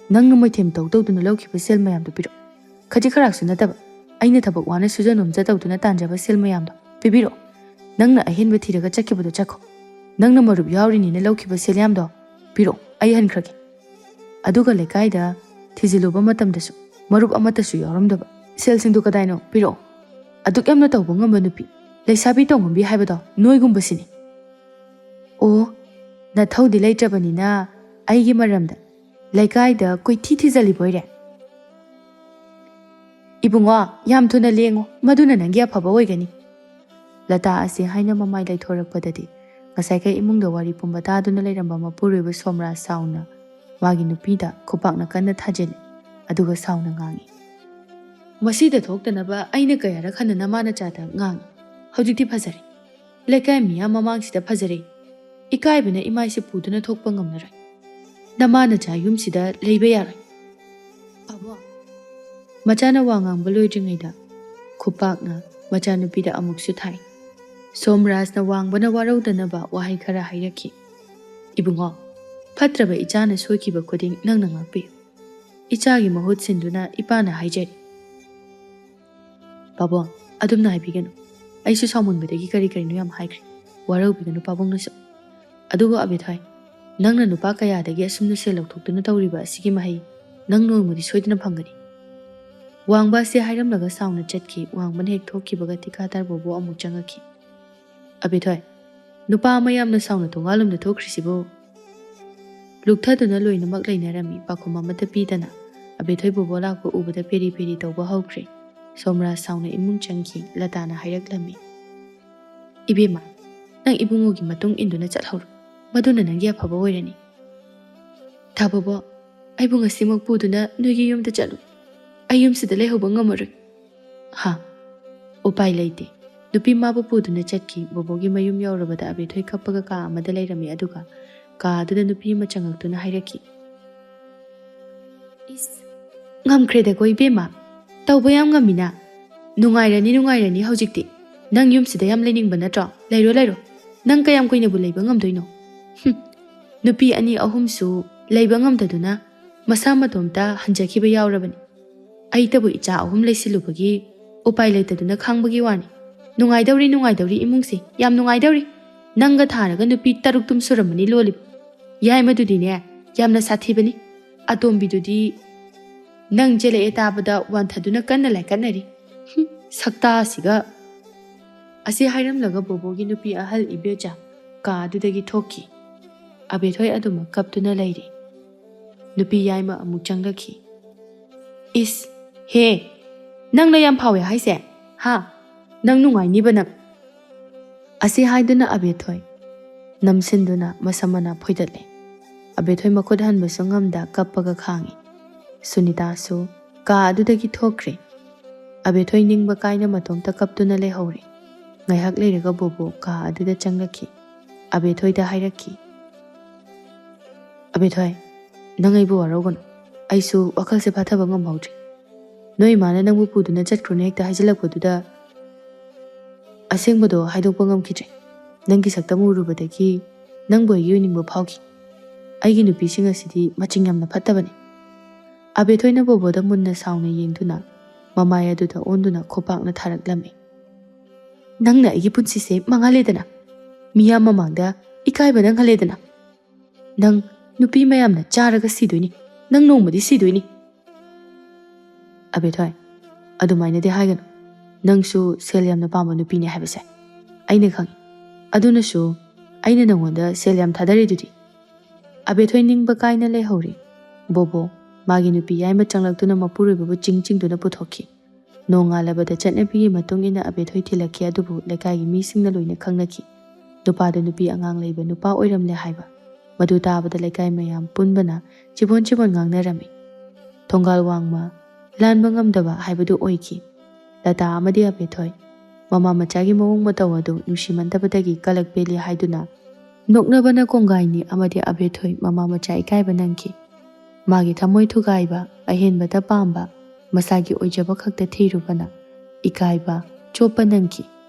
ꯅꯪꯅ ꯃꯣꯏꯊꯦꯝ ꯇꯧ ꯇꯧꯗꯨꯅ ꯂꯧꯈꯤꯕ ꯁꯦꯜ ꯃꯌꯥꯝꯗꯨ ꯄꯤꯔꯛ꯫ ꯈꯖꯤꯛ ꯈꯔꯥꯛꯁꯨ ꯅꯠꯇꯕ, ꯑꯩꯅ ꯊꯕꯛ ꯋꯥꯅ ꯁꯨꯖ ꯅꯣꯝꯖ ꯇꯧꯗꯨꯅ ꯇꯥꯟꯖꯕ ꯁꯦꯜ ꯃꯌꯥꯝꯗꯣ ꯄꯤꯕꯤꯔꯛꯑꯣ꯫ ꯅꯪꯅ ꯑꯍꯦꯟꯕ ꯊꯤꯔꯒ ꯆꯠꯈꯤꯕꯗꯣ ꯆꯠꯈꯣ꯫ ꯅꯪꯅ ꯃꯔꯨꯞ ꯌꯥꯎꯔꯤꯅꯤꯅ ꯂꯧꯈꯤꯕ ꯁꯦꯜ ꯌꯥꯝꯗꯣ ꯄꯤꯔꯛꯑꯣ, ꯑꯩ ꯍꯟꯈ꯭ꯔꯒꯦ꯫ ꯑꯗꯨꯒ ꯂꯩꯀꯥꯏꯗ ꯊꯤꯖꯤꯜꯂꯨꯕ ꯃꯇꯝꯗꯁꯨ ꯃꯔꯨꯞ ꯑꯃꯠꯇꯁꯨ ꯌꯥꯎꯔꯝꯗꯕ꯫ ꯁꯦꯜꯁꯤꯡꯗꯨ ꯀꯗꯥꯏꯅꯣ? ꯄꯤꯔꯛꯑꯣ꯫" "ꯑꯗꯨꯛ ꯌꯥꯝꯅ ꯇꯧꯕ ꯉꯝꯕ ꯅꯨꯄꯤ, ꯂꯩꯁꯥꯕꯤ ꯇꯧꯉꯝꯕꯤ ꯍꯥꯏꯕꯗꯣ ꯅꯣꯏꯒꯨꯝꯕꯁꯤꯅꯤ꯫" "ꯑꯣ, ꯅꯊꯧꯗꯤ ꯂꯩꯇ꯭ꯔꯕꯅꯤꯅ ꯑꯩꯒꯤ ꯃꯔꯝꯗ ꯂꯩꯀꯥꯏꯗ ꯀꯣꯏꯊꯤ ꯊꯤꯖꯤꯜꯂꯤꯕꯣꯏꯔꯦ?" "ꯏꯕꯨꯡꯉꯣ, ꯌꯥꯝ ꯊꯨꯅ ꯂꯦꯡꯉꯨ, ꯃꯗꯨꯅ ꯅꯪꯒꯤ ꯑꯐꯕ ꯑꯣꯏꯒꯅꯤ꯫" ꯂꯇꯥ ꯑꯁꯤ ꯍꯥꯏꯅ ꯃꯃꯥꯏ ꯂꯩꯊꯣꯔꯛꯄꯗꯗꯤ ꯉꯁꯥꯏꯈꯩ ꯏꯃꯨꯡꯗ ꯋꯥꯔꯤ ꯄꯨꯝꯕ ꯇꯥꯗꯨꯅ ꯂꯩꯔꯝꯕ ꯃꯄꯨꯔꯣꯏꯕ ꯁꯣꯝꯔꯥꯖ ꯁꯥꯎꯅ ꯃꯥꯒꯤ ꯅꯨꯄꯤꯗ ꯈꯨꯄꯥꯛꯅ ꯀꯟꯅ ꯊꯥꯖꯤꯜꯂꯤ꯫ ꯑꯗꯨꯒ ꯁꯥꯎꯅ ꯉꯥꯡꯉꯤ, "ꯃꯁꯤꯗ ꯊꯣꯛꯇꯅꯕ ꯑꯩꯅ ꯀꯌꯥꯔꯛ ꯍꯟꯅ ꯅꯃꯥ ꯅꯆꯥꯗ ꯉꯥꯡꯉꯤ꯫ ꯍꯧꯖꯤꯛꯇꯤ ꯐꯖꯔꯦ꯫ ꯂꯩꯀꯥꯏ ꯃꯤꯌꯥꯝ ꯃꯃꯥꯡꯁꯤꯗ ꯐꯖꯔꯦ꯫ ꯏꯀꯥꯏꯕꯅ ꯏꯃꯥꯏꯁꯦ ꯄꯨꯗꯨꯅ ꯊꯣꯛꯄ ꯉꯝꯂꯔꯣꯏ꯫ ꯅꯃꯥ ꯅꯆꯥ ꯌꯨꯝꯁꯤꯗ ꯂꯩꯕ ꯌꯥꯔꯣꯏ꯫" "ꯑꯕꯣ꯫" ꯃꯆꯥꯅ ꯋꯥ ꯉꯥꯡꯕ ꯂꯣꯏꯗ꯭ꯔꯤꯉꯩꯗ ꯈꯨꯄꯥꯛꯅ ꯃꯆꯥꯅꯨꯄꯤꯗ ꯑꯃꯨꯛꯁꯨ ꯊꯥꯏ꯫ ꯁꯣꯝꯔꯥꯖꯅ ꯋꯥꯡꯕꯅ ꯋꯥꯔꯧꯗꯅꯕ ꯋꯥꯍꯩ ꯈꯔ ꯍꯥꯏꯔꯛꯈꯤ꯫ "ꯏꯕꯨꯡꯉꯣ, ꯐꯠꯇ꯭ꯔꯕ ꯏꯆꯥꯅ ꯁꯣꯏꯈꯤꯕ ꯈꯨꯗꯤꯡ ꯅꯪꯅ ꯉꯥꯛꯄꯤꯌꯨ꯫ ꯏꯆꯥꯒꯤ ꯃꯍꯨꯠ ꯁꯤꯟꯗꯨꯅ ꯏꯄꯥꯅ ꯍꯥꯏꯖꯔꯤ꯫" "ꯄꯥꯕꯨꯡ, ꯑꯗꯨꯝꯅ ꯍꯥꯏꯕꯤꯒꯅꯨ꯫ ꯑꯩꯁꯨ ꯁꯥꯎꯃꯟꯕꯗꯒꯤ ꯀꯔꯤ ꯀꯔꯤꯅꯣ ꯌꯥꯝ ꯍꯥꯏꯈ꯭ꯔꯦ꯫ ꯋꯥꯔꯧꯕꯤꯒꯅꯨ ꯄꯥꯕꯨꯡꯅꯁꯨ꯫ ꯑꯗꯨꯕꯨ ꯑꯕꯦꯊꯣꯏ, ꯅꯪꯅ ꯅꯨꯄꯥ ꯀꯌꯥꯗꯒꯤ ꯑꯁꯨꯝꯅ ꯁꯦꯜ ꯂꯧꯊꯣꯛꯇꯨꯅ ꯇꯧꯔꯤꯕ ꯑꯁꯤꯒꯤ ꯃꯍꯩ ꯅꯪ ꯅꯣꯡꯃꯗꯤ ꯁꯣꯏꯗꯅ ꯐꯪꯒꯅꯤ꯫ ꯋꯥꯡꯕ ꯑꯁꯤ ꯍꯥꯏꯔꯝꯂꯒ ꯁꯥꯎꯅ ꯆꯠꯈꯤ꯫ ꯋꯥꯡꯕꯅ ꯍꯦꯛ ꯊꯣꯛꯈꯤꯕꯒ ꯊꯤꯀꯥꯗꯥꯔ ꯕꯣꯕꯣ ꯑꯃꯨꯛ ꯆꯪꯉꯛꯈꯤ꯫ "ꯑꯕꯦꯊꯣꯏ, ꯅꯨꯄꯥ ꯑꯃ ꯌꯥꯝꯅ ꯁꯥꯎꯅ ꯊꯣꯡꯒꯥꯜꯂꯣꯝꯗ ꯊꯣꯛꯈ꯭ꯔꯤꯁꯤꯕꯨ?" ꯂꯨꯞꯊꯗꯨꯅ ꯂꯣꯏꯅꯃꯛ ꯂꯩꯅꯔꯝꯃꯤ꯫ ꯄꯥꯎꯈꯨꯝ ꯑꯃꯠꯇ ꯄꯤꯗꯅ ꯑꯕꯦꯊꯣꯏ ꯕꯣꯕꯣ ꯂꯥꯛꯄ ꯎꯕꯗ ꯄꯦꯔꯤ ꯄꯦꯔꯤ ꯇꯧꯕ ꯍꯧꯈ꯭ꯔꯦ꯫ ꯁꯣꯝꯔꯥꯖ ꯁꯥꯎꯅ ꯏꯃꯨꯡ ꯆꯪꯈꯤ꯫ ꯂꯇꯥꯅ ꯍꯥꯏꯔꯛꯂꯝꯃꯤ, "ꯏꯕꯦꯝꯃ, ꯅꯪ ꯏꯕꯨꯡꯉꯣꯒꯤ ꯃꯇꯨꯡ ꯏꯟꯗꯨꯅ ꯆꯠꯍꯧꯔꯣ꯫ ꯃꯗꯨꯅ ꯅꯪꯒꯤ ꯑꯐꯕ ꯑꯣꯏꯔꯅꯤ꯫ ꯊꯥꯕꯣꯕꯣ, ꯑꯩꯕꯨ ꯉꯁꯤꯃꯛ ꯄꯨꯗꯨꯅ ꯅꯣꯏꯒꯤ ꯌꯨꯝꯗ ꯆꯠꯂꯨ꯫ ꯑꯩ ꯌꯨꯝꯁꯤꯗ ꯂꯩꯍꯧꯕ ꯉꯝꯃꯔꯣꯏ꯫" "ꯍꯥ?" "ꯎꯄꯥꯏ ꯂꯩꯇꯦ꯫" ꯅꯨꯄꯤ ꯃꯥꯕꯨ ꯄꯨꯗꯨꯅ ꯆꯠꯈꯤ꯫ ꯕꯣꯕꯣꯒꯤ ꯃꯌꯨꯝ ꯌꯧꯔꯕꯗ ꯑꯕꯦꯊꯣꯏ ꯀꯞꯄꯒ ꯀꯥ ꯑꯃꯗ ꯂꯩꯔꯝꯃꯤ, ꯑꯗꯨꯒ ꯀꯥ ꯑꯗꯨꯗ ꯅꯨꯄꯤ ꯑꯃ ꯆꯪꯉꯛꯇꯨꯅ ꯍꯥꯏꯔꯛꯈꯤ, "ꯏꯁ, ꯉꯝꯈ꯭ꯔꯦꯗꯀꯣ ꯏꯕꯦꯝꯃ, ꯇꯧꯕ ꯌꯥꯝ ꯉꯝꯃꯤꯅ꯫ ꯅꯨꯡꯉꯥꯏꯔꯅꯤ, ꯅꯨꯡꯉꯥꯏꯔꯅꯤ ꯍꯧꯖꯤꯛꯇꯤ꯫ ꯅꯪ ꯌꯨꯝꯁꯤꯗ ꯌꯥꯝ ꯂꯩꯅꯤꯡꯕ ꯅꯠꯇ꯭ꯔꯣ? ꯂꯩꯔꯣ, ꯂꯩꯔꯣ꯫ ꯅꯪ ꯀꯌꯥꯝ ꯀꯨꯏꯅꯕꯨ ꯂꯩꯕ ꯉꯝꯗꯣꯏꯅꯣ? ꯍꯨꯝ, ꯅꯨꯄꯤ ꯑꯅꯤ ꯑꯍꯨꯝꯁꯨ ꯂꯩꯕ ꯉꯝꯗꯗꯨꯅ ꯃꯁꯥ ꯃꯇꯣꯝꯇ ꯍꯟꯖꯈꯤꯕ ꯌꯥꯎꯔꯕꯅꯤ꯫ ꯑꯩꯇꯕꯨ ꯏꯆꯥ ꯑꯍꯨꯝ ꯂꯩꯁꯤꯜꯂꯨꯕꯒꯤ ꯎꯄꯥꯏ ꯂꯩꯇꯗꯨꯅ ꯈꯥꯡꯕꯒꯤ ꯋꯥꯅꯤ꯫ ꯅꯨꯡꯉꯥꯏꯗꯧꯔꯤ, ꯅꯨꯡꯉꯥꯏꯗꯧꯔꯤ ꯏꯃꯨꯡꯁꯦ, ꯌꯥꯝ ꯅꯨꯡꯉꯥꯏꯗꯧꯔꯤ꯫ ꯅꯪꯒ ꯊꯥꯔꯒ ꯅꯨꯄꯤ ꯇꯔꯨꯛ ꯇꯨꯝ ꯁꯨꯔꯝꯃꯅꯤ ꯂꯣꯜꯂꯤꯕ꯫ ꯌꯥꯏꯃꯗꯨꯗꯤꯅꯦ, ꯌꯥꯝꯅ ꯁꯥꯊꯤꯕꯅꯤ꯫ ꯑꯇꯣꯝꯕꯤꯗꯨꯗꯤ ꯅꯪ ꯆꯦꯜꯂꯛꯑꯦ ꯇꯥꯕꯗ ꯋꯥꯟꯊꯗꯨꯅ ꯀꯟꯅ ꯂꯥꯏꯀꯠꯅꯔꯤ꯫ ꯍꯨꯝ, ꯁꯛꯇꯥꯁꯤꯒ꯫" ꯑꯁꯤ ꯍꯥꯏꯔꯝꯂꯒ ꯕꯣꯕꯣꯒꯤ ꯅꯨꯄꯤ ꯑꯍꯜ ꯏꯕꯦꯆꯥ ꯀꯥ ꯑꯗꯨꯗꯒꯤ ꯊꯣꯛꯈꯤ꯫ ꯑꯕꯦꯊꯣꯏ ꯑꯗꯨꯃꯛ ꯀꯞꯇꯨꯅ ꯂꯩꯔꯤ꯫ ꯅꯨꯄꯤ ꯌꯥꯏꯃ ꯑꯃꯨꯛ ꯆꯪꯂꯛꯈꯤ꯫ "ꯏꯁ, ꯍꯦ, ꯅꯪꯅ ꯌꯥꯝ ꯐꯥꯎꯋꯦ ꯍꯥꯏꯁꯦ? ꯍꯥ? ꯅꯪ ꯅꯨꯡꯉꯥꯏꯅꯤꯕ ꯅꯪ꯫" ꯑꯁꯤ ꯍꯥꯏꯗꯨꯅ ꯑꯕꯦꯊꯣꯏ ꯅꯝꯁꯤꯟꯗꯨꯅ ꯃꯁꯝ ꯃꯅꯥ ꯐꯣꯏꯗꯠꯂꯦ꯫ ꯑꯕꯦꯊꯣꯏ ꯃꯈꯨꯠ ꯍꯟꯕꯁꯨ ꯉꯝꯗ ꯀꯞꯄꯒ ꯈꯥꯡꯉꯤ꯫ ꯁꯨꯅꯤꯇꯥꯁꯨ ꯀꯥ ꯑꯗꯨꯗꯒꯤ ꯊꯣꯛꯈ꯭ꯔꯦ꯫ ꯑꯕꯦꯊꯣꯏ ꯅꯤꯡꯕ ꯀꯥꯏꯅ ꯃꯇꯣꯝꯇ ꯀꯞꯇꯨꯅ ꯂꯩꯍꯧꯔꯦ꯫ ꯉꯥꯏꯍꯥꯛ ꯂꯩꯔꯒ ꯕꯣꯕꯣ ꯀꯥ ꯑꯗꯨꯗ ꯆꯪꯂꯛꯈꯤ꯫ ꯑꯕꯦꯊꯣꯏꯗ ꯍꯥꯏꯔꯛꯈꯤ, "ꯑꯕꯦꯊꯣꯏ, ꯅꯪ ꯑꯩꯕꯨ ꯋꯥꯔꯧꯒꯅꯨ꯫ ꯑꯩꯁꯨ ꯋꯥꯈꯜꯁꯦ ꯐꯥꯊꯕ ꯉꯝꯍꯧꯗ꯭ꯔꯤ꯫ ꯅꯣꯏ ꯏꯃꯥꯅ ꯅꯪꯕꯨ ꯄꯨꯗꯨꯅ ꯆꯠꯈ꯭ꯔꯣꯅ ꯍꯦꯛꯇ ꯍꯥꯏꯖꯤꯜꯂꯛꯄꯗꯨꯗ ꯑꯁꯦꯡꯕꯗꯣ ꯍꯥꯏꯗꯣꯛꯄ ꯉꯝꯈꯤꯗ꯭ꯔꯦ꯫ ꯅꯪꯒꯤ ꯁꯛꯇꯝ ꯎꯔꯨꯕꯗꯒꯤ ꯅꯪꯕꯨ ꯑꯩꯒꯤ ꯑꯣꯏꯅꯤꯡꯕ ꯐꯥꯎꯈꯤ꯫ ꯑꯩꯒꯤ ꯅꯨꯄꯤꯁꯤꯡ ꯑꯁꯤꯗꯤ ꯃꯆꯤꯡ ꯌꯥꯝꯅ ꯐꯠꯇꯕꯅꯤ꯫" ꯑꯕꯦꯊꯣꯏꯅ ꯕꯣꯕꯣꯗ ꯃꯨꯟꯅ ꯁꯥꯎꯅ ꯌꯦꯡꯗꯨꯅ ꯃꯃꯥꯏ ꯑꯗꯨꯗ ꯑꯣꯟꯗꯨꯅ ꯈꯨꯄꯥꯛꯅ ꯊꯥꯔꯛꯂꯝꯃꯤ꯫ "ꯅꯪꯅ ꯑꯩꯒꯤ ꯄꯨꯟꯁꯤꯁꯦ ꯃꯥꯡꯍꯜꯂꯦꯗꯅ, ꯃꯤꯌꯥꯝ ꯃꯃꯥꯡꯗ ꯏꯀꯥꯏꯕ ꯅꯪꯍꯜꯂꯦꯗꯅ꯫ ꯅꯪ ꯅꯨꯄꯤ ꯃꯌꯥꯝꯅ ꯆꯥꯔꯒ ꯁꯤꯗꯣꯏꯅꯤ꯫ ꯅꯪ ꯅꯣꯡꯃꯗꯤ ꯁꯤꯗꯣꯏꯅꯤ꯫" "ꯑꯕꯦꯊꯣꯏ, ꯑꯗꯨꯃꯥꯏꯅꯗꯤ ꯍꯥꯏꯒꯅꯨ꯫ ꯅꯪꯁꯨ ꯁꯦꯜ ꯌꯥꯝꯅ ꯄꯥꯝꯕ ꯅꯨꯄꯤꯅꯦ ꯍꯥꯏꯕꯁꯦ ꯑꯩꯅ ꯈꯪꯉꯤ꯫ ꯑꯗꯨꯅꯁꯨ ꯑꯩꯅ ꯅꯪꯉꯣꯟꯗ ꯁꯦꯜ ꯌꯥꯝ ꯊꯥꯗꯔꯤꯗꯨꯗꯤ꯫" ꯑꯕꯦꯊꯣꯏ ꯅꯤꯡꯕ ꯀꯥꯏꯅ ꯂꯩꯍꯧꯔꯤ꯫ ꯕꯣꯕꯣ, ꯃꯥꯒꯤ ꯅꯨꯄꯤ ꯌꯥꯏꯃ ꯆꯪꯂꯛꯇꯨꯅ ꯃꯄꯨꯔꯣꯏꯕꯕꯨ ꯆꯤꯡ ꯆꯤꯡꯗꯨꯅ ꯄꯨꯊꯣꯛꯈꯤ꯫ ꯅꯣꯡꯉꯥꯜꯂꯕꯗ ꯆꯠꯅꯕꯤꯒꯤ ꯃꯇꯨꯡ ꯏꯟꯅ ꯑꯕꯦꯊꯣꯏ ꯊꯤꯜꯂꯛꯈꯤ, ꯑꯗꯨꯕꯨ ꯂꯩꯀꯥꯏꯒꯤ ꯃꯤꯁꯤꯡꯅ ꯂꯣꯏꯅ ꯈꯪꯅꯈꯤ꯫ ꯅꯨꯄꯥꯗꯨ ꯅꯨꯄꯤ ꯑꯉꯥꯡ ꯂꯩꯕ ꯅꯨꯄꯥ ꯑꯣꯏꯔꯝꯂꯦ ꯍꯥꯏꯕ꯫ ꯃꯗꯨ ꯇꯥꯕꯗ ꯂꯩꯀꯥꯏ ꯃꯌꯥꯝ ꯄꯨꯟꯕꯅ ꯆꯤꯕꯣꯟ ꯆꯤꯕꯣꯟ ꯉꯥꯡꯅꯔꯝꯃꯤ꯫ ꯊꯣꯡꯒꯥꯜ ꯋꯥꯡꯃ ꯂꯥꯟꯕ ꯉꯝꯗꯕ ꯍꯥꯏꯕꯗꯨ ꯑꯣꯏꯈꯤ꯫ ꯂꯇꯥ ꯑꯃꯗꯤ ꯑꯕꯦꯊꯣꯏ ꯃꯃꯥ ꯃꯆꯥꯒꯤ ꯃꯑꯣꯡ ꯃꯇꯧ ꯑꯗꯨ ꯅꯨꯡꯁꯤꯃꯟꯗꯕꯗꯒꯤ ꯀꯂꯛ ꯄꯦꯜꯂꯤ ꯍꯥꯏꯗꯨꯅ ꯅꯣꯛꯅꯕꯅ ꯀꯣꯡꯒꯥꯏꯅꯤ ꯑꯃꯗꯤ ꯑꯕꯦꯊꯣꯏ ꯃꯃꯥ ꯃꯆꯥ ꯏꯀꯥꯏꯕ ꯅꯪꯈꯤ꯫ ꯃꯥꯒꯤ ꯊꯃꯣꯏ ꯊꯨꯒꯥꯏꯕ, ꯑꯍꯦꯟꯕꯗ ꯄꯥꯝꯕ, ꯃꯁꯥꯒꯤ ꯑꯣꯏꯖꯕ ꯈꯛꯇ ꯊꯤꯔꯨꯕꯅ ꯏꯀꯥꯏꯕ, ꯆꯣꯞꯄ ꯅꯪꯈꯤ꯫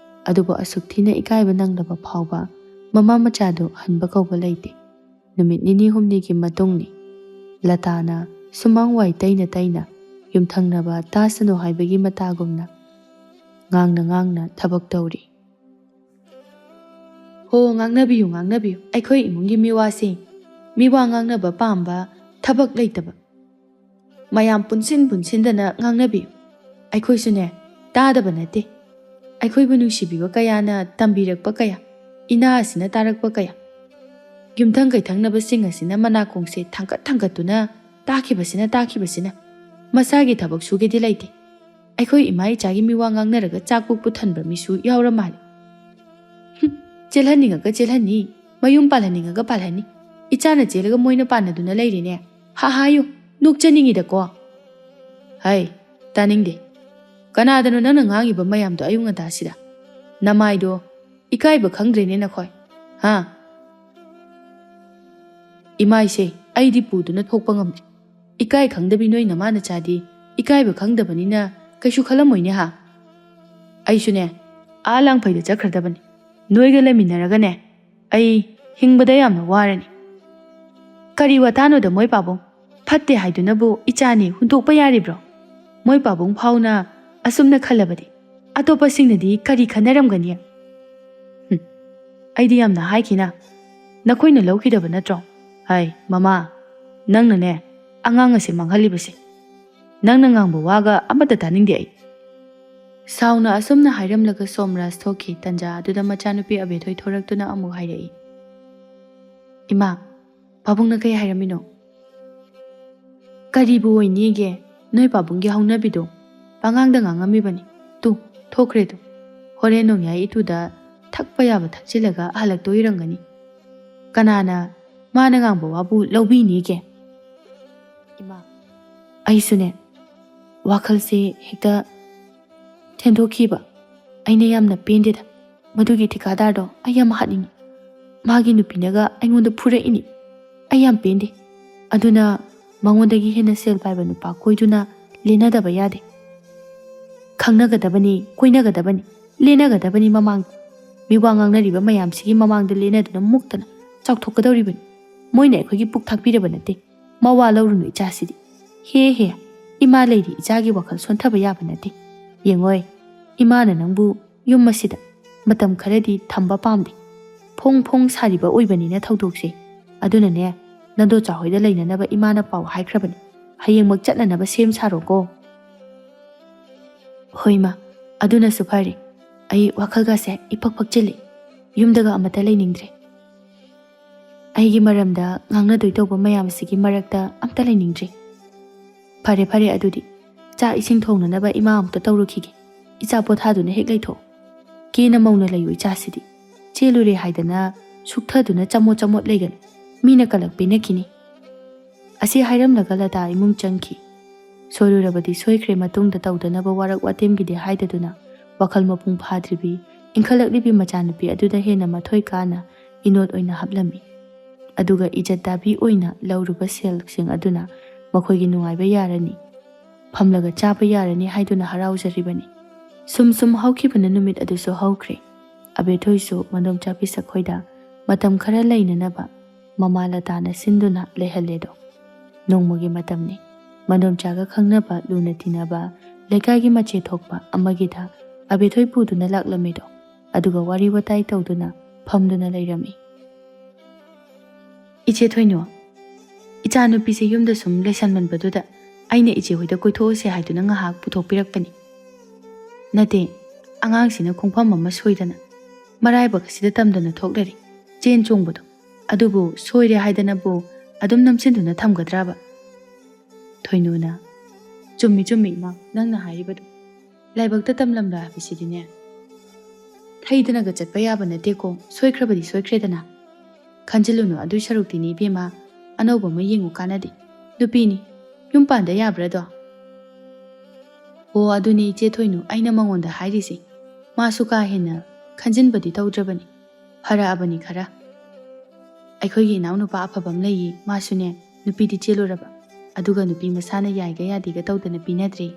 ꯑꯗꯨꯕꯨ ꯑꯁꯨꯛ ꯊꯤꯅ ꯏꯀꯥꯏꯕ ꯅꯪꯂꯕ ꯐꯥꯎꯕ ꯃꯃꯥ ꯃꯆꯥꯗꯨ ꯍꯟꯕ ꯀꯧꯕ ꯂꯩꯇꯦ꯫ ꯅꯨꯃꯤꯠ ꯅꯤꯅꯤ ꯍꯨꯝꯅꯤꯒꯤ ꯃꯇꯨꯡꯅꯤ꯫ ꯂꯇꯥꯅ ꯁꯨꯃꯥꯡ ꯋꯥꯏ ꯇꯩꯅ ꯇꯩꯅ ꯌꯨꯝꯊꯪꯅꯕ ꯇꯥꯁꯅꯨ ꯍꯥꯏꯕꯒꯤ ꯃꯇꯥꯒꯨꯝꯅ ꯉꯥꯡꯅ ꯉꯥꯡꯅ ꯊꯕꯛ ꯇꯧꯔꯤ꯫ "ꯍꯣ, ꯉꯥꯡꯅꯕꯤꯌꯨ, ꯉꯥꯡꯅꯕꯤꯌꯨ, ꯑꯩꯈꯣꯏ ꯏꯃꯨꯡꯒꯤ ꯃꯤꯋꯥꯁꯦ꯫ ꯃꯤꯋꯥ ꯉꯥꯡꯅꯕ ꯄꯥꯝꯕ, ꯊꯕꯛ ꯂꯩꯇꯕ꯫ ꯃꯌꯥꯝ ꯄꯨꯟꯁꯤꯟ ꯄꯨꯟꯁꯤꯟꯗꯅ ꯉꯥꯡꯅꯕꯤꯌꯨ꯫ ꯑꯩꯈꯣꯏꯁꯨꯅꯦ, ꯇꯥꯗꯕ ꯅꯠꯇꯦ꯫ ꯑꯩꯈꯣꯏꯕꯨ ꯅꯨꯡꯁꯤꯕꯤꯕ ꯀꯌꯥꯅ ꯇꯝꯕꯤꯔꯛꯄ ꯀꯌꯥ, ꯏꯅꯥ ꯑꯁꯤꯅ ꯇꯥꯔꯛꯄ ꯀꯌꯥ꯫ ꯌꯨꯝꯊꯪ ꯀꯩꯊꯪꯅꯕꯁꯤꯡ ꯑꯁꯤꯅ ꯃꯅꯥꯀꯣꯡꯁꯦ ꯊꯥꯡꯒꯠ ꯊꯥꯡꯒꯠꯇꯨꯅ ꯇꯥꯈꯤꯕꯁꯤꯅ, ꯇꯥꯈꯤꯕꯁꯤꯅ꯫ ꯃꯁꯥꯒꯤ ꯊꯕꯛ ꯁꯨꯒꯦꯗꯤ ꯂꯩꯇꯦ꯫ ꯑꯩꯈꯣꯏ ꯏꯃꯥ ꯏꯆꯥꯒꯤ ꯃꯤꯋꯥ ꯉꯥꯡꯅꯔꯒ ꯆꯥꯛ ꯄꯨꯛ ꯄꯨꯊꯟꯕ ꯃꯤꯁꯨ ꯌꯥꯎꯔ ꯃꯥꯜꯂꯦ꯫ ꯍꯨꯝ, ꯆꯦꯜꯍꯟꯅꯤꯡꯉꯒ ꯆꯦꯜꯍꯟꯅꯤ, ꯃꯌꯨꯝ ꯄꯥꯜꯍꯟꯅꯤꯡꯉꯒ ꯄꯥꯜꯍꯟꯅꯤ꯫ ꯏꯆꯥꯅ ꯆꯦꯜꯂꯒ ꯃꯣꯏꯅ ꯄꯥꯟꯅꯗꯨꯅ ꯂꯩꯔꯦꯅꯦ꯫ ꯍꯥ ꯍꯥꯏꯌꯨ, ꯅꯣꯛꯆꯅꯤꯡꯉꯤꯗꯀꯣ꯫" "ꯍꯩ, ꯇꯥꯅꯤꯡꯗꯦ꯫ ꯀꯅꯥꯗꯅꯣ ꯅꯪꯅ ꯉꯥꯡꯉꯤꯕ ꯃꯌꯥꯝꯗꯣ ꯑꯌꯨꯛ ꯉꯟꯇꯥꯁꯤꯗ? ꯅꯃꯥꯏꯗꯣ ꯏꯀꯥꯏꯕ ꯈꯪꯗ꯭ꯔꯦꯅꯦ ꯅꯈꯣꯏ, ꯍꯥ?" "ꯏꯃꯥꯏꯁꯦ, ꯑꯩꯗꯤ ꯄꯨꯗꯨꯅ ꯊꯣꯛꯄ ꯉꯝꯗꯦ꯫ ꯏꯀꯥꯏ ꯈꯪꯗꯕꯤ ꯅꯣꯏ ꯅꯃꯥ ꯅꯆꯥꯗꯤ ꯏꯀꯥꯏꯕ ꯈꯪꯗꯕꯅꯤꯅ ꯀꯩꯁꯨ ꯈꯜꯂꯝꯃꯣꯏꯅꯦ ꯍꯥ? ꯑꯩꯁꯨꯅꯦ, ꯑꯥ ꯂꯥꯡꯐꯩꯗ ꯆꯠꯈ꯭ꯔꯗꯕꯅꯤ꯫ ꯅꯣꯏꯒ ꯂꯩꯃꯤꯟꯅꯔꯒꯅꯦ, ꯑꯩ ꯍꯤꯡꯕꯗ ꯌꯥꯝꯅ ꯋꯥꯔꯅꯤ꯫" "ꯀꯔꯤ ꯋꯥꯇꯥꯅꯣꯗ ꯃꯣꯏ ꯄꯥꯕꯨꯡ? ꯐꯠꯇꯦ ꯍꯥꯏꯗꯨꯅꯕꯨ ꯏꯆꯥꯅꯤ ꯍꯨꯟꯗꯣꯛꯄ ꯌꯥꯔꯤꯕ꯭ꯔꯣ? ꯃꯣꯏ ꯄꯥꯕꯨꯡ ꯐꯥꯎꯅ ꯑꯁꯨꯝꯅ ꯈꯜꯂꯕꯗꯤ ꯑꯇꯣꯞꯄꯁꯤꯡꯅꯗꯤ ꯀꯔꯤ ꯈꯟꯅꯔꯝꯒꯅꯤ?" "ꯍꯨꯝ, ꯑꯩꯗꯤ ꯌꯥꯝꯅ ꯍꯥꯏꯈꯤꯅ꯫ ꯅꯈꯣꯏꯅ ꯂꯧꯈꯤꯗꯕ ꯅꯠꯇ꯭ꯔꯣ? ꯍꯥꯏ, ꯃꯃꯥ, ꯅꯪꯅꯅꯦ ꯑꯉꯥꯡ ꯑꯁꯦ ꯃꯥꯡꯍꯜꯂꯤꯕꯁꯦ꯫ ꯅꯪꯅ ꯉꯥꯡꯕ ꯋꯥꯒ ꯑꯃꯠꯇ ꯇꯥꯅꯤꯡꯗꯦ ꯑꯩ꯫ ꯁꯥꯎꯅ ꯑꯁꯨꯝꯅ ꯍꯥꯏꯔꯝꯂꯒ ꯁꯣꯝꯔꯥꯖ ꯊꯣꯛꯈꯤ꯫ ꯇꯟꯖꯥ ꯑꯗꯨꯗ ꯃꯆꯥꯅꯨꯄꯤ ꯑꯕꯦꯊꯣꯏ ꯊꯣꯔꯛꯇꯨꯅ ꯑꯃꯨꯛ ꯍꯥꯏꯔꯛꯏ, "ꯏꯃꯥ, ꯄꯥꯕꯨꯡꯅ ꯀꯩ ꯍꯥꯏꯔꯝꯃꯤꯅꯣ?" "ꯀꯔꯤꯕꯨ ꯑꯣꯏꯅꯤꯒꯦ? ꯅꯣꯏ ꯄꯥꯕꯨꯡꯒꯤ ꯍꯧꯅꯕꯤꯗꯣ ꯄꯉꯥꯡꯗ ꯉꯥꯡꯉꯝꯃꯤꯕꯅꯤ꯫ ꯇꯨ, ꯊꯣꯛꯈ꯭ꯔꯦ ꯇꯨ꯫ ꯍꯣꯔꯦꯟ ꯅꯣꯡꯌꯥꯏ ꯏꯇꯨꯗ ꯊꯛꯄ ꯌꯥꯕ ꯊꯛꯆꯤꯜꯂꯒ ꯍꯜꯂꯛꯇꯣꯏ ꯑꯣꯏꯔꯝꯒꯅꯤ꯫ ꯀꯅꯥꯅ ꯃꯥꯅ ꯉꯥꯡꯕ ꯋꯥꯕꯨ ꯂꯧꯕꯤꯅꯤꯒꯦ?" ꯏꯃꯥ, ꯑꯩꯁꯨꯅꯦ, ꯋꯥꯈꯜꯁꯦ ꯍꯦꯛꯇ ꯊꯦꯟꯗꯣꯛꯈꯤꯕ꯫ ꯑꯩꯅ ꯌꯥꯝꯅ ꯄꯦꯟꯗꯦꯗ꯫ ꯃꯗꯨꯒꯤ ꯊꯤꯀꯥꯗꯥꯔꯗꯣ ꯑꯩ ꯌꯥꯝ ꯍꯥꯠꯅꯤꯡꯉꯤ꯫ ꯃꯥꯒꯤ ꯅꯨꯄꯤꯅꯒ ꯑꯩꯉꯣꯟꯗ ꯐꯨꯔꯛꯏꯅꯤ꯫ ꯑꯩ ꯌꯥꯝ ꯄꯦꯟꯗꯦ꯫ ꯑꯗꯨꯅ ꯃꯉꯣꯟꯗꯒꯤ ꯍꯦꯟꯅ ꯁꯦꯜ ꯄꯥꯏꯕ ꯅꯨꯄꯥ ꯀꯣꯏꯗꯨꯅ ꯂꯦꯟꯅꯗꯕ ꯌꯥꯗꯦ꯫ ꯈꯪꯅꯒꯗꯕꯅꯤ, ꯀꯣꯏꯅꯒꯗꯕꯅꯤ, ꯂꯦꯟꯅꯒꯗꯕꯅꯤ꯫ ꯃꯃꯥꯡ ꯃꯤꯋꯥ ꯉꯥꯡꯅꯔꯤꯕ ꯃꯌꯥꯝꯁꯤꯒꯤ ꯃꯃꯥꯡꯗ ꯂꯦꯟꯅꯗꯨꯅ ꯃꯨꯛꯇꯅ ꯆꯥꯎꯊꯣꯛꯀꯗꯧꯔꯤꯕꯅꯤ꯫ ꯃꯣꯏꯅ ꯑꯩꯈꯣꯏꯒꯤ ꯄꯨꯛ ꯊꯥꯛꯄꯤꯔꯕ ꯅꯠꯇꯦ꯫ ꯃꯋꯥ ꯂꯧꯔꯨꯅꯨ ꯏꯆꯥꯁꯤꯗꯤ꯫ ꯍꯦ ꯍꯦ, ꯏꯃꯥ ꯂꯩꯔꯤ ꯏꯆꯥꯒꯤ ꯋꯥꯈꯜ ꯁꯣꯟꯊꯕ ꯌꯥꯕ ꯅꯠꯇꯦ꯫ ꯌꯦꯡꯉꯣꯏ, ꯏꯃꯥꯅ ꯅꯪꯕꯨ ꯌꯨꯝ ꯑꯁꯤꯗ ꯃꯇꯝ ꯈꯔꯗꯤ ꯊꯝꯕ ꯄꯥꯝꯗꯦ꯫ ꯐꯣꯡ ꯐꯣꯡ ꯁꯥꯔꯤꯕ ꯑꯣꯏꯕꯅꯤꯅ ꯊꯧꯗꯣꯛꯁꯦ꯫ ꯑꯗꯨꯅꯅꯦ, ꯅꯗꯣꯆꯥ ꯍꯣꯏꯗ ꯂꯩꯅꯅꯕ ꯏꯃꯥꯅ ꯄꯥꯎ ꯍꯥꯏꯈ꯭ꯔꯕꯅꯤ꯫ ꯍꯌꯦꯡꯃꯛ ꯆꯠꯅꯅꯕ ꯁꯦꯝ ꯁꯥꯔꯣꯀꯣ꯫ ꯍꯣꯏ ꯃꯥ, ꯑꯗꯨꯅꯁꯨ ꯐꯔꯦ꯫ ꯑꯩ ꯋꯥꯈꯜꯒꯁꯦ ꯏꯐꯛ ꯐꯛꯆꯤꯜꯂꯤ꯫ ꯌꯨꯝꯗꯒ ꯑꯃꯠꯇ ꯂꯩꯅꯤꯡꯗ꯭ꯔꯦ꯫ ꯑꯩꯒꯤ ꯃꯔꯝꯗ ꯉꯥꯡꯅꯗꯣꯏ ꯇꯧꯕ ꯃꯌꯥꯝꯁꯤꯒꯤ ꯃꯔꯛꯇ ꯑꯝꯇ ꯂꯩꯅꯤꯡꯗ꯭ꯔꯦ꯫ ꯐꯔꯦ ꯐꯔꯦ, ꯑꯗꯨꯗꯤ ꯆꯥꯛ ꯏꯁꯤꯡ ꯊꯣꯡꯅꯅꯕ ꯏꯃꯥ ꯑꯃꯨꯛꯇ ꯇꯧꯔꯨꯈꯤꯒꯦ꯫ ꯏꯆꯥ ꯄꯣꯊꯥꯗꯨꯅ ꯍꯦꯛ ꯂꯩꯊꯣꯛ꯫ ꯀꯦꯅ ꯃꯧꯅ ꯂꯩꯌꯨ ꯏꯆꯥꯁꯤꯗꯤ꯫ ꯆꯦꯜꯂꯨꯔꯦ ꯍꯥꯏꯗꯅ ꯁꯨꯛꯊꯗꯨꯅ ꯆꯃꯣꯠ ꯆꯃꯣꯠ ꯂꯩꯒꯅꯨ꯫ ꯃꯤꯅ ꯀꯂꯛ ꯄꯦꯟꯅꯈꯤꯅꯤ꯫ ꯑꯁꯤ ꯍꯥꯏꯔꯝꯂꯒ ꯂꯇꯥ ꯏꯃꯨꯡ ꯆꯪꯈꯤ꯫ ꯁꯣꯏꯔꯨꯔꯕꯗꯤ ꯁꯣꯏꯈ꯭ꯔꯦ, ꯃꯇꯨꯡꯗ ꯇꯧꯗꯅꯕ ꯋꯥꯔꯛ ꯋꯥꯇꯦꯝꯒꯤꯗꯤ ꯍꯥꯏꯗꯗꯨꯅ ꯋꯥꯈꯜ ꯃꯄꯨꯡ ꯐꯥꯗ꯭ꯔꯤꯕꯤ, ꯏꯟꯈꯠꯂꯛꯂꯤꯕꯤ ꯃꯆꯥꯅꯨꯄꯤ ꯑꯗꯨꯗ ꯍꯦꯟꯅ ꯃꯊꯣꯏ ꯀꯥꯅ ꯏꯅꯣꯠ ꯑꯣꯏꯅ ꯍꯥꯞꯂꯝꯃꯤ꯫ ꯑꯗꯨꯒ ꯏꯖꯠ ꯗꯥꯕꯤ ꯑꯣꯏꯅ ꯂꯧꯔꯨꯕ ꯁꯦꯜꯁꯤꯡ ꯑꯗꯨꯅ ꯃꯈꯣꯏꯒꯤ ꯅꯨꯡꯉꯥꯏꯕ ꯌꯥꯔꯅꯤ꯫ ꯐꯝꯂꯒ ꯆꯥꯕ ꯌꯥꯔꯅꯤ ꯍꯥꯏꯗꯨꯅ ꯍꯔꯥꯎꯖꯔꯤꯕꯅꯤ꯫ ꯁꯨꯝ ꯁꯨꯝ ꯍꯧꯈꯤꯕꯅ ꯅꯨꯃꯤꯠ ꯑꯗꯨꯁꯨ ꯍꯧꯈ꯭ꯔꯦ꯫ ꯑꯕꯦꯊꯣꯏꯁꯨ ꯃꯗꯣꯝꯆꯥ ꯄꯤꯁꯛ ꯈꯣꯏꯗ ꯃꯇꯝ ꯈꯔ ꯂꯩꯅꯅꯕ ꯃꯃꯥ ꯂꯇꯥꯅ ꯁꯤꯟꯗꯨꯅ ꯂꯩꯍꯜꯂꯦꯗꯣ꯫ ꯅꯣꯡꯃꯒꯤ ꯃꯇꯝꯅꯤ꯫ ꯃꯗꯣꯝꯆꯥꯒ ꯈꯪꯅꯕ, ꯂꯨꯅ ꯇꯤꯟꯅꯕ, ꯂꯩꯀꯥꯏꯒꯤ ꯃꯆꯦ ꯊꯣꯛꯄ ꯑꯃꯒꯤꯗ ꯑꯕꯦꯊꯣꯏ ꯄꯨꯗꯨꯅ ꯂꯥꯛꯂꯝꯃꯤꯗꯣ꯫ ꯑꯗꯨꯒ ꯋꯥꯔꯤ ꯋꯥꯇꯥꯏ ꯇꯧꯗꯨꯅ ꯐꯝꯗꯨꯅ ꯂꯩꯔꯝꯃꯤ꯫ "ꯏꯆꯦ ꯊꯣꯏꯅꯨ, ꯏꯆꯥꯅꯨꯄꯤꯁꯦ ꯌꯨꯝꯗ ꯁꯨꯝ ꯂꯩꯁꯟꯃꯟꯕꯗꯨꯗ ꯑꯩꯅ ꯏꯆꯦ ꯍꯣꯏꯗ ꯀꯣꯏꯊꯣꯛꯎꯁꯦ ꯍꯥꯏꯗꯨꯅ ꯉꯥꯏꯍꯥꯛ ꯄꯨꯊꯣꯛꯄꯤꯔꯛꯄꯅꯤ꯫ ꯅꯠꯇꯦ, ꯑꯉꯥꯡꯁꯤꯅ ꯈꯣꯡꯐꯝ ꯑꯃ ꯁꯣꯏꯗꯅ ꯃꯔꯥꯏꯕꯛ ꯑꯁꯤꯗ ꯇꯝꯗꯅ ꯊꯣꯛꯂꯔꯦ꯫ ꯆꯦꯟ ꯆꯣꯡꯕꯗꯣ ꯑꯗꯨꯕꯨ ꯁꯣꯏꯔꯦ ꯍꯥꯏꯗꯅꯕꯨ ꯑꯗꯨꯝ ꯅꯝꯁꯤꯟꯗꯨꯅ ꯊꯝꯒꯗ꯭ꯔꯕ? ꯊꯣꯏꯅꯨꯅ, "ꯆꯨꯝꯃꯤ ꯆꯨꯝꯃꯤ ꯏꯃꯥ, ꯅꯪꯅ ꯍꯥꯏꯔꯤꯕꯗꯨ꯫ ꯂꯥꯏꯕꯛꯇ ꯇꯝꯂꯝꯕ ꯍꯥꯏꯕꯁꯤꯗꯤꯅꯦ, ꯊꯩꯗꯅꯒ ꯆꯠꯄ ꯌꯥꯕ ꯅꯠꯇꯦꯀꯣ, ꯁꯣꯏꯈ꯭ꯔꯕꯗꯤ ꯁꯣꯏꯈ꯭ꯔꯦꯗꯅ꯫ ꯈꯟꯖꯤꯜꯂꯨꯅꯨ, ꯑꯗꯨꯏ ꯁꯔꯨꯛꯇꯤꯅꯦ ꯏꯕꯦꯝꯃ, ꯑꯅꯧꯕ ꯑꯃ ꯌꯦꯡꯉꯨ ꯀꯥꯟꯅꯗꯦ꯫ ꯅꯨꯄꯤꯅꯤ, ꯌꯨꯝ ꯄꯥꯟꯗ ꯌꯥꯕ꯭ꯔꯥꯗꯣ?" "ꯑꯣ, ꯑꯗꯨꯅꯦ ꯏꯆꯦ ꯊꯣꯏꯅꯨ, ꯑꯩꯅ ꯃꯉꯣꯟꯗ ꯍꯥꯏꯔꯤꯁꯦ꯫ ꯃꯥꯁꯨ ꯀꯥ ꯍꯦꯟꯅ ꯈꯟꯖꯤꯟꯕꯗꯤ ꯇꯧꯗ꯭ꯔꯕꯅꯤ, ꯐꯔꯛꯑꯕꯅꯤ ꯈꯔ꯫ ꯑꯩꯈꯣꯏꯒꯤ ꯏꯅꯥꯎꯅꯨꯄꯥ ꯑꯐꯕ ꯑꯃ ꯂꯩꯌꯦ, ꯃꯥꯁꯨꯅꯦ ꯅꯨꯄꯤꯗꯤ ꯆꯦꯜꯂꯨꯔꯕ, ꯑꯗꯨꯒ ꯅꯨꯄꯤ ꯃꯁꯥꯅ ꯌꯥꯏꯒ ꯌꯥꯗꯦꯒ ꯇꯧꯗꯅ ꯄꯤꯅꯗ꯭ꯔꯦ꯫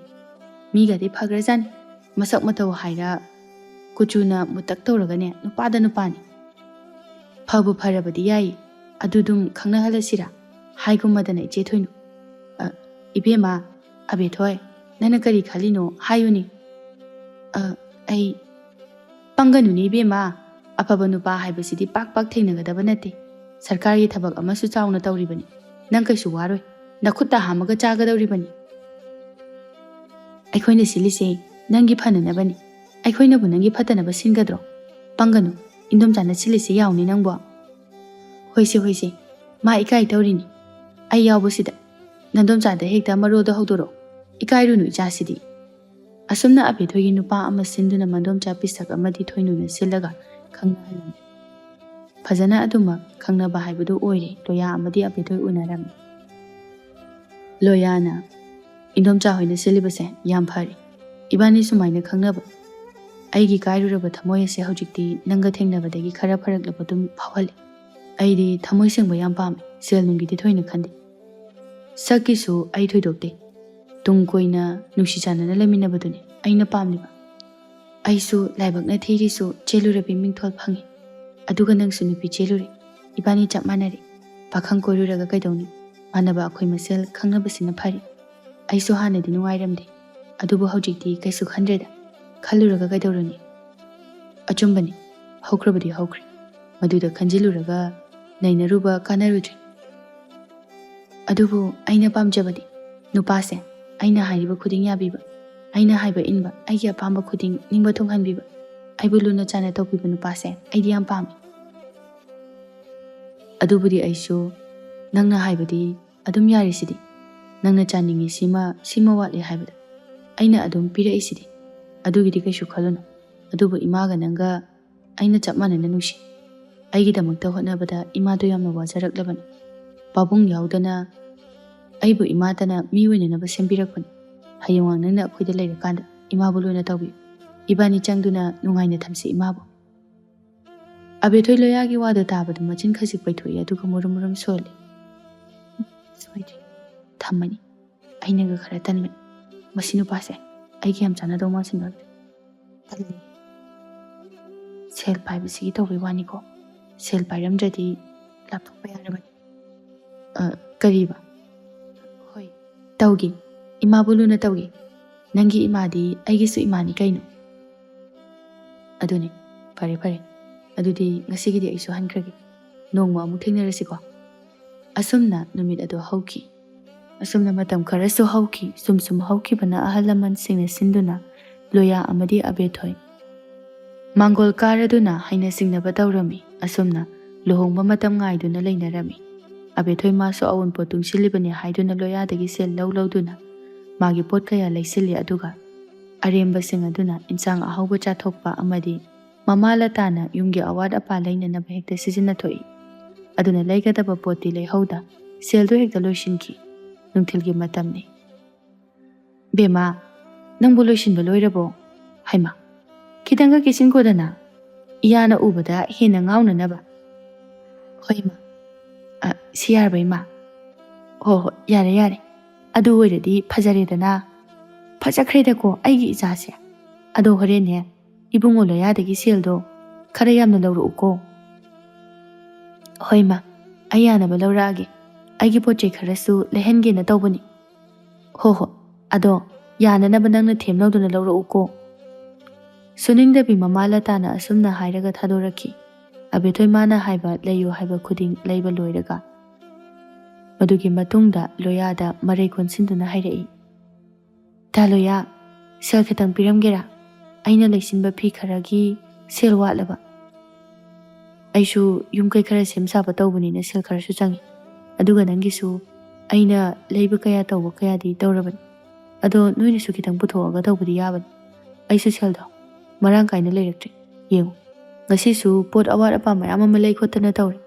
ꯃꯤꯒꯗꯤ ꯐꯈ꯭ꯔꯖꯥꯠꯅꯤ, ꯃꯁꯛ ꯃꯇꯧ ꯍꯥꯏꯔ ꯀꯨꯆꯨꯅ ꯃꯨꯇꯛ ꯇꯧꯔꯒꯅꯦ, ꯅꯨꯄꯥꯗ ꯅꯨꯄꯥꯅꯤ꯫ ꯐꯕꯨ ꯐꯔꯕꯗꯤ ꯌꯥꯏꯌꯦ, ꯑꯗꯨꯗꯨꯝ ꯈꯪꯅꯍꯜꯂꯁꯤꯔꯥ?" ꯍꯥꯏꯒꯨꯝꯃꯗꯅ ꯏꯆꯦ ꯊꯣꯏꯅꯨ꯫ "ꯑ, ꯏꯕꯦꯝꯃ, ꯑꯕꯦꯊꯣꯏ, ꯅꯪꯅ ꯀꯔꯤ ꯈꯜꯂꯤꯅꯣ ꯍꯥꯏꯌꯨꯅꯦ?" "ꯑ, ꯑꯩ ꯄꯪꯒꯅꯨꯅꯦ ꯏꯕꯦꯝꯃ, ꯑꯐꯕ ꯅꯨꯄꯥ ꯍꯥꯏꯕꯁꯤꯗꯤ ꯄꯥꯛ ꯄꯥꯛ ꯊꯦꯡꯅꯒꯗꯕ ꯅꯠꯇꯦ꯫ ꯁꯔꯀꯥꯔꯒꯤ ꯊꯕꯛ ꯑꯃꯁꯨ ꯆꯥꯎꯅ ꯇꯧꯔꯤꯕꯅꯤ꯫ ꯅꯪ ꯀꯩꯁꯨ ꯋꯥꯔꯣꯏ, ꯅꯈꯨꯠꯇ ꯍꯥꯝꯃꯒ ꯆꯥꯒꯗꯧꯔꯤꯕꯅꯤ꯫ ꯑꯩꯈꯣꯏꯅ ꯁꯤꯜꯂꯤꯁꯦ ꯅꯪꯒꯤ ꯐꯅꯅꯕꯅꯤ꯫ ꯑꯩꯈꯣꯏꯅꯕꯨ ꯅꯪꯒꯤ ꯐꯠꯇꯅꯕ ꯁꯤꯟꯒꯗ꯭ꯔꯣ? ꯄꯪꯒꯅꯨ, ꯏꯟꯗꯣꯝꯆꯥꯅ ꯁꯤꯜꯂꯤꯁꯦ ꯌꯥꯎꯅꯤ ꯅꯪꯕꯣ?" "ꯍꯣꯏꯁꯦ, ꯍꯣꯏꯁꯦ, ꯃꯥ ꯏꯀꯥꯏ ꯇꯧꯔꯤꯅꯤ꯫ ꯑꯩ ꯌꯥꯎꯕꯁꯤꯗ ꯅꯟꯗꯣꯝꯆꯥꯗ ꯍꯦꯛꯇ ꯃꯔꯣꯜꯗꯣ ꯍꯧꯗꯣꯔꯛꯑꯣ꯫ ꯏꯀꯥꯏꯔꯨꯅꯨ ꯏꯆꯥꯁꯤꯗꯤ꯫" ꯑꯁꯨꯝꯅ ꯑꯕꯦꯊꯣꯏꯒꯤ ꯅꯨꯄꯥ ꯑꯃ ꯁꯤꯟꯗꯨꯅ ꯃꯟꯗꯣꯝꯆꯥ ꯄꯤꯁꯛ ꯑꯃꯗꯤ ꯊꯣꯏꯅꯨꯅ ꯁꯤꯜꯂꯒ ꯈꯪꯅꯍꯜꯂꯝꯃꯤ꯫ ꯐꯖꯅ ꯑꯗꯨꯃꯛ ꯈꯪꯅꯕ ꯍꯥꯏꯕꯗꯨ ꯑꯣꯏꯔꯦ꯫ ꯂꯣꯌꯥ ꯑꯃꯗꯤ ꯑꯕꯦꯊꯣꯏ ꯎꯅꯔꯝꯃꯤ꯫ ꯂꯣꯌꯥꯅ, "ꯏꯟꯗꯣꯝꯆꯥ ꯍꯣꯏꯅ ꯁꯤꯜꯂꯤꯕꯁꯦ ꯌꯥꯝ ꯐꯔꯦ꯫ ꯏꯕꯥꯅꯤ ꯁꯨꯃꯥꯏꯅ ꯈꯪꯅꯕ ꯑꯩꯒꯤ ꯀꯥꯏꯔꯨꯔꯕ ꯊꯃꯣꯏ ꯑꯁꯦ ꯍꯧꯖꯤꯛꯇꯤ ꯅꯪꯒ ꯊꯦꯡꯅꯕꯗꯒꯤ ꯈꯔ ꯐꯔꯛꯂꯕ ꯑꯗꯨꯝ ꯐꯥꯎꯍꯜꯂꯤ꯫ ꯑꯩꯗꯤ ꯊꯃꯣꯏ ꯁꯦꯡꯕ ꯌꯥꯝ ꯄꯥꯝꯃꯤ, ꯁꯦꯜ ꯅꯨꯡꯒꯤꯗꯤ ꯊꯣꯏꯅ ꯈꯟꯗꯦ꯫ ꯁꯛꯀꯤꯁꯨ ꯑꯩ ꯊꯣꯏꯗꯣꯛꯇꯦ꯫ ꯇꯨꯡ ꯀꯣꯏꯅ ꯅꯨꯡꯁꯤ ꯆꯥꯟꯅꯅ ꯂꯩꯃꯤꯟꯅꯕꯗꯨꯅꯤ ꯑꯩꯅ ꯄꯥꯝꯂꯤꯕ꯫ ꯑꯩꯁꯨ ꯂꯥꯏꯕꯛꯅ ꯊꯤꯔꯤꯁꯨ ꯆꯦꯜꯂꯨꯔꯕꯤ ꯃꯤꯡꯊꯣꯜ ꯐꯪꯉꯤ꯫ ꯑꯗꯨꯒ ꯅꯪꯁꯨ ꯅꯨꯄꯤ ꯆꯦꯜꯂꯨꯔꯦ꯫ ꯏꯕꯥꯅꯤ ꯆꯞ ꯃꯥꯟꯅꯔꯦ꯫ ꯄꯥꯈꯪ ꯀꯣꯏꯔꯨꯔꯒ ꯀꯩꯗꯧꯅꯤ? ꯃꯥꯟꯅꯕ ꯑꯩꯈꯣꯏ ꯃꯁꯦꯜ ꯈꯪꯅꯕꯁꯤꯅ ꯐꯔꯦ꯫ ꯑꯩꯁꯨ ꯍꯥꯟꯅꯗꯤ ꯅꯨꯡꯉꯥꯏꯔꯝꯗꯦ, ꯑꯗꯨꯕꯨ ꯍꯧꯖꯤꯛꯇꯤ ꯀꯩꯁꯨ ꯈꯟꯗ꯭ꯔꯦꯗ꯫ ꯈꯜꯂꯨꯔꯒ ꯀꯩꯗꯧꯔꯨꯅꯤ? ꯑꯆꯨꯝꯕꯅꯤ, ꯍꯧꯈ꯭ꯔꯕꯗꯤ ꯍꯧꯈ꯭ꯔꯦ꯫ ꯃꯗꯨꯗ ꯈꯟꯖꯤꯜꯂꯨꯔꯒ ꯅꯩꯅꯔꯨꯕ ꯀꯥꯟꯅꯔꯨꯗ꯭ꯔꯦ꯫ ꯑꯗꯨꯕꯨ ꯑꯩꯅ ꯄꯥꯝꯖꯕꯗꯤ ꯅꯨꯄꯥꯁꯦ ꯑꯩꯅ ꯍꯥꯏꯔꯤꯕ ꯈꯨꯗꯤꯡ ꯌꯥꯕꯤꯕ, ꯑꯩꯅ ꯍꯥꯏꯕ ꯏꯟꯕ, ꯑꯩꯒꯤ ꯑꯄꯥꯝꯕ ꯈꯨꯗꯤꯡ ꯅꯤꯡꯕ ꯊꯨꯡꯍꯟꯕꯤꯕ, ꯑꯩꯕꯨ ꯂꯨꯅ ꯆꯥꯟꯅ ꯇꯧꯕꯤꯕ ꯅꯨꯄꯥꯁꯦ ꯑꯩꯗꯤ ꯌꯥꯝ ꯄꯥꯝꯃꯤ꯫ ꯑꯗꯨꯕꯨꯗꯤ ꯑꯩꯁꯨ ꯅꯪꯅ ꯍꯥꯏꯕꯗꯤ ꯑꯗꯨꯝ ꯌꯥꯔꯤꯁꯤꯗꯤ꯫ ꯅꯪꯅ ꯆꯥꯅꯤꯡꯉꯤ ꯁꯤꯃ, ꯁꯤꯃ ꯋꯥꯠꯂꯤ ꯍꯥꯏꯕꯗ ꯑꯩꯅ ꯑꯗꯨꯝ ꯄꯤꯔꯛꯏꯁꯤꯗꯤ꯫ ꯑꯗꯨꯒꯤꯗꯤ ꯀꯩꯁꯨ ꯈꯜꯂꯨꯅꯨ꯫ ꯑꯗꯨꯕꯨ ꯏꯃꯥꯒ ꯅꯪꯒ ꯑꯩꯅ ꯆꯞ ꯃꯥꯟꯅꯅ ꯅꯨꯡꯁꯤ꯫ ꯑꯩꯒꯤꯗꯃꯛꯇ ꯍꯣꯠꯅꯕꯗ ꯏꯃꯥꯗꯣ ꯌꯥꯝꯅ ꯋꯥꯖꯔꯛꯂꯕꯅꯤ꯫ ꯄꯥꯕꯨꯡ ꯌꯥꯎꯗꯅ ꯑꯩꯕꯨ ꯏꯃꯥꯇꯅ ꯃꯤ ꯑꯣꯏꯅꯅꯕ ꯁꯦꯝꯕꯤꯔꯛꯄꯅꯤ꯫ ꯍꯌꯦꯡꯋꯥꯡ ꯅꯪꯅ ꯑꯩꯈꯣꯏꯗ ꯂꯩꯔꯀꯥꯟꯗ ꯏꯃꯥꯕꯨ ꯂꯨꯅ ꯇꯧꯕꯤꯌꯨ꯫ ꯏꯕꯥꯅꯤ ꯆꯪꯗꯨꯅ ꯅꯨꯡꯉꯥꯏꯅ ꯊꯝꯁꯤ ꯏꯃꯥꯕꯨ꯫ ꯑꯕꯦꯊꯣꯏ ꯂꯣꯌꯥꯒꯤ ꯋꯥꯗꯨ ꯇꯥꯕꯗ ꯃꯆꯤꯟ ꯈꯖꯤꯛ ꯄꯩꯊꯣꯛꯏ, ꯑꯗꯨꯒ ꯃꯨꯔꯨꯝ ꯃꯨꯔꯨꯝ ꯁꯣꯜꯂꯤ꯫ ꯁꯣꯏꯗ꯭ꯔꯦ꯫ ꯊꯝꯃꯅꯤ꯫ ꯑꯩꯅꯒ ꯈꯔ ꯇꯟꯕꯅꯤ꯫ ꯃꯁꯤ ꯅꯨꯄꯥꯁꯦ ꯑꯩꯒ ꯌꯥꯝ ꯆꯥꯟꯅꯗꯧ ꯃꯥꯟꯁꯤꯟꯕ꯫ ꯇꯜꯂꯤ꯫ ꯁꯦꯜ ꯄꯥꯏꯕꯁꯤꯒꯤ ꯇꯧꯕꯩ ꯋꯥꯅꯤꯀꯣ꯫ ꯁꯦꯜ ꯄꯥꯏꯔꯝꯗ꯭ꯔꯗꯤ ꯂꯥꯞꯊꯣꯛꯄ ꯌꯥꯔꯕꯅꯤ꯫ ꯑ, ꯀꯔꯤꯕ? ꯍꯣꯏ, ꯇꯧꯒꯦ꯫ ꯏꯃꯥꯕꯨ ꯂꯨꯅ ꯇꯧꯒꯦ꯫ ꯅꯪꯒꯤ ꯏꯃꯥꯗꯤ ꯑꯩꯒꯤꯁꯨ ꯏꯃꯥꯅꯤ ꯀꯩꯅꯣ꯫ ꯑꯗꯨꯅꯤ꯫ ꯐꯔꯦ, ꯐꯔꯦ꯫ ꯑꯗꯨꯗꯤ ꯉꯁꯤꯒꯤꯗꯤ ꯑꯩꯁꯨ ꯍꯟꯈ꯭ꯔꯒꯦ꯫ ꯅꯣꯡꯃ ꯑꯃꯨꯛ ꯊꯦꯡꯅꯔꯁꯤꯀꯣ꯫ ꯑꯁꯨꯝꯅ ꯅꯨꯃꯤꯠ ꯑꯗꯨ ꯍꯧꯈꯤ꯫ ꯑꯁꯨꯝꯅ ꯃꯇꯝ ꯈꯔꯁꯨ ꯍꯧꯈꯤ꯫ ꯁꯨꯝ ꯁꯨꯝ ꯍꯧꯈꯤꯕꯅ ꯑꯍꯜ ꯂꯃꯟꯁꯤꯡꯅ ꯁꯤꯟꯗꯨꯅ ꯂꯣꯌꯥ ꯑꯃꯗꯤ ꯑꯕꯦꯊꯣꯏ ꯃꯥꯡꯒꯣꯜ ꯀꯥꯔꯗꯨꯅ ꯍꯩꯅ ꯁꯤꯡꯅꯕ ꯇꯧꯔꯝꯃꯤ꯫ ꯑꯁꯨꯝꯅ ꯂꯨꯍꯣꯡꯕ ꯃꯇꯝ ꯉꯥꯏꯗꯨꯅ ꯂꯩꯅꯔꯝꯃꯤ꯫ ꯑꯕꯦꯊꯣꯏ ꯃꯥꯁꯨ ꯑꯋꯨꯟꯄꯣꯠ ꯇꯨꯡꯁꯤꯜꯂꯤꯕꯅꯤ ꯍꯥꯏꯗꯨꯅ ꯂꯣꯌꯥꯗꯒꯤ ꯁꯦꯜ ꯂꯧ ꯂꯧꯗꯨꯅ ꯃꯥꯒꯤ ꯄꯣꯠ ꯀꯌꯥ ꯂꯩꯁꯤꯜꯂꯤ, ꯑꯗꯨꯒ ꯑꯔꯦꯝꯕꯁꯤꯡ ꯑꯗꯨꯅ ꯏꯟꯁꯥꯡ ꯑꯍꯥꯎꯕ ꯆꯥꯊꯣꯛꯄ ꯑꯃꯗꯤ ꯃꯃꯥ ꯂꯇꯥꯅ ꯌꯨꯝꯒꯤ ꯑꯋꯥꯠ ꯑꯄꯥ ꯂꯩꯅꯅꯕ ꯍꯦꯛꯇ ꯁꯤꯖꯤꯟꯅꯊꯣꯛꯏ꯫ ꯑꯗꯨꯅ ꯂꯩꯒꯗꯕ ꯄꯣꯠꯇꯤ ꯂꯩꯍꯧꯗ, ꯁꯦꯜꯗꯨ ꯍꯦꯛꯇ ꯂꯣꯏꯁꯤꯟꯈꯤ꯫ ꯅꯨꯡꯊꯤꯜꯒꯤ ꯃꯇꯝꯅꯤ꯫ "ꯕꯦꯝꯃ, ꯅꯪꯕꯨ ꯂꯣꯏꯁꯤꯟꯕ ꯂꯣꯏꯔꯕꯣ?" "ꯍꯩꯃꯥ, ꯈꯤꯇꯪꯒ ꯀꯦꯁꯤꯟꯈꯣꯗꯅ, ꯏꯌꯥꯅ ꯎꯕꯗ ꯍꯦꯟꯅ ꯉꯥꯎꯅꯅꯕ꯫" "ꯍꯣꯏ, ꯏꯃꯥ꯫ ꯑ, ꯁꯤ ꯌꯥꯔꯕ, ꯏꯃꯥ?" "ꯍꯣ ꯍꯣ, ꯌꯥꯔꯦ, ꯌꯥꯔꯦ꯫ ꯑꯗꯨ ꯑꯣꯏꯔꯗꯤ ꯐꯖꯔꯦꯗꯅ꯫ ꯐꯖꯈ꯭ꯔꯦꯗꯀꯣ ꯑꯩꯒꯤ ꯏꯆꯥꯁꯦ꯫ ꯑꯗꯣ ꯍꯣꯔꯦꯟꯅꯦ, ꯏꯕꯨꯡꯉꯣ ꯂꯣꯌꯥꯗꯒꯤ ꯁꯦꯜꯗꯣ ꯈꯔ ꯌꯥꯝꯅ ꯂꯧꯔꯛꯎꯀꯣ꯫" "ꯍꯣꯏ, ꯏꯃꯥ, ꯑꯩ ꯌꯥꯅꯕ ꯂꯧꯔꯛꯑꯒꯦ꯫ ꯑꯩꯒꯤ ꯄꯣꯠ ꯆꯩ ꯈꯔꯁꯨ ꯂꯩꯍꯟꯒꯦꯅ ꯇꯧꯕꯅꯤ꯫" "ꯍꯣ ꯍꯣ, ꯑꯗꯣ ꯌꯥꯅꯅꯕ ꯅꯪꯅ ꯊꯦꯝ ꯂꯧꯗꯨꯅ ꯂꯧꯔꯛꯎꯀꯣ꯫" ꯁꯨꯅꯤꯡꯗꯕꯤ ꯃꯃꯥ ꯂꯇꯥꯅ ꯑꯁꯨꯝꯅ ꯍꯥꯏꯔꯒ ꯊꯥꯗꯣꯔꯛꯈꯤ꯫ ꯑꯕꯦꯊꯣꯏ ꯃꯥꯅ ꯍꯥꯏꯕ ꯂꯩꯌꯨ ꯍꯥꯏꯕ ꯈꯨꯗꯤꯡ ꯂꯩꯕ ꯂꯣꯏꯔꯒ, ꯃꯗꯨꯒꯤ ꯃꯇꯨꯡꯗ ꯂꯣꯌꯥꯗ ꯃꯔꯩ ꯀꯣꯟꯁꯤꯟꯗꯨꯅ ꯍꯥꯏꯔꯛꯏ, "ꯇꯥ ꯂꯣꯌꯥ, ꯁꯦꯜ ꯈꯤꯇꯪ ꯄꯤꯔꯝꯒꯦꯔꯥ? ꯑꯩꯅ ꯂꯩꯁꯤꯟꯕ ꯐꯤ ꯈꯔꯒꯤ ꯁꯦꯜ ꯋꯥꯠꯂꯕ꯫ ꯑꯩꯁꯨ ꯌꯨꯝ ꯀꯩ ꯈꯔ ꯁꯦꯝ ꯁꯥꯕ ꯇꯧꯕꯅꯤꯅ ꯁꯦꯜ ꯈꯔꯁꯨ ꯆꯪꯉꯤ꯫ ꯑꯗꯨꯒ ꯅꯪꯒꯤꯁꯨ ꯑꯩꯅ ꯂꯩꯕ ꯀꯌꯥ ꯇꯧꯕ ꯀꯌꯥꯗꯤ ꯇꯧꯔꯕꯅꯤ꯫ ꯑꯗꯣ ꯅꯣꯏꯅꯁꯨ ꯈꯤꯇꯪ ꯄꯨꯊꯣꯛꯑꯒ ꯇꯧꯕꯗꯤ ꯌꯥꯕꯅꯤ꯫ ꯑꯩꯁꯨ ꯁꯦꯜꯗꯣ ꯃꯔꯥꯡ ꯀꯥꯏꯅ ꯂꯩꯔꯛꯇ꯭ꯔꯦ꯫ ꯌꯦꯡꯉꯨ, ꯉꯁꯤꯁꯨ ꯄꯣꯠ ꯑꯋꯥꯠ ꯑꯄꯥ ꯃꯌꯥꯝ ꯑꯃ ꯂꯩ ꯈꯣꯠꯇꯅ ꯇꯧꯔꯦ꯫"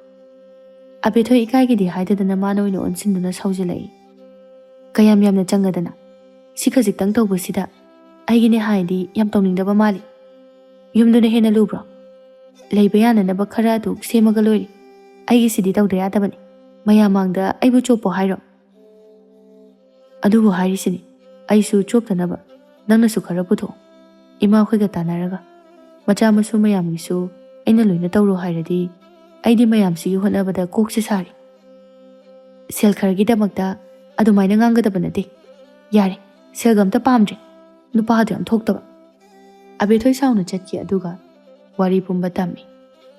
ꯑꯕꯦꯊꯣꯏ ꯏꯀꯥꯏꯒꯤꯗꯤ ꯍꯥꯏꯗꯗꯅ ꯃꯥꯅ ꯑꯣꯏꯅ ꯑꯣꯟꯁꯤꯟꯗꯨꯅ ꯁꯥꯎꯖꯤꯜꯂꯛꯏ꯫ "ꯀꯌꯥꯝ ꯌꯥꯝꯅ ꯆꯪꯉꯗꯅ? ꯁꯤ ꯈꯖꯤꯛꯇꯪ ꯇꯧꯕꯁꯤꯗ ꯑꯩꯒꯤꯅꯦ ꯍꯥꯏꯗꯤ ꯌꯥꯝ ꯇꯧꯅꯤꯡꯗꯕ ꯃꯥꯜꯂꯤ꯫ ꯌꯨꯝꯗꯨꯅ ꯍꯦꯟꯅ ꯂꯨꯕ꯭ꯔꯣ? ꯂꯩꯕ ꯌꯥꯅꯅꯕ ꯈꯔ ꯑꯗꯨ ꯁꯦꯝꯃꯒ ꯂꯣꯏꯔꯦ꯫ ꯑꯩꯒꯤꯁꯤꯗꯤ ꯇꯧꯗ ꯌꯥꯗꯕꯅꯤ꯫ ꯃꯌꯥꯝ ꯃꯥꯡꯗ ꯑꯩꯕꯨ ꯆꯣꯞꯄꯣ ꯍꯥꯏꯔꯣ?" "ꯑꯗꯨꯕꯨ ꯍꯥꯏꯔꯤꯁꯤꯅꯤ, ꯑꯩꯁꯨ ꯆꯣꯞꯇꯅꯕ ꯅꯪꯅꯁꯨ ꯈꯔ ꯄꯨꯊꯣꯛꯑꯣ꯫ ꯏꯃꯥꯈꯣꯏꯒ ꯇꯥꯟꯅꯔꯒ ꯃꯆꯥ ꯃꯁꯨ ꯃꯌꯥꯝꯒꯤꯁꯨ ꯑꯩꯅ ꯂꯣꯏꯅ ꯇꯧꯔꯣ ꯍꯥꯏꯔꯗꯤ ꯑꯩꯗꯤ ꯃꯌꯥꯝꯁꯤꯒꯤ ꯍꯣꯠꯅꯕꯗ ꯀꯣꯛꯁꯦ ꯁꯥꯔꯤ꯫ ꯁꯦꯜ ꯈꯔꯒꯤꯗꯃꯛꯇ ꯑꯗꯨꯃꯥꯏꯅ ꯉꯥꯡꯒꯗꯕ ꯅꯠꯇꯦ꯫ ꯌꯥꯔꯦ, ꯁꯦꯜꯒ ꯑꯝꯇ ꯄꯥꯝꯗ꯭ꯔꯦ꯫ ꯅꯨꯄꯥꯗꯨ ꯌꯥꯝ ꯊꯣꯛꯇꯕ꯫" ꯑꯕꯦꯊꯣꯏ ꯁꯥꯎꯅ ꯆꯠꯈꯤ꯫ ꯑꯗꯨꯒ ꯋꯥꯔꯤ ꯄꯨꯝꯕ ꯇꯝꯃꯤ꯫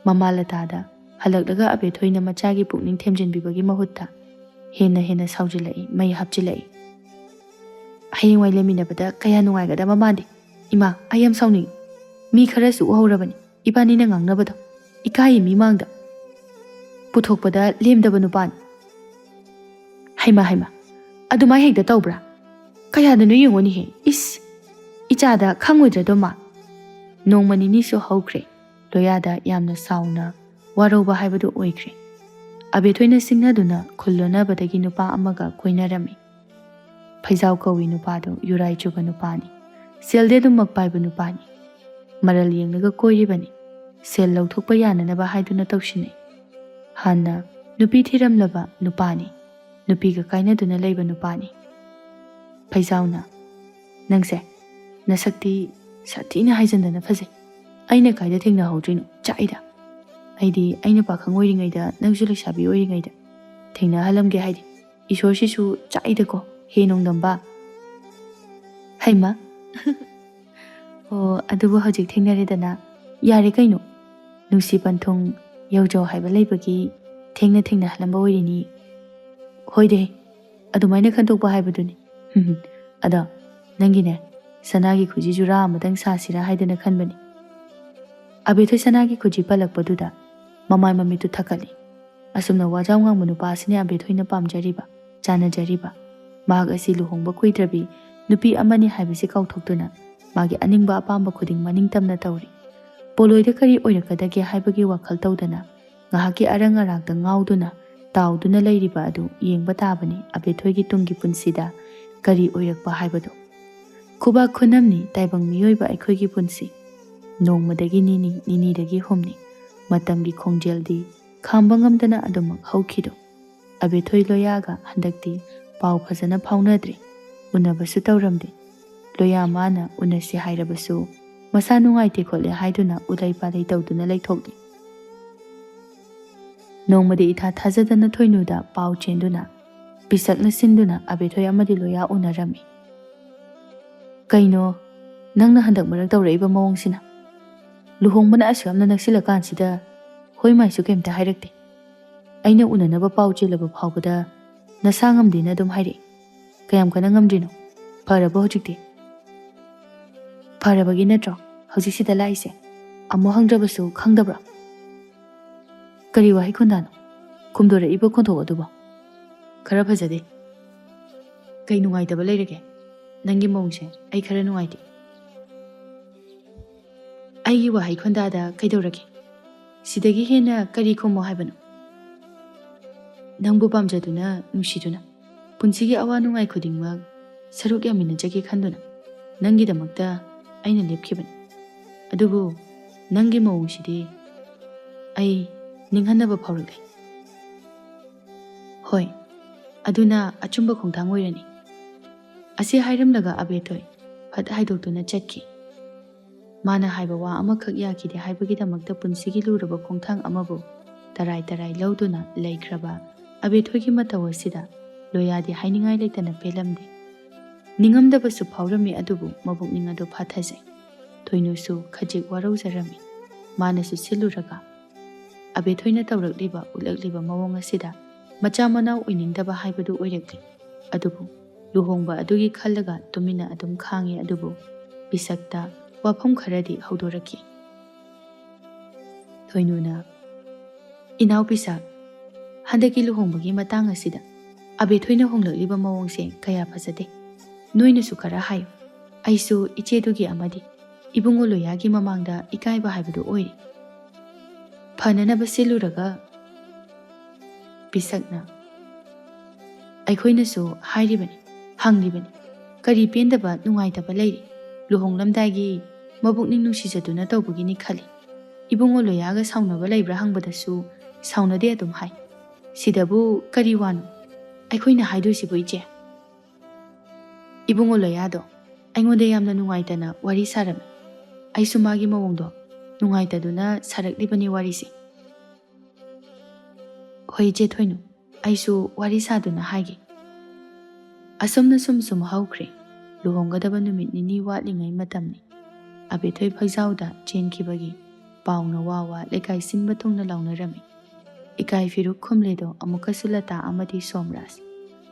ꯃꯃꯥ ꯂꯇꯥꯗ ꯍꯜꯂꯛꯂꯒ ꯑꯕꯦꯊꯣꯏꯅ ꯃꯆꯥꯒꯤ ꯄꯨꯛꯅꯤꯡ ꯊꯦꯝꯖꯤꯟꯕꯤꯕꯒꯤ ꯃꯍꯨꯠꯇ ꯍꯦꯟꯅ ꯍꯦꯟꯅ ꯁꯥꯎꯖꯤꯜꯂꯛꯏ, ꯃꯩ ꯍꯥꯞꯆꯤꯜꯂꯛꯏ꯫ "ꯍꯌꯦꯡꯋꯥꯏ ꯂꯩꯃꯤꯟꯅꯕꯗ ꯀꯌꯥ ꯅꯨꯡꯉꯥꯏꯒꯗꯕ ꯃꯥꯟꯗꯦ꯫ ꯏꯃꯥ, ꯑꯩ ꯌꯥꯝ ꯁꯥꯎꯅꯤꯡꯉꯤ꯫ ꯃꯤ ꯈꯔꯁꯨ ꯎꯍꯧꯔꯕꯅꯤ ꯏꯕꯥꯅꯤꯅ ꯉꯥꯡꯅꯕꯗꯣ꯫ ꯏꯀꯥꯏꯌꯦ ꯃꯤ ꯃꯥꯡꯗ꯫ ꯄꯨꯊꯣꯛꯄꯗ ꯂꯦꯝꯗꯕ ꯅꯨꯄꯥꯅꯤ꯫" "ꯍꯩꯃꯥ, ꯍꯩꯃꯥ, ꯑꯗꯨꯃꯥꯏ ꯍꯦꯛꯇ ꯇꯧꯕ꯭ꯔꯥ? ꯀꯌꯥꯗꯅꯣ ꯌꯦꯡꯉꯨꯅꯦꯍꯦ꯫ ꯏꯁ, ꯏꯆꯥꯗ ꯈꯪꯉꯣꯏꯗ꯭ꯔꯗꯣ ꯃꯥ?" ꯅꯣꯡꯃ ꯅꯤꯅꯤꯁꯨ ꯍꯧꯈ꯭ꯔꯦ꯫ ꯂꯣꯌꯥꯗ ꯌꯥꯝꯅ ꯁꯥꯎꯅ ꯋꯥꯔꯧꯕ ꯍꯥꯏꯕꯗꯨ ꯑꯣꯏꯈ꯭ꯔꯦ꯫ ꯑꯕꯦꯊꯣꯏꯅ ꯁꯤꯡꯅꯗꯨꯅ ꯈꯨꯜ ꯂꯣꯟꯅꯕꯗꯒꯤ ꯅꯨꯄꯥ ꯑꯃꯒ ꯀꯣꯏꯅꯔꯝꯃꯤ꯫ ꯐꯩꯖꯥꯎ ꯀꯧꯏ ꯅꯨꯄꯥꯗꯨ ꯌꯨꯔꯥꯏ ꯆꯨꯕ ꯅꯨꯄꯥꯅꯤ꯫ ꯁꯦꯜꯗꯤ ꯑꯗꯨꯃꯛ ꯄꯥꯏꯕ ꯅꯨꯄꯥꯅꯤ꯫ ꯃꯔꯜ ꯌꯦꯡꯂꯒ ꯀꯣꯏꯔꯤꯕꯅꯤ꯫ ꯁꯦꯜ ꯂꯧꯊꯣꯛꯄ ꯌꯥꯅꯅꯕ ꯍꯥꯏꯗꯨꯅ ꯇꯧꯁꯤꯟꯅꯩ꯫ ꯍꯥꯟꯅ ꯅꯨꯄꯤ ꯊꯤꯔꯝꯂꯕ ꯅꯨꯄꯥꯅꯤ꯫ ꯅꯨꯄꯤꯒ ꯀꯥꯏꯅꯗꯨꯅ ꯂꯩꯕ ꯅꯨꯄꯥꯅꯤ꯫ ꯐꯩꯖꯥꯎꯅ, "ꯅꯪꯁꯦ ꯅꯁꯛꯇꯤ ꯁꯥꯊꯤꯅ ꯍꯥꯏꯖꯟꯗꯅ ꯐꯖꯩ꯫ ꯑꯩꯅ ꯀꯥꯏꯗ ꯊꯦꯡꯅꯍꯧꯗ꯭ꯔꯤꯅꯣ? ꯆꯥꯛꯏꯗ꯫ ꯑꯩꯗꯤ ꯑꯩꯅ ꯄꯥꯈꯪ ꯑꯣꯏꯔꯤꯉꯩꯗ, ꯅꯪꯁꯨ ꯂꯩꯁꯥꯕꯤ ꯑꯣꯏꯔꯤꯉꯩꯗ ꯊꯦꯡꯅꯍꯜꯂꯝꯒꯦ ꯍꯥꯏꯗꯦ꯫ ꯏꯁꯣꯔꯁꯤꯁꯨ ꯆꯥꯛꯏꯗꯀꯣ, ꯍꯦ ꯅꯣꯡꯗꯝꯕ꯫" "ꯍꯩꯃ!" "ꯑꯣ, ꯑꯗꯨꯕꯨ ꯍꯧꯖꯤꯛ ꯊꯦꯡꯅꯔꯦꯗꯅ, ꯌꯥꯔꯦ ꯀꯩꯅꯣ꯫ ꯅꯨꯡꯁꯤ ꯄꯟꯊꯨꯡ ꯌꯧꯖꯧ ꯍꯥꯏꯕ ꯂꯩꯕꯒꯤ ꯊꯦꯡꯅ ꯊꯦꯡꯅꯍꯜꯂꯝꯕ ꯑꯣꯏꯔꯤꯅꯤ꯫" "ꯍꯣꯏꯗꯦ, ꯑꯗꯨꯃꯥꯏꯅ ꯈꯟꯗꯣꯛꯄ ꯍꯥꯏꯕꯗꯨꯅꯤ꯫ ꯑꯗꯣ ꯅꯪꯒꯤꯅꯦ, ꯁꯅꯥꯒꯤ ꯈꯨꯖꯤ ꯖꯨꯔꯥ ꯑꯃꯇꯪ ꯁꯥꯁꯤꯔꯥ ꯍꯥꯏꯗꯅ ꯈꯟꯕꯅꯤ꯫" ꯑꯕꯦꯊꯣꯏ ꯁꯅꯥꯒꯤ ꯈꯨꯖꯤ ꯄꯜꯂꯛꯄꯗꯨꯗ ꯃꯃꯥꯏ ꯃꯃꯤꯠꯇꯨ ꯊꯛꯀꯠꯂꯤ꯫ ꯑꯁꯨꯝꯅ ꯋꯥꯖꯥꯎ ꯉꯥꯡꯕ ꯅꯨꯄꯥ ꯑꯁꯤꯅꯤ ꯑꯕꯦꯊꯣꯏꯅ ꯄꯥꯝꯖꯔꯤꯕ, ꯆꯥꯟꯅꯖꯔꯤꯕ꯫ ꯃꯍꯥꯛ ꯑꯁꯤ ꯂꯨꯍꯣꯡꯕ ꯀꯨꯏꯗ꯭ꯔꯕꯤ ꯅꯨꯄꯤ ꯑꯃꯅꯤ ꯍꯥꯏꯕꯁꯤ ꯀꯥꯎꯊꯣꯛꯇꯨꯅ ꯃꯥꯒꯤ ꯑꯅꯤꯡꯕ ꯑꯄꯥꯝꯕ ꯈꯨꯗꯤꯡ ꯃꯅꯤꯡ ꯇꯝꯅ ꯇꯧꯔꯤ꯫ ꯄꯣꯂꯣꯏꯗ ꯀꯔꯤ ꯑꯣꯏꯔꯛꯀꯗꯒꯦ ꯍꯥꯏꯕꯒꯤ ꯋꯥꯈꯜ ꯇꯧꯗꯅ ꯉꯥꯏꯍꯥꯛꯀꯤ ꯑꯔꯪ ꯑꯔꯥꯛꯇ ꯉꯥꯎꯗꯨꯅ ꯇꯥꯎꯗꯨꯅ ꯂꯩꯔꯤꯕ ꯑꯗꯨ ꯌꯦꯡꯕ ꯇꯥꯕꯅꯤ ꯑꯕꯦꯊꯣꯏꯒꯤ ꯇꯨꯡꯒꯤ ꯄꯨꯟꯁꯤꯗ ꯀꯔꯤ ꯑꯣꯏꯔꯛꯄ ꯍꯥꯏꯕꯗꯨ꯫ ꯈꯨꯕꯥꯛ ꯈꯨꯅꯝꯅꯤ ꯇꯥꯏꯕꯪ ꯃꯤꯑꯣꯏꯕ ꯑꯩꯈꯣꯏꯒꯤ ꯄꯨꯟꯁꯤ꯫ ꯅꯣꯡꯃꯗꯒꯤ ꯅꯤꯅꯤ, ꯅꯤꯅꯤꯗꯒꯤ ꯍꯨꯝꯅꯤ꯫ ꯃꯇꯝꯒꯤ ꯈꯣꯡꯖꯦꯜꯗꯤ ꯈꯥꯝꯕ ꯉꯝꯗꯅ ꯑꯗꯨꯃꯛ ꯍꯧꯈꯤꯗꯣ꯫ ꯑꯕꯦꯊꯣꯏ ꯂꯣꯌꯥꯒ ꯍꯟꯗꯛꯇꯤ ꯄꯥꯎ ꯐꯖꯅ ꯐꯥꯎꯅꯗ꯭ꯔꯦ꯫ ꯎꯅꯕꯁꯨ ꯇꯧꯔꯝꯗꯦ꯫ ꯂꯣꯌꯥ ꯃꯥꯅ ꯎꯅꯁꯤ ꯍꯥꯏꯔꯕꯁꯨ ꯃꯁꯥ ꯅꯨꯡꯉꯥꯏꯇꯦ ꯈꯣꯠꯂꯦ ꯍꯥꯏꯗꯨꯅ ꯎꯂꯩ ꯄꯥꯂꯩ ꯇꯧꯗꯨꯅ ꯂꯩꯊꯣꯛꯂꯤ꯫ ꯅꯣꯡꯃꯗꯤ ꯏꯊꯥ ꯊꯥꯖꯗꯅ ꯊꯣꯏꯅꯨꯗ ꯄꯥꯎ ꯆꯦꯟꯗꯨꯅ, ꯄꯤꯁꯛꯅ ꯁꯤꯟꯗꯨꯅ ꯑꯕꯦꯊꯣꯏ ꯑꯃꯗꯤ ꯂꯣꯌꯥ ꯎꯅꯔꯝꯃꯤ꯫ "ꯀꯩꯅꯣ ꯅꯪꯅ ꯍꯟꯗꯛ ꯃꯔꯛ ꯇꯧꯔꯛꯏꯕ ꯃꯑꯣꯡꯁꯤꯅ? ꯂꯨꯍꯣꯡꯕꯅ ꯑꯁꯨꯛ ꯌꯥꯝꯅ ꯅꯛꯁꯤꯜꯂꯀꯥꯟꯁꯤꯗ ꯍꯣꯏ ꯃꯥꯏꯁꯨ ꯀꯩꯝꯇ ꯍꯥꯏꯔꯛꯇꯦ꯫ ꯑꯩꯅ ꯎꯅꯅꯕ ꯄꯥꯎ ꯆꯦꯜꯂꯕ ꯐꯥꯎꯕꯗ ꯅꯁꯥ ꯉꯝꯗꯦꯅ ꯑꯗꯨꯝ ꯍꯥꯏꯔꯛꯏ꯫ ꯀꯌꯥꯝ ꯀꯟꯅ ꯉꯝꯗ꯭ꯔꯤꯅꯣ? ꯐꯔꯕꯣ ꯍꯧꯖꯤꯛꯇꯤ?" "ꯐꯔꯕꯒꯤ ꯅꯠꯇ꯭ꯔꯣ ꯍꯧꯖꯤꯛꯁꯤꯗ ꯂꯥꯛꯏꯁꯦ? ꯑꯃꯨꯛ ꯍꯪꯗ꯭ꯔꯕꯁꯨ ꯈꯪꯗꯕ꯭ꯔꯣ?" "ꯀꯔꯤ ꯋꯥꯍꯩ ꯈꯣꯟꯗꯥꯅꯣ? ꯈꯨꯝꯗꯣꯔꯛꯏꯕ ꯈꯣꯟꯊꯣꯛ ꯑꯗꯨꯕꯣ?" "ꯈꯔ ꯐꯖꯗꯦ꯫ ꯀꯩ ꯅꯨꯡꯉꯥꯏꯇꯕ ꯂꯩꯔꯒꯦ? ꯅꯪꯒꯤ ꯃꯑꯣꯡꯁꯦ ꯑꯩ ꯈꯔ ꯅꯨꯡꯉꯥꯏꯇꯦ꯫" "ꯑꯩꯒꯤ ꯋꯥꯍꯩ ꯈꯣꯟꯗꯥꯗ ꯀꯩꯗꯧꯔꯒꯦ? ꯁꯤꯗꯒꯤ ꯍꯦꯟꯅ ꯀꯔꯤ ꯈꯨꯝꯃꯣ ꯍꯥꯏꯕꯅꯣ? ꯅꯪꯕꯨ ꯄꯥꯝꯖꯗꯨꯅ, ꯅꯨꯡꯁꯤꯗꯨꯅ, ꯄꯨꯟꯁꯤꯒꯤ ꯑꯋꯥ ꯅꯨꯡꯉꯥꯏ ꯈꯨꯗꯤꯡꯃꯛ ꯁꯔꯨꯛ ꯌꯥꯃꯤꯟꯅꯖꯒꯦ ꯈꯟꯗꯨꯅ ꯅꯪꯒꯤꯗꯃꯛꯇ ꯑꯩꯅ ꯂꯦꯞꯈꯤꯕꯅꯤ꯫ ꯑꯗꯨꯕꯨ ꯅꯪꯒꯤ ꯃꯑꯣꯡꯁꯤꯗꯤ ꯑꯩ ꯅꯤꯡꯍꯟꯅꯕ ꯐꯥꯎꯔꯛꯂꯦ꯫" "ꯍꯣꯏ, ꯑꯗꯨꯅ ꯑꯆꯨꯝꯕ ꯈꯣꯡꯊꯥꯡ ꯑꯣꯏꯔꯅꯤ꯫" ꯑꯁꯤ ꯍꯥꯏꯔꯝꯂꯒ ꯑꯕꯦꯊꯣꯏ ꯐꯠ ꯍꯥꯏꯗꯣꯛꯇꯨꯅ ꯆꯠꯈꯤ꯫ ꯃꯥꯅ ꯍꯥꯏꯕ ꯋꯥ ꯑꯃꯈꯛ ꯌꯥꯈꯤꯗꯦ ꯍꯥꯏꯕꯒꯤꯗꯃꯛꯇ ꯄꯨꯟꯁꯤꯒꯤ ꯂꯨꯔꯕ ꯈꯣꯡꯊꯥꯡ ꯑꯃꯕꯨ ꯇꯔꯥꯏ ꯇꯔꯥꯏ ꯂꯧꯗꯨꯅ ꯂꯩꯈ꯭ꯔꯕ ꯑꯕꯦꯊꯣꯏꯒꯤ ꯃꯇꯧ ꯑꯁꯤꯗ ꯂꯣꯌꯥꯗꯤ ꯍꯥꯏꯅꯤꯡꯉꯥꯏ ꯂꯩꯇꯅ ꯄꯦꯜꯂꯝꯗꯦ꯫ ꯅꯤꯡꯉꯝꯗꯕꯁꯨ ꯐꯥꯎꯔꯝꯃꯤ, ꯑꯗꯨꯕꯨ ꯃꯕꯨꯛꯅꯤꯡ ꯑꯗꯨ ꯐꯥꯊꯖꯩ꯫ ꯊꯣꯏꯅꯨꯁꯨ ꯈꯖꯤꯛ ꯋꯥꯔꯧꯖꯔꯝꯃꯤ꯫ ꯃꯥꯅꯁꯨ ꯁꯤꯜꯂꯨꯔꯒ ꯑꯕꯦꯊꯣꯏꯅ ꯇꯧꯔꯛꯂꯤꯕ, ꯎꯠꯂꯛꯂꯤꯕ ꯃꯑꯣꯡ ꯑꯁꯤꯗ ꯃꯆꯥ ꯃꯅꯥꯎ ꯑꯣꯏꯅꯤꯡꯗꯕ ꯍꯥꯏꯕꯗꯨ ꯑꯣꯏꯔꯛꯂꯤ꯫ ꯑꯗꯨꯕꯨ ꯂꯨꯍꯣꯡꯕ ꯑꯗꯨꯒꯤ ꯈꯜꯂꯒ ꯇꯨꯃꯤꯟꯅ ꯑꯗꯨꯝ ꯈꯥꯡꯉꯤ꯫ ꯑꯗꯨꯕꯨ ꯄꯤꯁꯛꯇ ꯋꯥꯐꯝ ꯈꯔꯗꯤ ꯍꯧꯗꯣꯔꯛꯈꯤ꯫ ꯊꯣꯏꯅꯨꯅ, "ꯏꯅꯥꯎ ꯄꯤꯁꯛ, ꯍꯟꯗꯛꯀꯤ ꯂꯨꯍꯣꯡꯕꯒꯤ ꯃꯇꯥꯡ ꯑꯁꯤꯗ ꯑꯕꯦꯊꯣꯏꯅ ꯍꯣꯡꯂꯛꯂꯤꯕ ꯃꯑꯣꯡꯁꯦ ꯀꯌꯥ ꯐꯖꯗꯦ꯫ ꯅꯣꯏꯅꯁꯨ ꯈꯔ ꯍꯥꯏꯌꯨ꯫ ꯑꯩꯁꯨ ꯏꯆꯦꯗꯨꯒꯤ ꯑꯃꯗꯤ ꯏꯕꯨꯡꯉꯣ ꯂꯣꯌꯥꯒꯤ ꯃꯃꯥꯡꯗ ꯏꯀꯥꯏꯕ ꯍꯥꯏꯕꯗꯨ ꯑꯣꯏꯔꯦ꯫ ꯐꯅꯅꯕ ꯁꯤꯜꯂꯨꯔꯒ," ꯄꯤꯁꯛꯅ, "ꯑꯩꯈꯣꯏꯅꯁꯨ ꯍꯥꯏꯔꯤꯕꯅꯤ, ꯍꯪꯂꯤꯕꯅꯤ, ꯀꯔꯤ ꯄꯦꯟꯗꯕ ꯅꯨꯡꯉꯥꯏꯇꯕ ꯂꯩꯔꯤ? ꯂꯨꯍꯣꯡꯂꯝꯗꯥꯏꯒꯤ ꯃꯕꯨꯛꯅꯤꯡ ꯅꯨꯡꯁꯤꯖꯗꯨꯅ ꯇꯧꯕꯒꯤꯅꯤ ꯈꯜꯂꯤ꯫ ꯏꯕꯨꯡꯉꯣ ꯂꯣꯌꯥꯒ ꯁꯥꯎꯅꯕ ꯂꯩꯕ꯭ꯔꯥ ꯍꯪꯕꯗꯁꯨ ꯁꯥꯎꯅꯗꯦ ꯑꯗꯨꯝ ꯍꯥꯏ꯫ ꯁꯤꯗꯕꯨ ꯀꯔꯤ ꯋꯥꯅꯣ ꯑꯩꯈꯣꯏꯅ ꯍꯥꯏꯗꯣꯏꯁꯤꯕꯨ, ꯏꯆꯦ?" "ꯏꯕꯨꯡꯉꯣ ꯂꯣꯌꯥꯗꯣ ꯑꯩꯉꯣꯟꯗ ꯌꯥꯝꯅ ꯅꯨꯡꯉꯥꯏꯇꯅ ꯋꯥꯔꯤ ꯁꯥꯔꯝꯃꯤ꯫ ꯑꯩꯁꯨ ꯃꯥꯒꯤ ꯃꯑꯣꯡꯗꯣ ꯅꯨꯡꯉꯥꯏꯇꯗꯨꯅ ꯁꯥꯔꯛꯂꯤꯕꯅꯤ ꯋꯥꯔꯤꯁꯦ꯫" "ꯍꯣꯏ ꯏꯆꯦ ꯊꯣꯏꯅꯨ, ꯑꯩꯁꯨ ꯋꯥꯔꯤ ꯁꯥꯗꯨꯅ ꯍꯥꯏꯒꯦ꯫" ꯑꯁꯨꯝꯅ ꯁꯨꯝ ꯁꯨꯝ ꯍꯧꯈ꯭ꯔꯦ꯫ ꯂꯨꯍꯣꯡꯒꯗꯕ ꯅꯨꯃꯤꯠ ꯅꯤꯅꯤ ꯋꯥꯠꯂꯤꯉꯩ ꯃꯇꯝꯅꯤ꯫ ꯑꯕꯦꯊꯣꯏ ꯐꯩꯖꯥꯎꯗ ꯆꯦꯟꯈꯤꯕꯒꯤ ꯄꯥꯎꯅ ꯋꯥ ꯋꯥ ꯂꯩꯀꯥꯏ ꯁꯤꯟꯕ ꯊꯨꯡꯅ ꯂꯥꯎꯅꯔꯝꯃꯤ꯫ ꯏꯀꯥꯏ ꯐꯤꯔꯨꯛ ꯈꯨꯝꯂꯦꯗꯣ ꯑꯃꯨꯛꯀꯁꯨ ꯂꯇꯥ ꯑꯃꯗꯤ ꯁꯣꯝꯔꯥꯖ꯫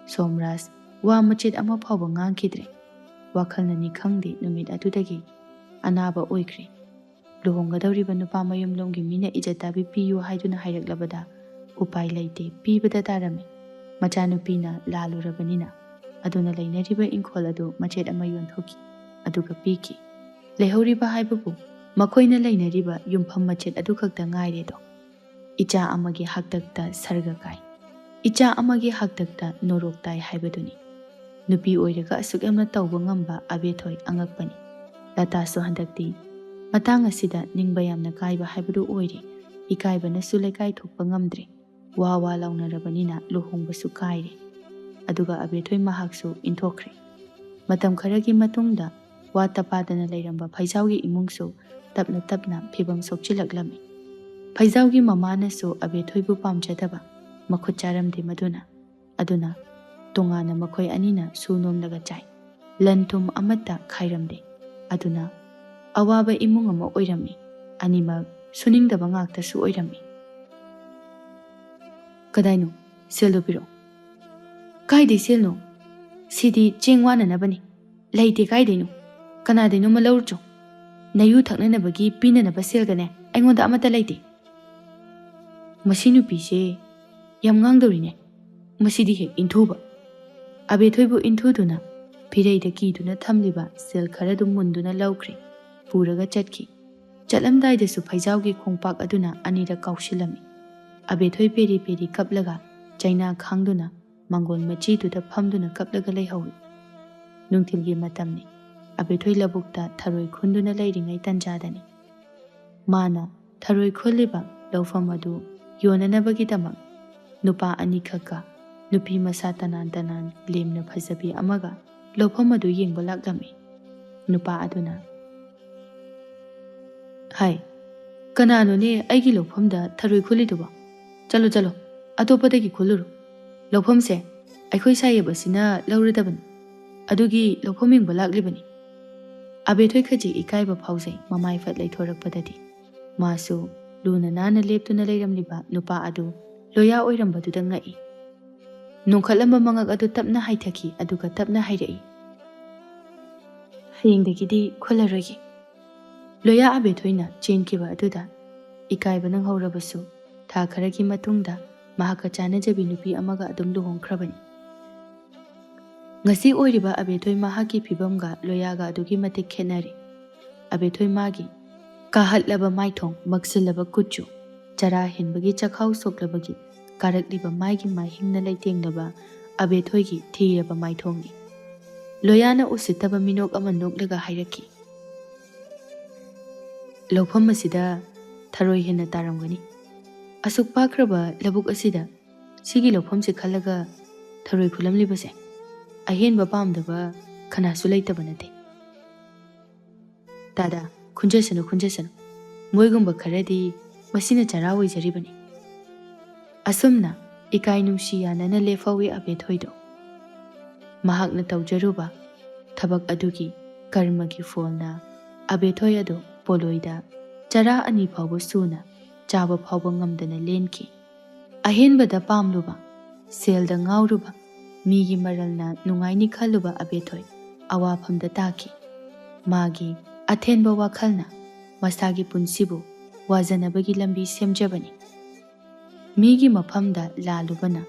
ꯁꯣꯝꯔꯥꯖ ꯋꯥ ꯃꯆꯦꯠ ꯑꯃ ꯐꯥꯎꯕ ꯉꯥꯡꯈꯤꯗ꯭ꯔꯦ꯫ ꯋꯥꯈꯜꯅꯅꯤ ꯈꯪꯗꯦ, ꯅꯨꯃꯤꯠ ꯑꯗꯨꯗꯒꯤ ꯑꯅꯥꯕ ꯑꯣꯏꯈ꯭ꯔꯦ꯫ ꯂꯨꯍꯣꯡꯒꯗꯧꯔꯤꯕ ꯅꯨꯄꯥ ꯃꯌꯨꯝꯂꯣꯝꯒꯤ ꯃꯤꯅ ꯏꯖꯠ ꯇꯥꯕꯤ ꯄꯤꯌꯨ ꯍꯥꯏꯗꯨꯅ ꯍꯥꯏꯔꯛꯂꯕꯗ ꯎꯄꯥꯏ ꯂꯩꯇꯦ, ꯄꯤꯕꯗ ꯇꯥꯔꯝꯃꯤ꯫ ꯃꯆꯥꯅꯨꯄꯤꯅ ꯂꯥꯜꯂꯨꯔꯕꯅꯤꯅ꯫ ꯑꯗꯨꯅ ꯂꯩꯅꯔꯤꯕ ꯏꯪꯈꯣꯜ ꯑꯗꯨ ꯃꯆꯦꯠ ꯑꯃ ꯌꯣꯟꯊꯣꯛꯈꯤ, ꯑꯗꯨꯒ ꯄꯤꯈꯤ꯫ ꯂꯩꯍꯧꯔꯤꯕ ꯍꯥꯏꯕꯕꯨ ꯃꯈꯣꯏꯅ ꯂꯩꯅꯔꯤꯕ ꯌꯨꯝꯐꯝ ꯃꯆꯦꯠ ꯑꯗꯨꯈꯛꯇ ꯉꯥꯏꯔꯦꯗꯣ꯫ ꯏꯆꯥ ꯑꯃꯒꯤ ꯍꯥꯛꯇꯛꯇ ꯁꯔꯒ ꯀꯥꯏ, ꯏꯆꯥ ꯑꯃꯒꯤ ꯍꯥꯛꯇꯛꯇ ꯅꯣꯔꯣꯛ ꯇꯥꯏ ꯍꯥꯏꯕꯗꯨꯅꯤ꯫ ꯅꯨꯄꯤ ꯑꯣꯏꯔꯒ ꯑꯁꯨꯛ ꯌꯥꯝꯅ ꯇꯧꯕ ꯉꯝꯕ ꯑꯕꯦꯊꯣꯏ ꯑꯉꯛꯄꯅꯤ꯫ ꯂꯇꯥꯁꯨ ꯍꯟꯗꯛꯇꯤ ꯃꯇꯥꯡ ꯑꯁꯤꯗ ꯅꯤꯡꯕ ꯌꯥꯝꯅ ꯀꯥꯏꯕ ꯍꯥꯏꯕꯗꯨ ꯑꯣꯏꯔꯦ꯫ ꯏꯀꯥꯏꯕꯅꯁꯨ ꯂꯩꯀꯥꯏ ꯊꯣꯛꯄ ꯉꯝꯗ꯭ꯔꯦ꯫ ꯋꯥ ꯋꯥ ꯂꯥꯎꯅꯔꯕꯅꯤꯅ ꯂꯨꯍꯣꯡꯕꯁꯨ ꯀꯥꯏꯔꯦ꯫ ꯑꯗꯨꯒ ꯑꯕꯦꯊꯣꯏ ꯃꯍꯥꯛꯁꯨ ꯏꯟꯊꯣꯛꯈ꯭ꯔꯦ꯫ ꯃꯇꯝ ꯈꯔꯒꯤ ꯃꯇꯨꯡꯗ ꯋꯥꯠꯇ ꯄꯥꯗꯅ ꯂꯩꯔꯝꯕ ꯐꯩꯖꯥꯎꯒꯤ ꯏꯃꯨꯡꯁꯨ ꯇꯞꯅ ꯇꯞꯅ ꯐꯤꯕꯝ ꯁꯣꯛꯆꯤꯜꯂꯛꯂꯝꯃꯤ꯫ ꯐꯩꯖꯥꯎꯒꯤ ꯃꯃꯥꯅꯁꯨ ꯑꯕꯦꯊꯣꯏꯕꯨ ꯄꯥꯝꯖꯗꯕ, ꯃꯈꯨꯠ ꯆꯥꯔꯝꯗꯦ ꯃꯗꯨꯅ꯫ ꯑꯗꯨꯅ ꯇꯣꯉꯥꯟꯅ ꯃꯈꯣꯏ ꯑꯅꯤꯅ ꯁꯨ ꯅꯣꯝꯂꯒ ꯆꯥꯏ꯫ ꯂꯟ ꯊꯨꯝ ꯑꯃꯠꯇ ꯈꯥꯏꯔꯝꯗꯦ꯫ ꯑꯗꯨꯅ ꯑꯋꯥꯕ ꯏꯃꯨꯡ ꯑꯃ ꯑꯣꯏꯔꯝꯃꯤ꯫ ꯑꯅꯤꯃꯛ ꯁꯨꯅꯤꯡꯗꯕ ꯉꯥꯛꯇꯁꯨ ꯑꯣꯏꯔꯝꯃꯤ꯫ "ꯀꯗꯥꯏꯅꯣ? "ꯁꯦꯜꯗꯣ ꯄꯤꯔꯛꯑꯣ"꯫ "ꯀꯥꯏꯗꯩ ꯁꯦꯜꯅꯣ? ꯁꯤꯗꯤ ꯆꯦꯡ ꯋꯥꯅꯅꯕꯅꯤ꯫ ꯂꯩꯇꯦ ꯀꯥꯏꯗꯩꯅꯣ? ꯀꯅꯥꯗꯩꯅꯣꯃ ꯂꯧꯔꯨꯆꯣ꯫ ꯅꯌꯨ ꯊꯛꯅꯅꯕꯒꯤ ꯄꯤꯅꯅꯕ ꯁꯦꯜꯒꯅꯦ ꯑꯩꯉꯣꯟꯗ ꯑꯃꯠꯇ ꯂꯩꯇꯦ"꯫ "ꯃꯁꯤ ꯅꯨꯄꯤꯁꯦ ꯌꯥꯝ ꯉꯥꯡꯗꯧꯔꯤꯅꯦ꯫ ꯃꯁꯤꯗꯤ ꯍꯦꯛ ꯏꯟꯊꯨꯕ"꯫ ꯑꯕꯦꯊꯣꯏꯕꯨ ꯏꯟꯊꯨꯗꯨꯅ ꯐꯤꯔꯩꯗ ꯀꯤꯗꯨꯅ ꯊꯝꯂꯤꯕ ꯁꯦꯜ ꯈꯔꯗꯨ ꯃꯨꯟꯗꯨꯅ ꯂꯧꯈ꯭ꯔꯦ꯫ ꯄꯨꯔꯒ ꯆꯠꯈꯤ꯫ ꯆꯠꯂꯝꯗꯥꯏꯗꯁꯨ ꯐꯩꯖꯥꯎꯒꯤ ꯈꯣꯡꯄꯥꯛ ꯑꯗꯨꯅ ꯑꯅꯤꯔꯛ ꯀꯥꯎꯁꯤꯜꯂꯝꯃꯤ꯫ ꯑꯕꯦꯊꯣꯏ ꯄꯦꯔꯤ ꯄꯦꯔꯤ ꯀꯞꯂꯒ ꯆꯩꯅꯥ ꯈꯥꯡꯗꯨꯅ ꯃꯥꯡꯒꯣꯜ ꯃꯆꯤꯗꯨꯗ ꯐꯝꯗꯨꯅ ꯀꯞꯂꯒ ꯂꯩꯍꯧꯏ꯫ ꯅꯨꯡꯊꯤꯜꯒꯤ ꯃꯇꯝꯅꯤ꯫ ꯑꯕꯦꯊꯣꯏ ꯂꯧꯕꯨꯛꯇ ꯊꯔꯣꯏ ꯈꯨꯟꯗꯨꯅ ꯂꯩꯔꯤꯉꯩ ꯇꯟꯖꯥꯗꯅꯤ꯫ ꯃꯥꯅ ꯊꯔꯣꯏ ꯈꯨꯜꯂꯤꯕ ꯂꯧꯐꯝ ꯑꯗꯨ ꯌꯣꯟꯅꯅꯕꯒꯤꯗꯃꯛ ꯅꯨꯄꯥ ꯑꯅꯤꯈꯛꯀ ꯅꯨꯄꯤ ꯃꯁꯥ ꯇꯅꯥꯟ ꯇꯅꯥꯟ ꯂꯦꯝꯅ ꯐꯖꯕꯤ ꯑꯃꯒ ꯂꯧꯐꯝ ꯑꯗꯨ ꯌꯦꯡꯕ ꯂꯥꯛꯂꯝꯃꯤ꯫ ꯅꯨꯄꯥ ꯑꯗꯨꯅ, "ꯍꯥꯏ, ꯀꯅꯥꯅꯣꯅꯦ ꯑꯩꯒꯤ ꯂꯧꯐꯝꯗ ꯊꯔꯣꯏ ꯈꯨꯜꯂꯤꯗꯨꯕꯣ? ꯆꯠꯂꯣ, ꯆꯠꯂꯣ, ꯑꯇꯣꯞꯄꯗꯒꯤ ꯈꯨꯜꯂꯨꯔꯣ꯫ ꯂꯧꯐꯝꯁꯦ ꯑꯩꯈꯣꯏ ꯁꯥꯍꯦꯕ ꯑꯁꯤꯅ ꯂꯧꯔꯗꯕꯅꯤ꯫ ꯑꯗꯨꯒꯤ ꯂꯧꯐꯝ ꯌꯦꯡꯕ ꯂꯥꯛꯂꯤꯕꯅꯤ"꯫ ꯑꯕꯦꯊꯣꯏ ꯈꯖꯤꯛ ꯏꯀꯥꯏꯕ ꯐꯥꯎꯖꯩ ꯃꯃꯥꯏ ꯐꯠ ꯂꯩꯊꯣꯔꯛꯄꯗꯗꯤ꯫ ꯃꯥꯁꯨ ꯂꯨꯅ ꯅꯥꯟꯅ ꯂꯦꯞꯇꯨꯅ ꯂꯩꯔꯝꯂꯤꯕ ꯅꯨꯄꯥ ꯑꯗꯨ ꯂꯣꯌꯥ ꯑꯣꯏꯔꯝꯕꯗꯨꯗ ꯉꯛꯏ꯫ ꯅꯣꯡꯈꯠꯂꯝꯕ ꯃꯉꯛ ꯑꯗꯨ ꯇꯞꯅ ꯍꯥꯏꯊꯈꯤ, ꯑꯗꯨꯒ ꯇꯞꯅ ꯍꯥꯏꯔꯛꯏ, "ꯍꯌꯦꯡꯗꯒꯤꯗꯤ ꯈꯨꯜꯂꯔꯣꯏꯒꯦ"꯫ ꯂꯣꯌꯥ ꯑꯕꯦꯊꯣꯏꯅ ꯆꯦꯟꯈꯤꯕ ꯑꯗꯨꯗ ꯏꯀꯥꯏꯕ ꯅꯪꯍꯧꯔꯕꯁꯨ, ꯊꯥ ꯈꯔꯒꯤ ꯃꯇꯨꯡꯗ ꯃꯍꯥꯛꯀ ꯆꯥꯟꯅꯖꯕꯤ ꯅꯨꯄꯤ ꯑꯃꯒ ꯑꯗꯨꯝ ꯂꯨꯍꯣꯡꯈ꯭ꯔꯕꯅꯤ꯫ ꯉꯁꯤ ꯑꯣꯏꯔꯤꯕ ꯑꯕꯦꯊꯣꯏ ꯃꯍꯥꯛꯀꯤ ꯐꯤꯕꯝꯒ ꯂꯣꯌꯥꯒ ꯑꯗꯨꯛꯀꯤ ꯃꯇꯤꯛ ꯈꯦꯠꯅꯔꯦ꯫ ꯑꯕꯦꯊꯣꯏ ꯃꯥꯒꯤ ꯀꯥꯍꯠꯂꯕ ꯃꯥꯏꯊꯣꯡ, ꯃꯛꯁꯤꯜꯂꯕ ꯀꯨꯆꯨ, ꯆꯔꯥ ꯍꯦꯟꯕꯒꯤ ꯆꯈꯥꯎ ꯁꯣꯛꯂꯕꯒꯤ ꯀꯥꯔꯛꯂꯤꯕ ꯃꯥꯏꯒꯤ ꯃꯥꯏꯍꯤꯡꯅ ꯂꯩꯇꯦꯡꯂꯕ ꯑꯕꯦꯊꯣꯏꯒꯤ ꯊꯤꯔꯕ ꯃꯥꯏꯊꯣꯡꯅꯤ꯫ ꯂꯣꯌꯥꯅ ꯎꯁꯤꯠꯇꯕ ꯃꯤꯅꯣꯛ ꯑꯃ ꯅꯣꯛꯂꯒ ꯍꯥꯏꯔꯛꯈꯤ, "ꯂꯧꯐꯝ ꯑꯁꯤꯗ ꯊꯔꯣꯏ ꯍꯦꯟꯅ ꯇꯥꯔꯝꯒꯅꯤ꯫ ꯑꯁꯨꯛ ꯄꯥꯛꯈ꯭ꯔꯕ ꯂꯧꯕꯨꯛ ꯑꯁꯤꯗ ꯁꯤꯒꯤ ꯂꯧꯐꯝꯁꯦ ꯈꯜꯂꯒ ꯊꯔꯣꯏ ꯈꯨꯜꯂꯝꯂꯤꯕꯁꯦ ꯑꯍꯦꯟꯕ ꯄꯥꯝꯗꯕ ꯀꯅꯥꯁꯨ ꯂꯩꯇꯕ ꯅꯠꯇꯦ"꯫ "ꯇꯥꯗ, ꯈꯨꯟꯖꯁꯅꯨ, ꯈꯨꯟꯖꯁꯅꯨ꯫ ꯃꯣꯏꯒꯨꯝꯕ ꯈꯔꯗꯤ ꯃꯁꯤꯅ ꯆꯔꯥ ꯑꯣꯏꯖꯔꯤꯕꯅꯤ"꯫ ꯑꯁꯨꯝꯅ ꯏꯀꯥꯏ ꯅꯨꯡꯁꯤ ꯌꯥꯅꯅ ꯂꯦꯞꯍꯧꯏ ꯑꯕꯦꯊꯣꯏꯗꯣ꯫ ꯃꯍꯥꯛꯅ ꯇꯧꯖꯔꯨꯕ ꯊꯕꯛ ꯑꯗꯨꯒꯤ ꯀꯔꯃꯒꯤ ꯐꯣꯜꯅ ꯑꯕꯦꯊꯣꯏ ꯑꯗꯨ ꯄꯣꯂꯣꯏꯗ ꯆꯔꯥ ꯑꯅꯤ ꯐꯥꯎꯕ ꯁꯨꯅ ꯆꯥꯕ ꯐꯥꯎꯕ ꯉꯝꯗꯅ ꯂꯦꯟꯈꯤ꯫ ꯑꯍꯦꯟꯕꯗ ꯄꯥꯝꯂꯨꯕ ꯁꯦꯜꯗ ꯉꯥꯎꯔꯨꯕ, ꯃꯤꯒꯤ ꯃꯔꯜꯅ ꯅꯨꯡꯉꯥꯏꯅꯤ ꯈꯜꯂꯨꯕ ꯑꯕꯦꯊꯣꯏ ꯑꯋꯥꯐꯝꯗ ꯇꯥꯈꯤ꯫ ꯃꯥꯒꯤ ꯑꯊꯦꯟꯕ ꯋꯥꯈꯜꯅ ꯃꯁꯥꯒꯤ ꯄꯨꯟꯁꯤꯕꯨ ꯋꯥꯖꯅꯕꯒꯤ ꯂꯝꯕꯤ ꯁꯦꯝꯖꯕꯅꯤ꯫ ꯃꯤꯒꯤ ꯃꯐꯝꯗ ꯂꯥꯜꯂꯨꯕꯅ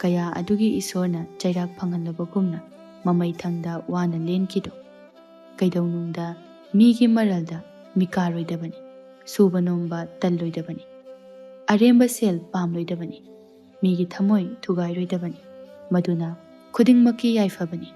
ꯀꯌꯥ ꯑꯗꯨꯒꯤ ꯏꯁꯣꯔꯅ ꯆꯩꯔꯥꯛ ꯐꯪꯍꯜꯂꯕꯒꯨꯝꯅ ꯃꯃꯩꯊꯪꯗ ꯋꯥꯅ ꯂꯦꯟꯈꯤꯗꯣ꯫ ꯀꯩꯗꯧꯅꯨꯡꯗ ꯃꯤꯒꯤ ꯃꯔꯜꯗ ꯃꯤꯀꯥꯔꯣꯏꯗꯕꯅꯤ, ꯁꯨꯕ ꯅꯣꯝꯕ ꯇꯜꯂꯣꯏꯗꯕꯅꯤ, ꯑꯔꯦꯝꯕ ꯁꯦꯜ ꯄꯥꯝꯂꯣꯏꯗꯕꯅꯤ, ꯃꯤꯒꯤ ꯊꯃꯣꯏ ꯊꯨꯒꯥꯏꯔꯣꯏꯗꯕꯅꯤ꯫ ꯃꯗꯨꯅ ꯈꯨꯗꯤꯡꯃꯛꯀꯤ ꯌꯥꯏꯐꯕꯅꯤ꯫